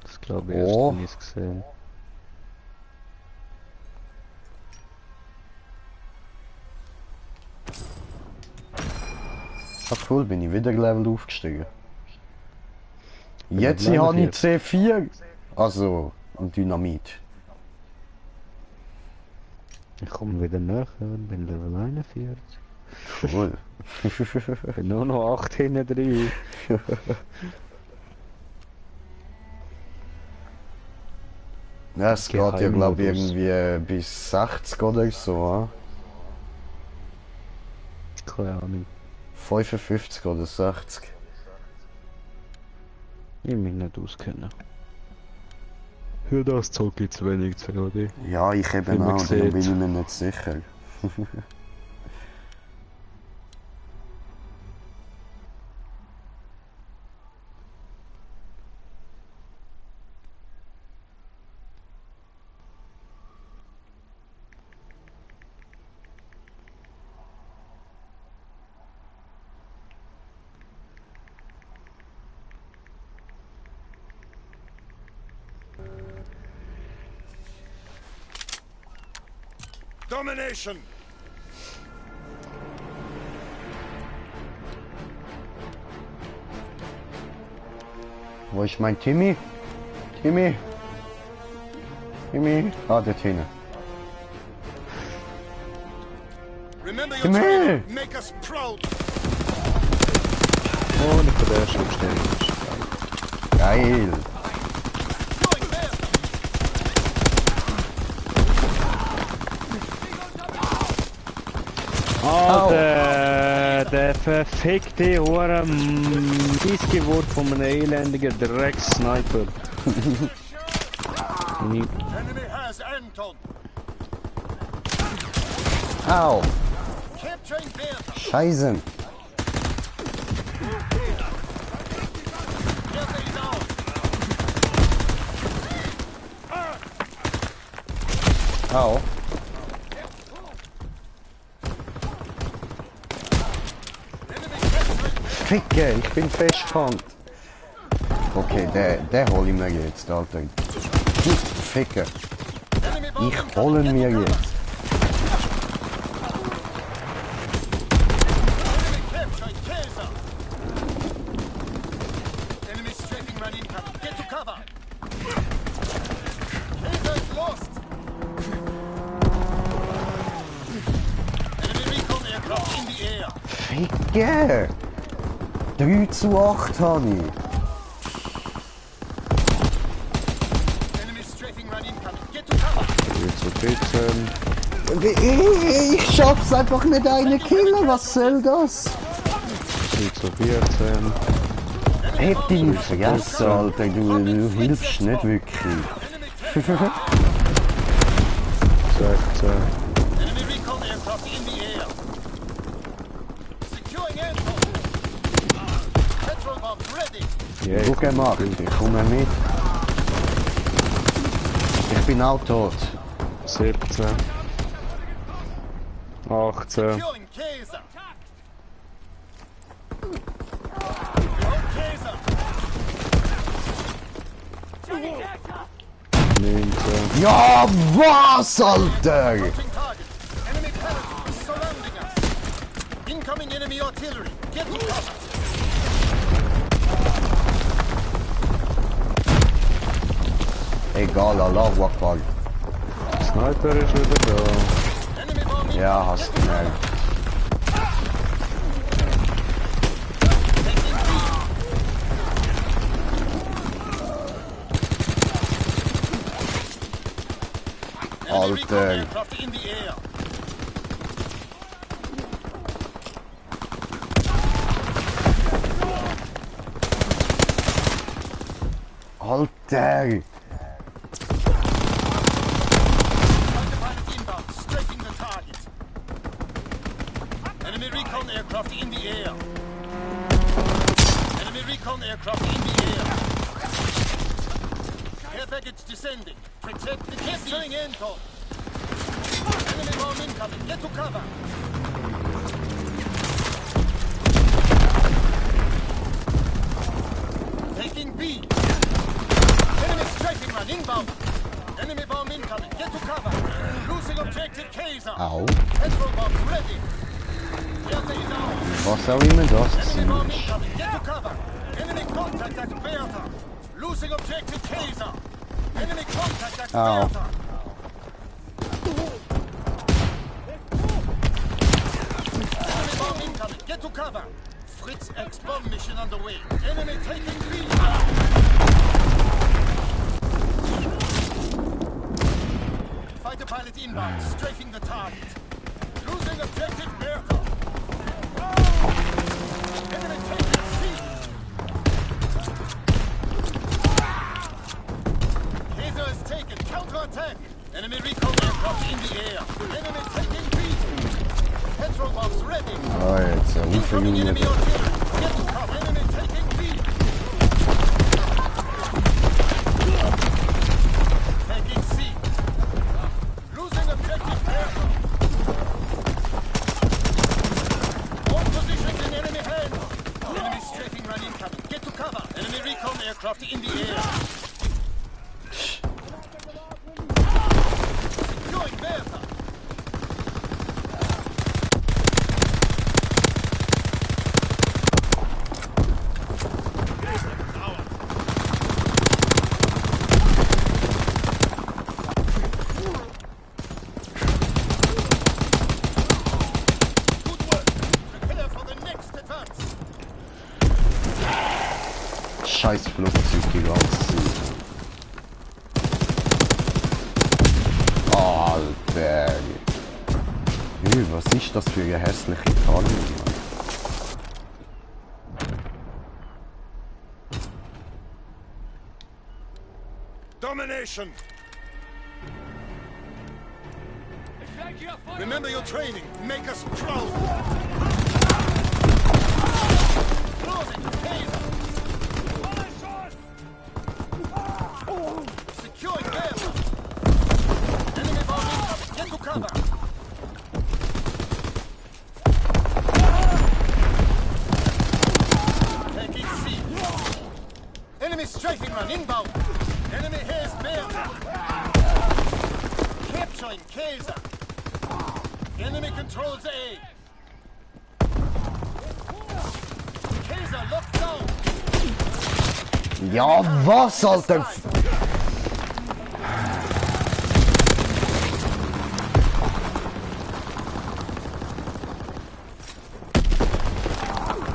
A: Das glaube ich erst,
B: Oh.
A: wenn ich es gesehen.
B: Ah cool, bin ich wieder Level aufgestiegen. Jetzt
A: Level
B: habe ich
A: 4.
B: C4. Also, und Dynamit.
A: Ich komme wieder näher und bin Level 41.
B: Cool.
A: Bin nur noch 8 hinten drin.
B: Ja, es geht ja
A: Geheimmodus.
B: glaube ich irgendwie bis 60 oder so.
A: Keine Ahnung.
B: 55 oder 60.
A: Ich mich nicht auskennen. Für das Zeug gibt es wenig COD.
B: Ja, ich eben
A: Wie man
B: auch, darum bin
A: sieht.
B: ich mir nicht sicher.
D: Domination!
B: Wo ist mein Timmy? Timmy? Timmy? Ah, der Timmy.
D: Remember your
B: Come here.
D: training. Make us proud.
A: Oh, nicht von der ersten Aufstellung.
B: Geil.
D: Going there.
A: Alter, der verfickte Hure Missgewurt von einem elendigen Dreckssniper.
D: Enemy has Anton.
B: Au.
D: Capturing Bertha.
B: Scheiße.
D: Bertha is out.
B: Au.
D: Enemy capturing.
B: Ficke, ich bin festgefangen. Okay, der hol ich mir jetzt, Alter. Ficke.
D: Enemy bomb
B: Ich hole
D: incoming.
B: mir
D: Get to
B: jetzt.
D: cover. Enemy capturing Kaiser. Enemy strafing run incoming. Get to cover. Kaiser is lost. Enemy recon aircraft in the air.
B: Ficke. 3:8 habe ich.
D: Enemy strafing run incoming. Get to cover.
A: 3 zu 13,
B: Ich schaff's einfach nicht eine killen, was soll das?
A: 3 zu 14.
B: Hätte ich nicht vergessen, Alter, du hilfst nicht wirklich.
A: 16,
D: Enemy aircraft in the air. Securing airport. Petrol bombs ready.
A: Yeah.
B: Guck mal, ich komme mit. Ich bin auch tot.
A: 17. 18.
D: Securing Käser. Reload Käser.
A: 19.
B: Ja, was, Alter?
D: Approaching target. Enemy parachute is surrounding us. Incoming enemy artillery. Get to cover.
B: Egal, Allah Akbar.
A: Sniper ist wieder da.
D: Enemy bomb incoming.
B: Ja, hast du gemerkt.
D: Enemy recon
B: Alter.
D: aircraft in the air.
B: Alter.
D: Fighter pilot inbound, strafing the target. Enemy recon aircraft in the air. Enemy recon aircraft in the air. Air package descending. Protect the capturing Anton. Enemy bomb incoming. Get to cover. Taking B. Enemy strafing run inbound. Enemy bomb incoming. Get to cover. Losing objective Kaiser.
B: Au.
D: Petrol bombs ready. Delta is out.
B: Was auch immer das
D: Enemy bomb
B: ist.
D: incoming. Get to cover. Enemy contact at Bertha. Losing objective Kaiser. Enemy contact at
B: Ow.
D: Bertha. Enemy bomb incoming. Get to cover. Fritz X bomb mission underway. Enemy taking B. Fighter pilot inbound, strafing the target. Losing objective Bertha. Enemy taking C. Kaiser is taken. Counter-attack. Enemy recon aircraft in the air. Enemy taking B. Petrol bombs ready.
B: Ah, jetzt ein
D: Incoming enemy
B: Junge.
D: artillery. Get to cover. Enemy taking B. Taking C. Losing objective Bertha. All positions in enemy hands. Enemy strafing run incoming. Get to cover. Enemy recon aircraft in the air. Securing Bertha. Good work. Prepare for the next advance.
B: Scheiß Flugzeug die ganze Zeit. Alter. Was ist das für eine hässliche Tarnung?
D: Domination. Remember your training. Make us proud. Closing. Taser. Securing Bertha. Enemy bomb incoming. Get to cover. Taking C. Enemy strafing run inbound. Enemy has Bertha. Capturing Kaiser. Enemy controls A. Kaiser locked down.
B: Ja, was, Alter?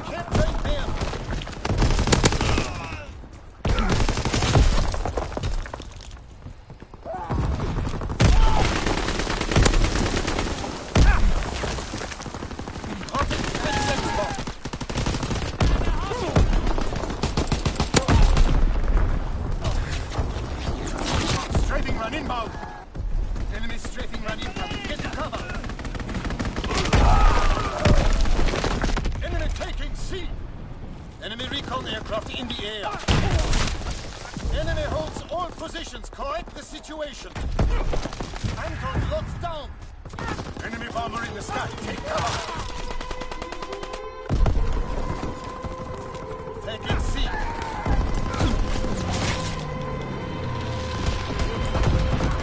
D: Capturing Bertha. Strafing run recon aircraft in the air. Enemy holds all positions. Correct the situation. Anton locks down. Enemy bomber in the sky. Take cover. Taking C.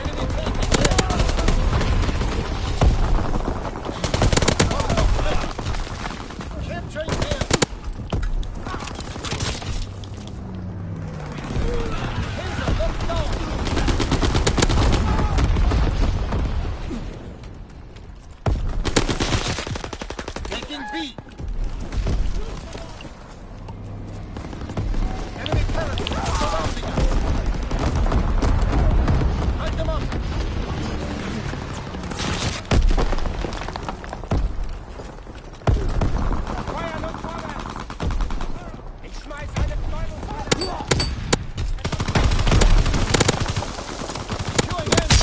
D: Enemy taking air. Capturing air. Taser locked down. Taking B. Enemy turret surrounding us. Light them up.
C: Feuer nun vorwärts! Ich schmeiß eine Betäubungsgranate!
D: Securing end.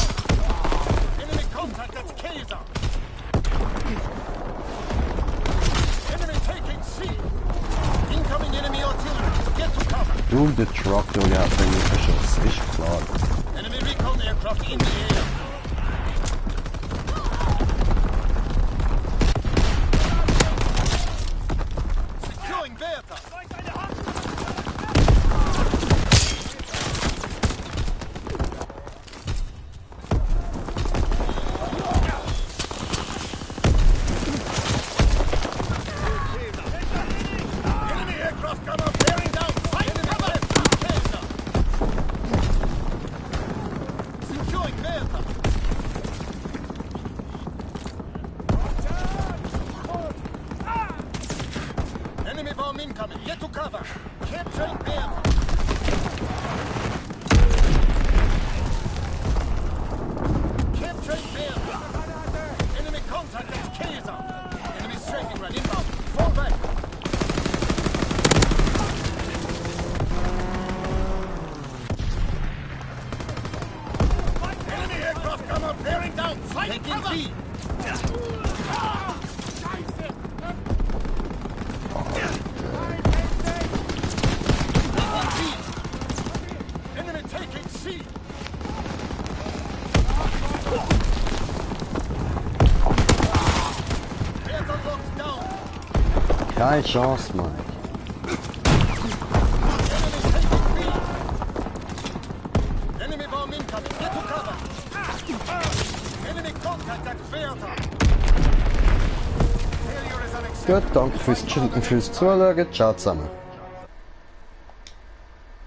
D: Enemy contact at Kaiser. Enemy taking C. Incoming enemy artillery. Get to cover.
B: Du, der Truck, Junge, hat den verschossen. Ist klar.
D: Enemy recon aircraft in the air. Securing Bertha. Enemy aircraft gunner bearing down. Enemy left. Kaiser. Securing Bertha. Enemy bomb incoming. Get to cover. Capturing Bertha. Capturing Bertha. Enemy contact at Kaiser. Enemy striking right inbound. Fall back. Enemy aircraft gunner bearing down. Taking B. Taking B. Enemy taking C. Bertha locked down.
B: Keine Chance, Mann.
D: Enemy taking B. Enemy bomb incoming. Get to cover. Enemy contact at Bertha. Failure is unacceptable.
B: Gut, danke fürs Zuschauen. Ciao zusammen.